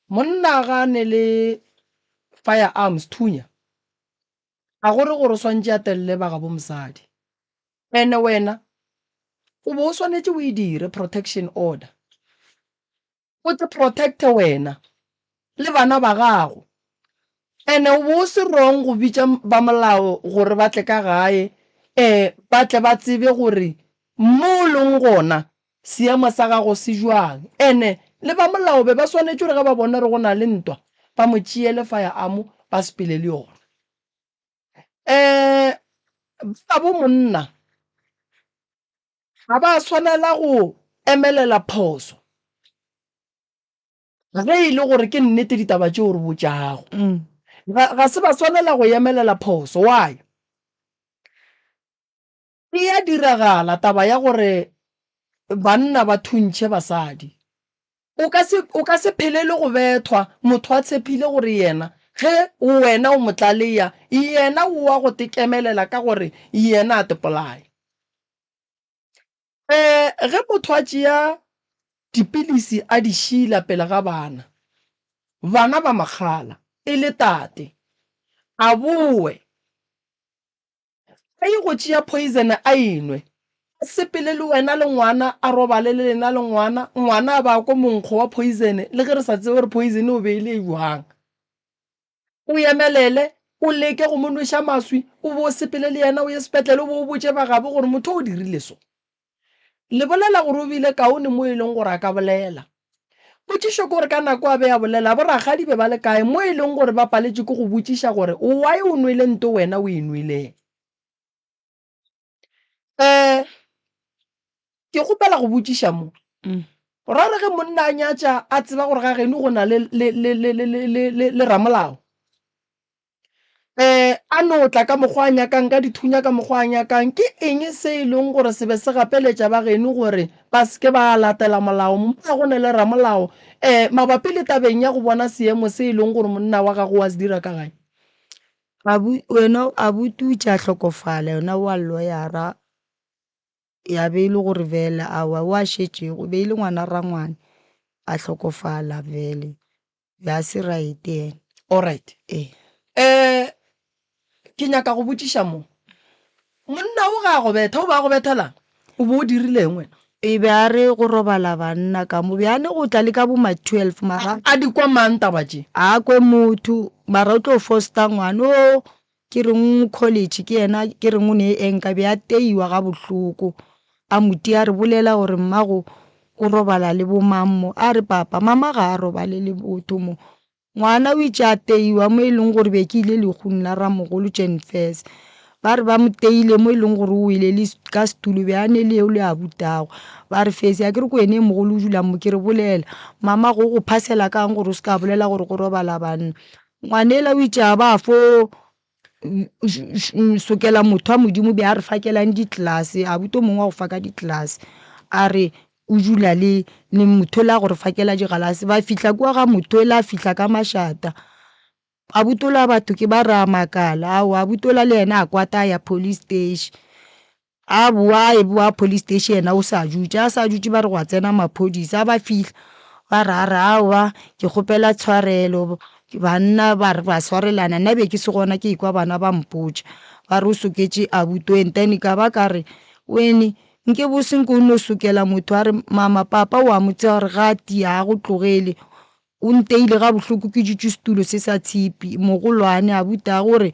Monna ga a ne le firearms, thunya, ga go re gore o swantše a telle ba gabo mosadi. Ene wena o be o swanetše o e dire protection order, o te protecte wena le bana ba gago. Ene o be o se wrong go bitša ba molao gore ba tle ka gae um ba tle ba tsebe gore mo o leng gona seemo sa gago se jwang. Ene le ba molao be ba swanetše gore ge ba bona gore go na le ntwa ba mo tšeele firearm ba sepele le yona. Um ba bo monna ga ba swanela go emelela phoso ge e le gore ke nnete ditaba tšeo re botšago. Ga, ga se ba swanela go emelela phoso. Why? E a diragala taba ya gore banna ba thuntšhe basadi. O ka se, o ka se phelele go bethwa motho a tshepile gore yena ge wena o mo tlaleya, yena o wa go te kemelela ka gore yena a te polaye. Um ge motho a tšea dipilisi a di šila pele ga bana, bana ba makgala e le tate, a bowe A ye go tšea poison a e nwe. A sepele le wena le ngwana, a robale le lena le ngwana, ngwana a ba a kwe monkgo wa poison, le ge re sa tsebe gore poison o be e le e bjang. O emelele, o leke go mo nweša maswi, o be o sepele le yena o ye sepetlele, o be o botše ba gabo gore motho o dirile so. Le bolela gore o bile kaone mo e leng gore a ka bolela. Potšišo ke gore ka nako a be a bolela borakgadi be ba le kae mo e leng gore ba paletšwe ke go botšiša gore why o nwele nto wena o e nweleng. Um ke kgopela go botšiša mo. Ra re ge monna a nyatša a tseba gore ga geno go na le le le le le le le le ramolao. Um a no tla ka mokgwa a nyakang, ka dithunya ka mokgwa a nyakang. Ke eng se e leng gore se be se gapeletša ba geno gore ba se ke ba latela molao mola go na le ramolao um mabapi le tabeng ya go bona seemo se e leng gore monna wa gago wa se dira ka gae? Abu, wena abuti o itše a hlokofala, yena wa loyara ya be e le gore vele aowa o a šetšego, e be e le ngwana rangwane a hlokofala vele. Be a se right yena. Alright. Ee. Eh, ke nyaka go botšiša mo. Monna o ga a go betha, o be a go bethelang? O be o dirileng wena? E be a re go robala banna ka mo. Be a ne go tla le ka bo ma 12 mara. A di kwa mang taba tše? A kwe motho, mara o tlo foster ngwana o Ke reng o college ke yena ke reng o ne enka be a teiwa ga bohloko a mo tia a re bolela gore mmago o robala le bo mang mo a re papa mama ga a robale le botho mo ngwana o itše a teiwa mo e leng gore be ke ile lehung la ramogolo Jenfes ba re ba mo teile mo e leng gore o wele le ka setulo be a ne le eo le a butago ba re fese a ke re ko wene e mogolo o dulang mo ke re bolela mama go go phasela kang gore o se ka bolela gore go robala banna Ngwanela o itše a ba fo sokela motho wa Modimo be a re fakelang ditlelase, abuti o mongwe wa go faka ditlelase a re o dula le le motho yola a go re fakela digalase. Ba fihla kua ga motho yola a fihla ka mašata, abuti yola wa batho ke ba re a makala, aowa abuti yola le yena a kwata a ya police station. A boa a eboa police station yena o sa dutše, a sa dutše ba re gwa tsena maphodisa, a ba fihla ba re a re aowa ke kgopela tshwarelo. Banna ba re ba swarelana, nna be ke se gona ke ekwa bana ba mpotša ba re o soketše abuti wene. Then ka ba ka re wene nke bo se nke o no sokela motho a re mama papa wa mo tseba gore ga a tia ga go tlogele o nteile ga bohloko ke dutše setulo se sa tshipi mogolwane abuti a gore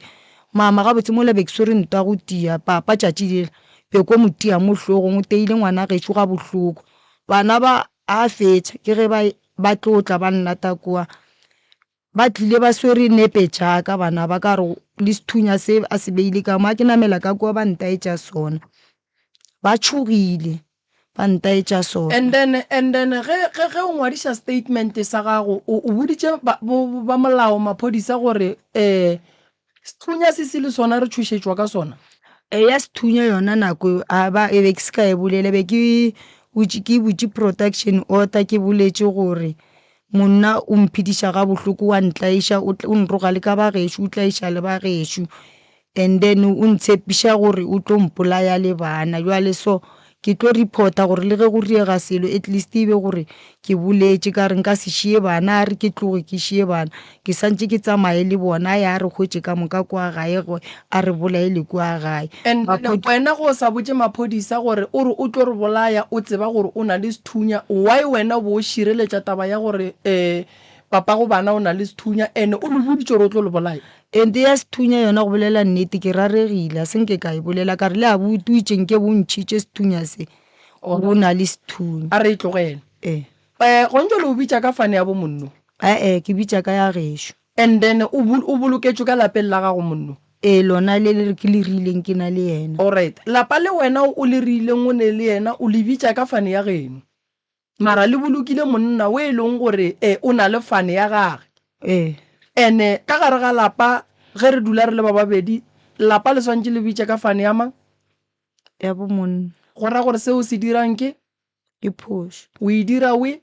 mama gabotse mola be ke swere ntwa go tia papa tšatši lela be ko mo tia mo hlogong o teile ngwana gešo ga bohloko bana ba a fetša ke ge ba ba tlo tla ba nlata kua. Ba tlile ba swere nepe tša ka bana ba ka re le sethunya se a se beile ka mo, a ke namela ka kua ba ntaetša sona. Ba tšhogile ba ntaetša sona. And then, and then ge, ge, ge o ngwadiša statement sa gago, o, o boditše ba, bo, ba molao, maphodisa gore um Sethunya se se le sona re tšhošetšwa ka sona. Eya sethunya yona nako eo a ba e be ke se ka e bolela be ke butše ke butše production order ke boletše gore monna o mphediša ga bohloko wa ntlaiša o o nroga le ka ba gešo o tlaiša le ba gešo and then o ntshepiša gore o tlo mpolaya le bana jwale so Ke tlo reporta gore le ge go riega selo at least e be gore ke boletše ka re nka se šie bana a re ke tloge ke šie bana ke santše ke tsamaye le bona a ya a re hwetše ka moka kua gae a re bolaele kua gae. And wena ge o sa botše maphodisa gore o re o tlo re bolaya o tseba gore o na le sethunya why wena o bo o šireletša taba ya gore um papago bana o na le sethunya and o le boditše gore o tlo le bolaya? Ente ya sethunya yona go bolela nnete ke raregile a se nke ka e bolela ka re le abuti o itše nke bo ntšhitše sethunya se gore o na le sethunya. A re e tlogele. Ee. Eh, gong jwale o bitša ka fane ya bo monno? Ae, ke bitša ka ya gešo. And then o o boloketšwe ka lapeng la gago monno? Ee, lona le le ke le riileng ke na le yena. Alright, lapa le wena o le riileng o ne le yena o le bitša ka fane ya geno? Mara le bolokile monna o e leng gore e o na le fane ya gage. Ee. Ene ka gare ga lapa ge re dula re le ba babedi, lapa le swantše le bitše ka fane ya mang? Ya bo monna. Go ra gore se o se dirang ke? Ke phošo. O e dira o e,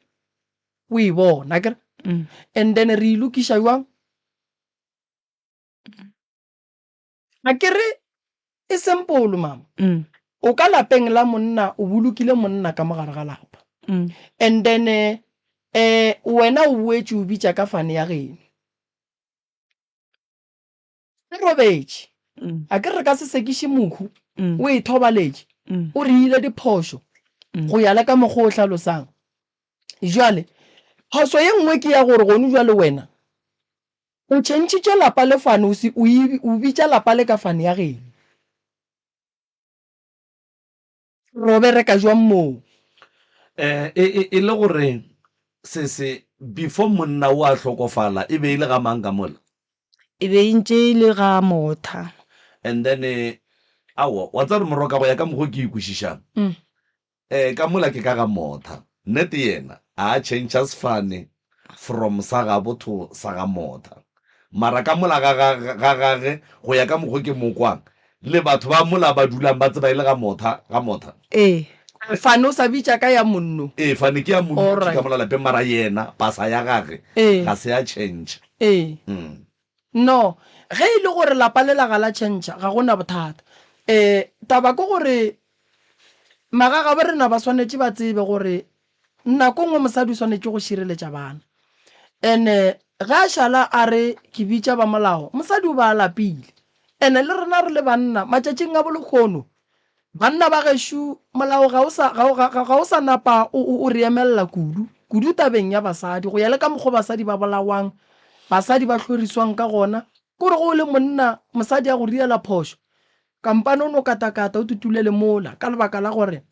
o e bona, akere? And then re e lokiša bjang? A ke re e simple mama. Mm. O ka lapeng la monna o bolokile monna ka mogare ga lapa. Mm. And then eh, eh wena o boetše o bitša ka fane ya geno. O robetše. Mm. A ke re ka se sekiše mohu. Mm. O e thobaletše. Mm. O re ile diphošo. Mm. Go ya le ka mokgwa o hlalosang. Jwale phošo ye nngwe ke ya gore gone jwale wena O tšhentšhitše lapa le fane o se o e o bitša lapa le ka fane ya geno. Ro bereka jwang moo? Eh, e, e, e le gore se se before monna o a hlokofala e be e le ga mang ka mola? E be e ntše e le ga Motha. And then eh, aowa, wa tseba gore moroka go ya ka mokgo ke e kwešišang, Eh, ka mola ke ka ga Motha. Nnete yena a tšhentšha sefane from sa gabo to sa ga Motha. Mara ka mola ga ga ga gage go ya ka mokgo ke mo kwang, le batho ba mola ba dulang ba tseba e le ga Motha, ga Motha. Ee. Fane o sa bitša ka ya monno. Ee, fane ke ya monno thwi Alright. ka mola lapeng mara yena pasa ya gage Ee. ga se ya tšhentšha. Ee. Mm. No, ge e le gore lapa lela ga la tšhentšha ga go na bothata. Um taba ke gore magagabo rena ba swanetše ba tsebe gore nako nngwe mosadi o swanetše go šireletša bana. And-e ge a šala a re ke bitša ba molao, mosadi o ba a lapile. And-e le rena re le banna matšatšing a bolekgono, banna ba gešo molao ga o sa, ga o, ga, ga o sa napa o, o, o re emelela kudu, kudu tabeng ya basadi. Go ya le ka mokgo basadi ba bolawang, basadi ba hloriswang ka gona. Ke gore ge o le monna, mosadi a go riela phošo, Kampane o no katakata o tutulele mola ka lebaka la gore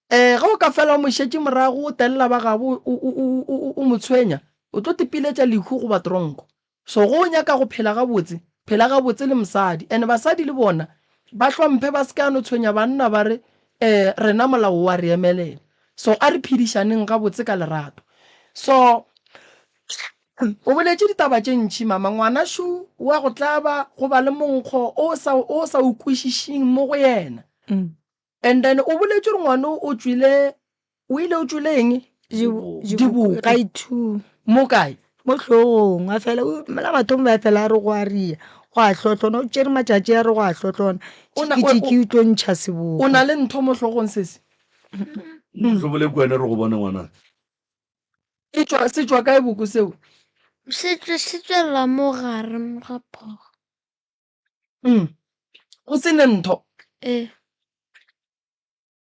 um ge o ka fela o mo šetše morago o telela ba gabo o, o, o, o, o mo tshwenya, o tlo tipiletša lehu goba tronko. So ge o nyaka go phela gabotse, phela gabotse le mosadi. And basadi le bona ba hlomphe ba se ka no tshwenya banna ba re um rena molao o a re emelela. So a re phedišaneng gabotse ka lerato. So O boletše ditaba tše ntši, mama. Ngwanašu wa go tlaba go ba le monkgo o sa, o sa o kwešišing mo go yena. And then o boletše gore ngwano o tšwile, o ile o tšwile eng? Diboko. Ga ithu. Mo kae? Mo hlogong, a fela, la mathomo ba fela a re go a ria, go a hlohlona, o tšere matšatši a re go a hlohlona, O na, o, tšiki o tlo ntšha seboko. O na le ntho mo hlogong sesi? Hlobole ke wena re go bone ngwana. E tšwa, se tšwa kae boko seo? Se tšwe se tšwela mo gare ga phogo. Go se ne ntho. Ee.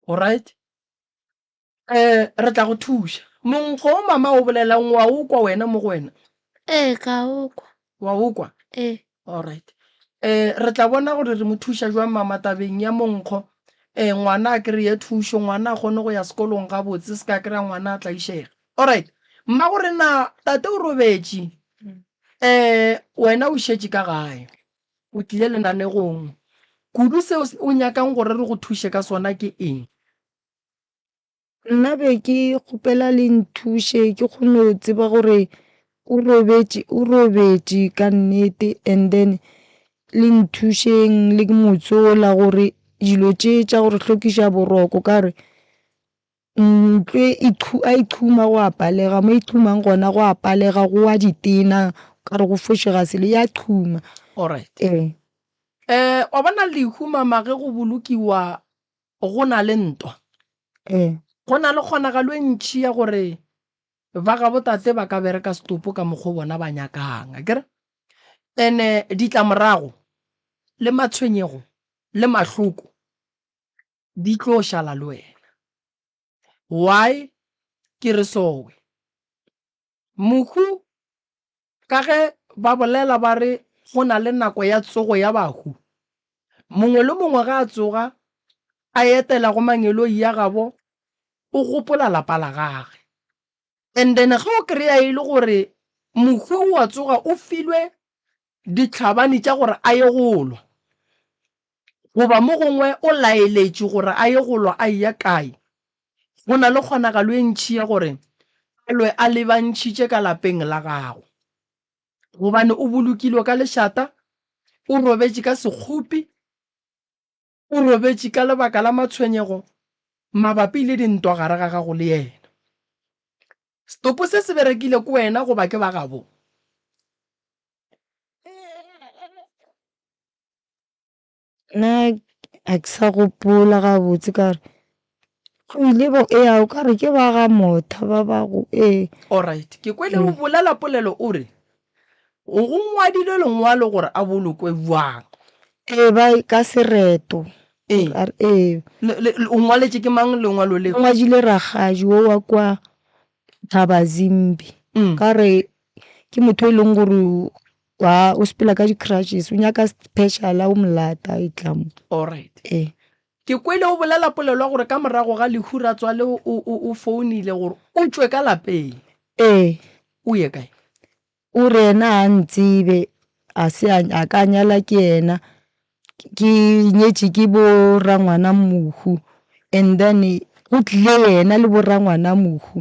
Alright. Re tla go thuša. Monkgo o mama o bolelang wa o kwa wena mo go wena? Ee, ka o kwa. Wa o kwa? Ee. Alright. Re tla bona gore re mo thuša jwang mama tabeng ya monkgo. Ngwana a kry-e thušo, ngwana a kgone go ya sekolong gabotse, se ka kry-a ngwana a tlaišega. Alright. Mmago rena, tate o robetše. Wena o šetše ka gae. O tlile lenanegong. Kudu seo o nyakang gore re go thuše ka sona ke eng? Nna be ke kgopela le nthuše ke kgone go tseba gore o robetše, o robetše ka nnete and then le nthušeng le motse ola gore dilo tše tša go re hlokiša boroko ka gore ntlo e a e qhuma go a palega, mo e qhumang gona go a palega go wa ditena ka re go fošega selo ya qhuma. Alright. Ee. Wa bona lehu mama ge go bolokiwa go na le ntwa. Ee. Go na le kgonagalo e ntši ya gore ba ga botate ba ka bereka setopo ka mokgwa o bona ba nyakang, akere? Ene ditlamorago le matshwenyego le mahloko di tlo šala le wena. Why ke re sowe? Mohu Ka ge ba bolela ba re go na le nako ya tsogo ya bahu, mongwe le mongwe ge a tsoga a etela go mangeloi ya gabo o gopola lapa la gage. And then ge o kry-a e le gore mohu o a tsoga o filwe dihlabani tša gore a ye go lwa, goba mo gongwe o laeletšwe gore a ye go lwa a eya kae, go na le kgonagalo e ntši ya gore a lwe a lebantšhitše ka lapeng la gago. Gobane o bolokilwe ka lešata, o robetše ka sekgopi, o robetše ka lebaka la matshwenyego mabapi le dintwa gare ga gago le yena. Setopo se se berekile ke wena goba ke ba gabo? Nna ga ke sa gopola gabotse ka gore go ile ba ea o ka re ke ba ga Motha ba ba go ee. Alright, ke kwele o bolela polelo o re go ngwadilwe lengwalo gore a bolokwe bjang. Ee, ba ka sereto. Ee. Ee. O ngwaletše ke mang lengwalo leo? O ngwadile rakgadi wo wa kwa Thabazimbi. Ka re ke motho e leng gore wa o sepela ka di-crutches o nyaka special o mo lata e tla mo. Alright. Ee. Ke kwele o bolela polelo ya gore ka morago ga lehu ratswale o, o, o founile gore o tšwe ka lapeng. Ee. O ye kae? O re yena ga a ntsebe, a se a, a ka nyala ke yena. Ke nyetše ke bo rangwana mohu and then go tlile yena le bo rangwana mohu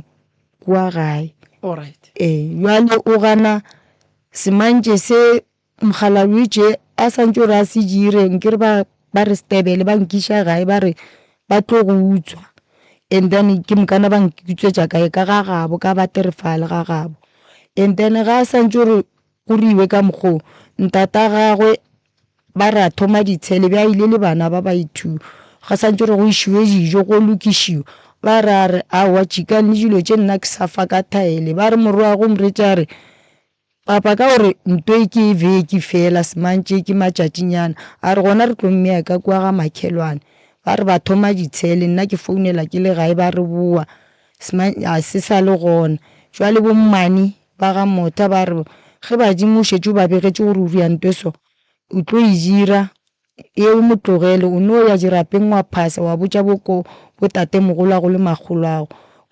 kua gae. Alright. Ee, bjale o gana semantše se mokgalabje a santše gore a se dire nkere ba ba re setebele ba nkiša gae ba re ba tlo go utswa and then ke mokana ba nkutswetša kae ka ga gabo ka Waterval ga gabo and then ga a santše gore go riwe ka mokgo ntata gagwe ba re a thoma ditshele bja ile le bana ba ba i-two ga santše gore go išiwe dijo go lokišiwe ba re a re aowa tšikang le dilo tše nna ke sa fa ka thaele ba re morwago moretša a re Papa ka gore nto e ke veki fela semantše ke matšatšinyana a re gona re tlo mmea ka kua ga makhelwane ba re ba thoma ditshele nna ke founela ke le gae ba re boa a se sa le gona jwale bo mmane ba ga Motha ba re ge badimo o šetše o ba begetše gore o ria nto e so o tlo e dira Ye o mo tlogele, o no ya dirapeng wa phasa wa botša bo ko bo tatemogolwago le makgolwago.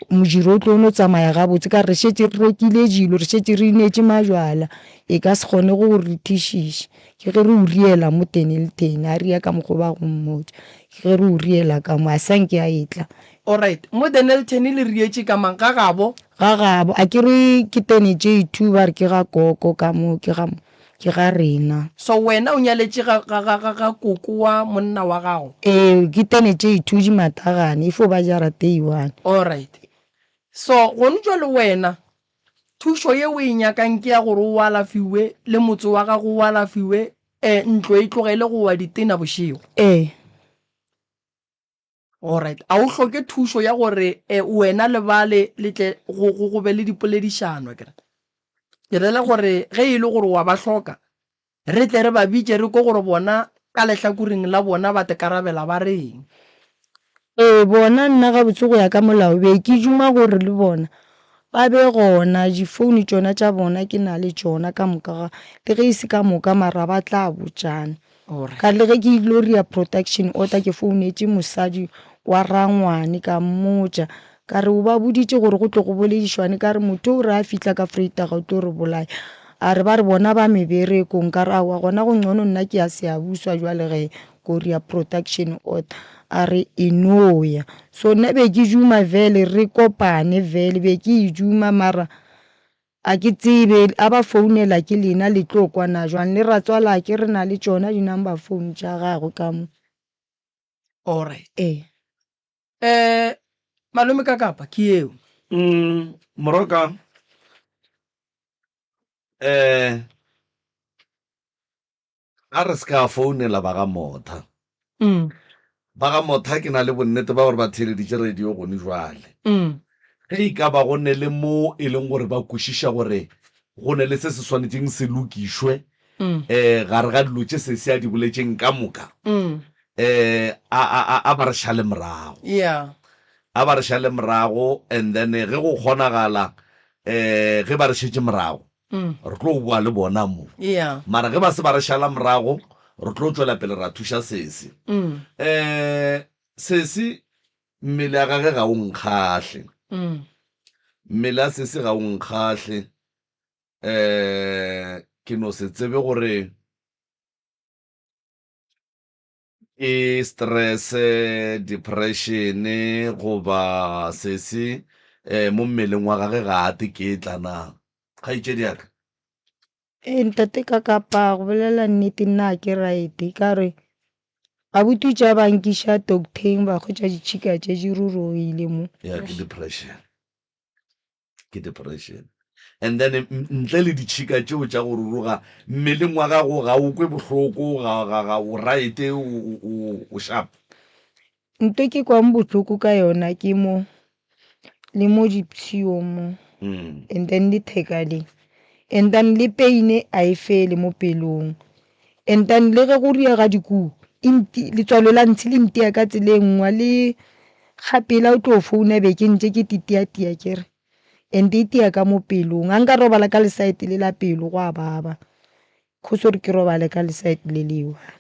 Modiro o tlo no tsamaya gabotse ka re šetše re rekile dilo, re šetše re inetše majwala, e ka se kgone go rethišiša. Ke ge re o riela mo tene le tene, a ria ka mokgo ba go mmotša. Ke ge re o riela ka mo, a sa nke a etla. Alright, mo Dennilton le rietše ka mang? Ga gabo? Ga gabo, a ke re ke tene tše two ba re ke ga koko ka mo, ke ga. Ke ga rena. So wena o nyaletše ga, ga, ga, ga, ga koko wa monna wa gago? Ee, ke tene tše two di matagane, e fo ba jarata e one. Alright. So gone jwale wena, thušo ye o e nyakang ke ya gore o alafiwe, le motse wa gago o alafiwe, eh, ntlo e tlogele go wa ditena bošego? Ee. Alright. A o hloke thušo ya gore eh, wena le bale le tle go, go, go be le dipoledišano, akere? Ke rela gore ge e le gore wa ba hloka, re tle re ba bitše re kwe gore bona ka lehlakoreng la bona ba tekarabela ba reng. Ee, bona nna gabotse go ya ka molao be ke duma gore le bona ba be gona, difounu tšona tša bona ke na le tšona ka moka ga, le ge e se ka moka mara ba tla botšana. Ka le ge ke ilo ria protection order ke founetše mosadi wa rangwane ka mmotša ka re o ba boditše gore go tlo go boledišwane ka re motho o re a fihla ka Vrydag o tlo re bolaya a re ba re bona ba meberekong ka re aowa gona go ngcono nna ke ya Siyabuswa jwale ge ko ria protection order a re e no ya so nna be ke duma vele re kopane vele be ke e duma mara A ke tsebe, a ba founela ke lena le tlo kwana jwang le ratswalake re na le tšona di number phone tša gagwe ka mo. Alright. Ee. Eh, malome ka kapa ke yeo. Mm, moroka eh A re se ka founela ba ga Motha. Ba ga Motha ke na le bonnete ba gore ba theeleditše radio gone jwale. Ge e ka ba go ne le mo e leng gore ba kwešiša gore go ne le se se swanetšeng se lokišwe um gare ga dilo tše sesi a di boletšeng ka moka, um a, a, a, a ba re šale morago. Yeah. A ba re šale morago and then ge go kgonagala um ge ba re šetše morago, Re tlo boa le bona mo. Yeah. Mara ge ba se ba re šala morago, re tlo tšwela pele ra thuša sesi. Eh, sesi mmele ya gage ga o nkgahle. Mmele ya sesi ga o nkgahle. Eh, ke no se tsebe gore Ke stress, depression goba sesi mo mmeleng wa gage ga a teketla na? Kgaetšedi ya ka. Ee ntate ka kapa go bolela nnete nna ga ke right ka re abuti tša ba nkiša docteng ba hwetša ditšhika tše di rurugile mo. Ya ke depression. Ke depression. And then ntle le ditšhika tšeo tša go ruruga mmeleng wa gago ga o kwe bohloko, ga, ga, ga o right, o, o, o sharp. Nto ke kwang bohloko ka yona ke mo le mo dipshiong mo and then le theka le and then le pain a e fele mo pelong and then le ge go riega dikuku e nti letswalo la ntshe le ntia ka tsela e nngwe le Kgapela o tlo founa be ke ntše ke titiatia ke re and e tia ka mo pelong. A nka robala ka lesaete le la pelo go a baba. Cause gore ke robale ka lesaete le le one.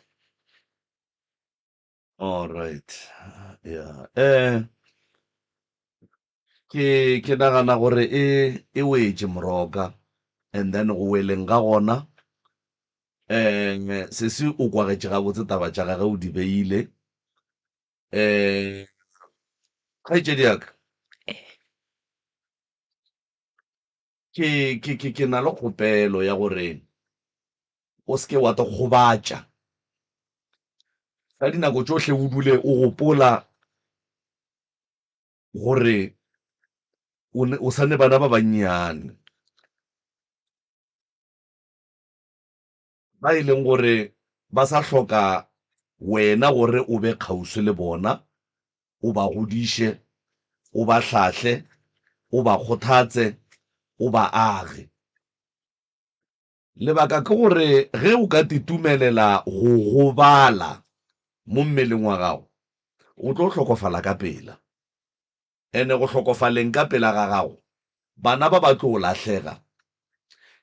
All right. Yeah. Eh ke ke nagana gore e e wetše moroka and then go weleng ga gona eh sesi o kwagetše gabotse taba tša gage o di beile um kgaetšedi ya ka ke ke ke ke na le kgopelo ya gore o se ke wa te gobatša ka dinako tšohle o dule o gopola gore o sa ne bana ba bannyane Ba e leng gore ba sa hloka wena gore o be kgauswi le bona, o ba godiše, o ba hlahle, o ba kgothatse, o ba age. Lebaka ke gore ge o ka titumelela go gobala mo mmeleng wa gago, o tlo hlokofala ka pela. Ene go hlokofaleng ka pela ga gago, bana ba ba tlo lahlega.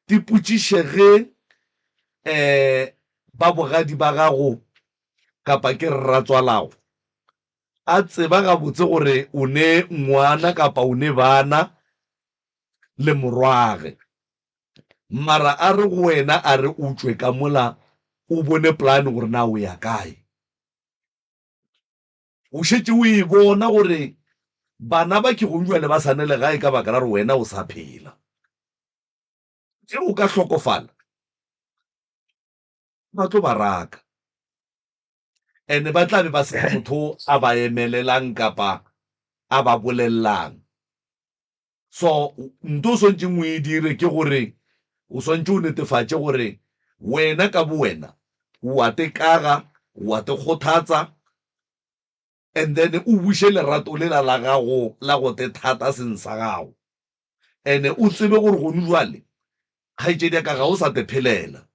Tipotšiše ge um ba bogadi ba gago kapa ke rratswalago a tseba gabotse gore o ne ngwana kapa o ne bana le morwage. Mara a re go wena a re o tšwe ka mola o bone plan gore na o ya kae. O šetše o e bona gore bana ba ke gong bjale ba sa ne legae ka baka la gore wena o sa phela. Ge o ka hlokofala, ba tlo ba raka. Ene ba tla be ba se na motho a ba emelelang kapa a ba bolelelang. So nto o swantšeng o e dire ke gore o swantše o netefatše gore wena ka bowena o a te kaga, o a te kgothatsa and then o buše lerato lela la gago la go te thata seng sa gago. Ene o tsebe gore gone jwale. Kgaetšedi ya ka ga o sa te phelela,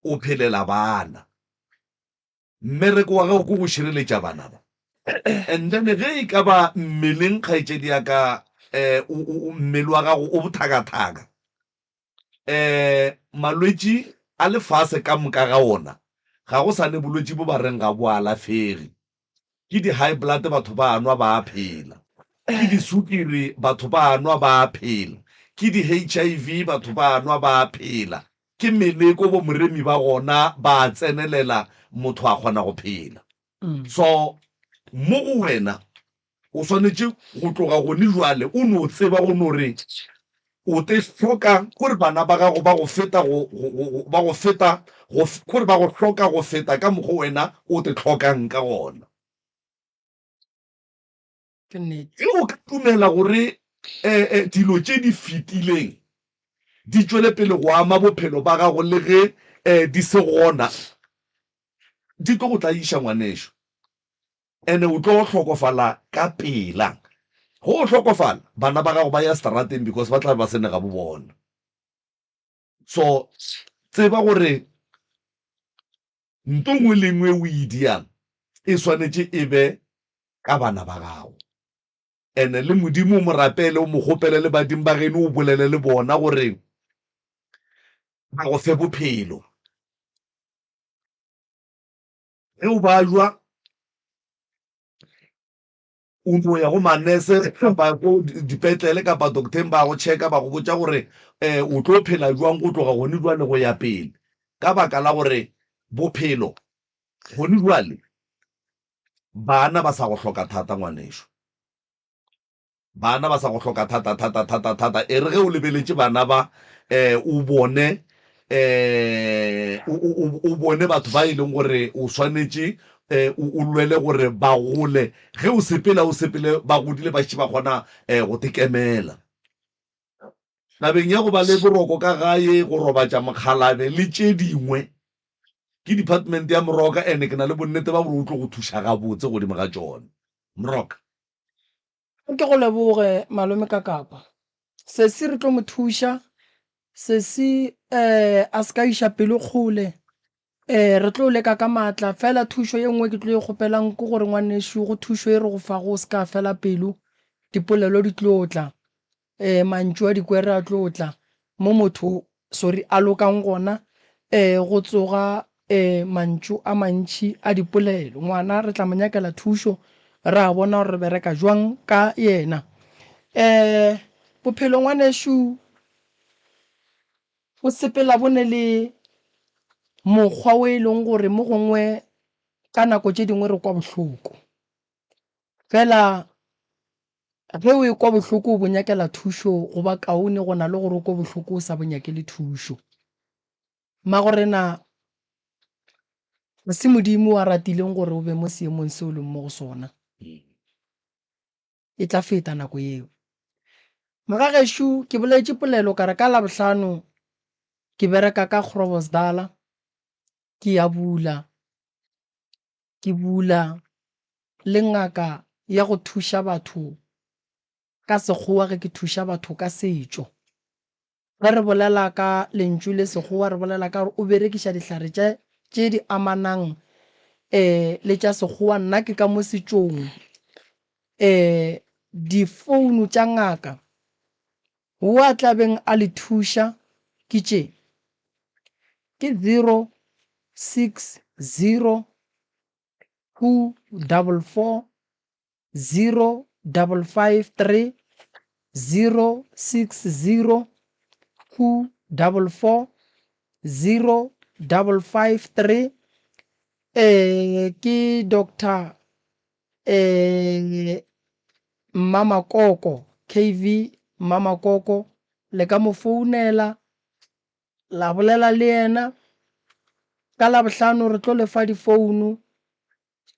o phelela bana. Mmereko wa gago ke go šireletša bana ba. And then ge e ka ba mmeleng kgaetšedi ya ka um mmele wa gago o bothakathaka, um malwetši a lefase ka moka ga ona, ga go sa ne bolwetši bo ba reng ga bo alafege. Ke di-high blood batho ba nwa ba a phela, ke disukiri batho ba nwa ba a phela, ke di-H_I_V batho ba nwa ba a phela, Ke meleko bo moremi ba gona ba a tsenelela motho a kgona go phela. So mo go wena o swanetše go tloga gone jwale o no tseba go no re o te hloka kore bana ba gago ba go feta go ba go feta go kore ba go hloka go feta ka mokgo wena o te hlokang ka gona. Ke nnete. Ge o ka dumela gore dilo tše di fetileng di tšwele pele go ama bophelo ba gago le ge di se gona, di tlo go tlaiša ngwanešo. Ene o tlo hlokofala ka pela. Ge o hlokofala, bana ba gago ba ya seterateng because ba tla be ba se ne gabo bona. So tseba gore Nto nngwe le nngwe o e diang e swanetše e be ka bana ba gago. Ene le Modimo o mo rapele, o mo kgopele le badimo ba geno o bolele le bona gore ba go fe bophelo. Ge o bajwa O no ya go manese kapa ko dipetlele kapa docteng ba go checka ba go botša gore um o tlo phela jwang go tloga gone jwale go ya pele. Ka baka la gore bophelo gone jwale bana ba sa go hloka thata ngwanešu. Bana ba sa go hloka thata thata thata thata. E re ge o lebeletše bana ba um o bone um o bone batho ba e leng gore o swanetše um o lwele gore ba gole. Ge o sepela o sepele ba godile ba šetše ba kgona um go tekemela. Tabeng ya go ba le boroko ka gae, go robatša mokgalabje le tše dingwe, ke department ya Moroka and ke na le bonnete ba gore o tlo go thuša gabotse godimo ga tšona. Moroka. Ke go leboge malome ka kapa. Sesi re tlo mo thuša. Sesi um a se ka iša pelo kgole. Um re tlo leka ka maatla. Fela thušo ye nngwe ke tlo e kgopelang ke gore ngwanešu go thušo e re go fago o se ka fela pelo. Dipolelo di tlo tla. um mantšu a dikwere a tlo tla mo motho sorry a lokang gona um go tsoga um mantšu a mantši a dipolelo. Ngwana re tla mo nyakela thušo ra bona gore re bereka jwang ka yena. Um bophelo ngwanešu bo sepela bo ne le mokgwa o e leng gore mo gongwe ka nako tše dingwe re kwa bohloko. Fela Ge o ekwa bohloko o bo nyakela thušo go ba kaone go na le gore o kwe bohloko o sa bo nyakele thušo. Mmagorena, ga se Modimo a ratileng gore o be mo seemong se o leng mo go sona. E tla feta nako yeo. Mogagešo, ke boletše polelo ka re ka Labohlano ke bereka ka Groblersdal, ke ya bula, ke bula le ngaka ya go thuša batho ka Sekgowa ge ke thuša batho ka setšo. Ge re bolela ka lentšu le Sekgowa re bolela ka gore o berekiša dihlare tše tše di amanang um le tša Sekgowa, nna ke ka mo setšong. Um difounu tša ngaka wo a tla beng a le thuša ke tše, ke 060 244 0553 060 244 0553 eh ke Doctor eh Mmamakoko KV Mmamakoko le ka mo founela la bolela le yena ka Labohlano re tlo le fa difounu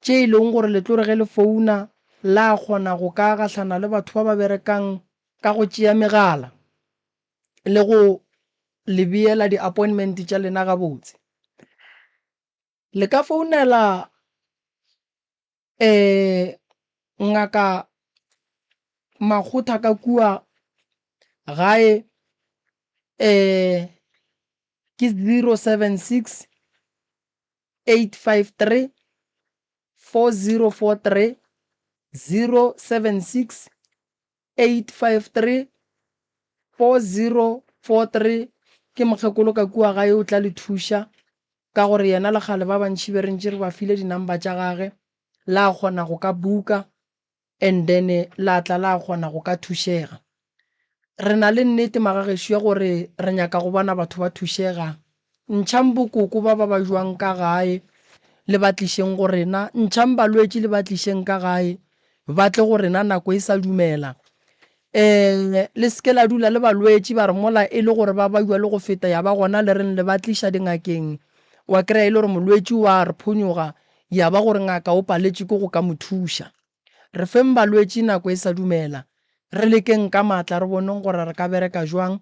tše e leng gore le tlo re ge le founa la kgona go ka gahlana le batho ba ba berekang ka go tšea megala le go le beela di-appointment tša lena gabotse. Le ka founela um ngaka Makgotha ka kua gae. Um ke 076 853 4043, 076 853 4043. Ke mokgekolo ka kua gae o tla le thuša ka gore yena le kgale ba bantši be re ntše re ba file di-number tša gage la kgona go ka buka and then la tla la kgona go ka thušega. Re na le nnete magagešo ya gore re nyaka go bona batho ba thušega. Ntšhang bokoko ba ba ba jwang ka gae le ba tlišeng go rena, ntšhang balwetši le ba tlišeng ka gae ba tle go rena nako e sa dumela. Um le se ke la dula le balwetši ba re mola e le gore ba bajwa le go feta ya ba gona le reng le ba tliša dingakeng, wa kry-a e le gore molwetši wa re phonyoga ya ba gore ngaka o paletšwe ke go ka mo thuša. Re feng balwetši nako e sa dumela. Re lekeng ka maatla re boneng gore re ka bereka jwang.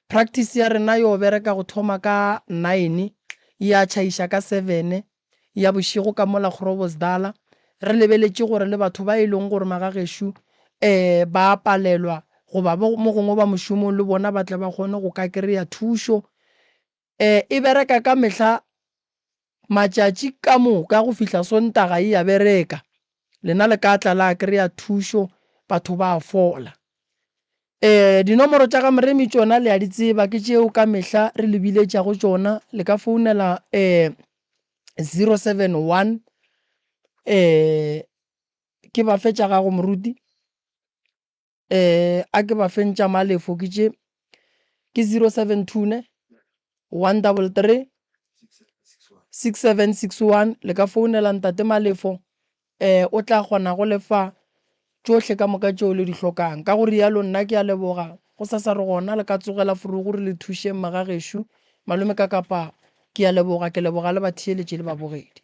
Practice ya rena yo bereka go thoma ka nine ya tšhaiša ka seven ya bošego ka mola Groblersdal. Re lebeletše gore le batho ba e leng gore magagešo um ba palelwa goba mo gongwe ba mošomong le bona ba tle ba kgone go ka kry-a thušo. Um e bereka ka mehla Matšatši ka moka go fihla Sontaga e a bereka. Lena le ka tla la kry-a thušo, batho ba fola. Ee, dinomoro tša ga Moremi tšona le a di tseba, ke tšeo ka mehla re le biletšago tšona. Le ka founela um 071 um ke ba fe tša gago moruti? Eh, a ke ba feng tša malefo ke tše ke 072 ne 133 6761 le ka founela ntate malefo eh o tla kgona go lefa tšohle ka moka tšeo le di hlokang ka go rialo nna ke a leboga go sa sa re gona le ka tsogela furugu re le thušeng magagešo malome ka kapa ke a leboga ke leboga le batheeletši le babogedi.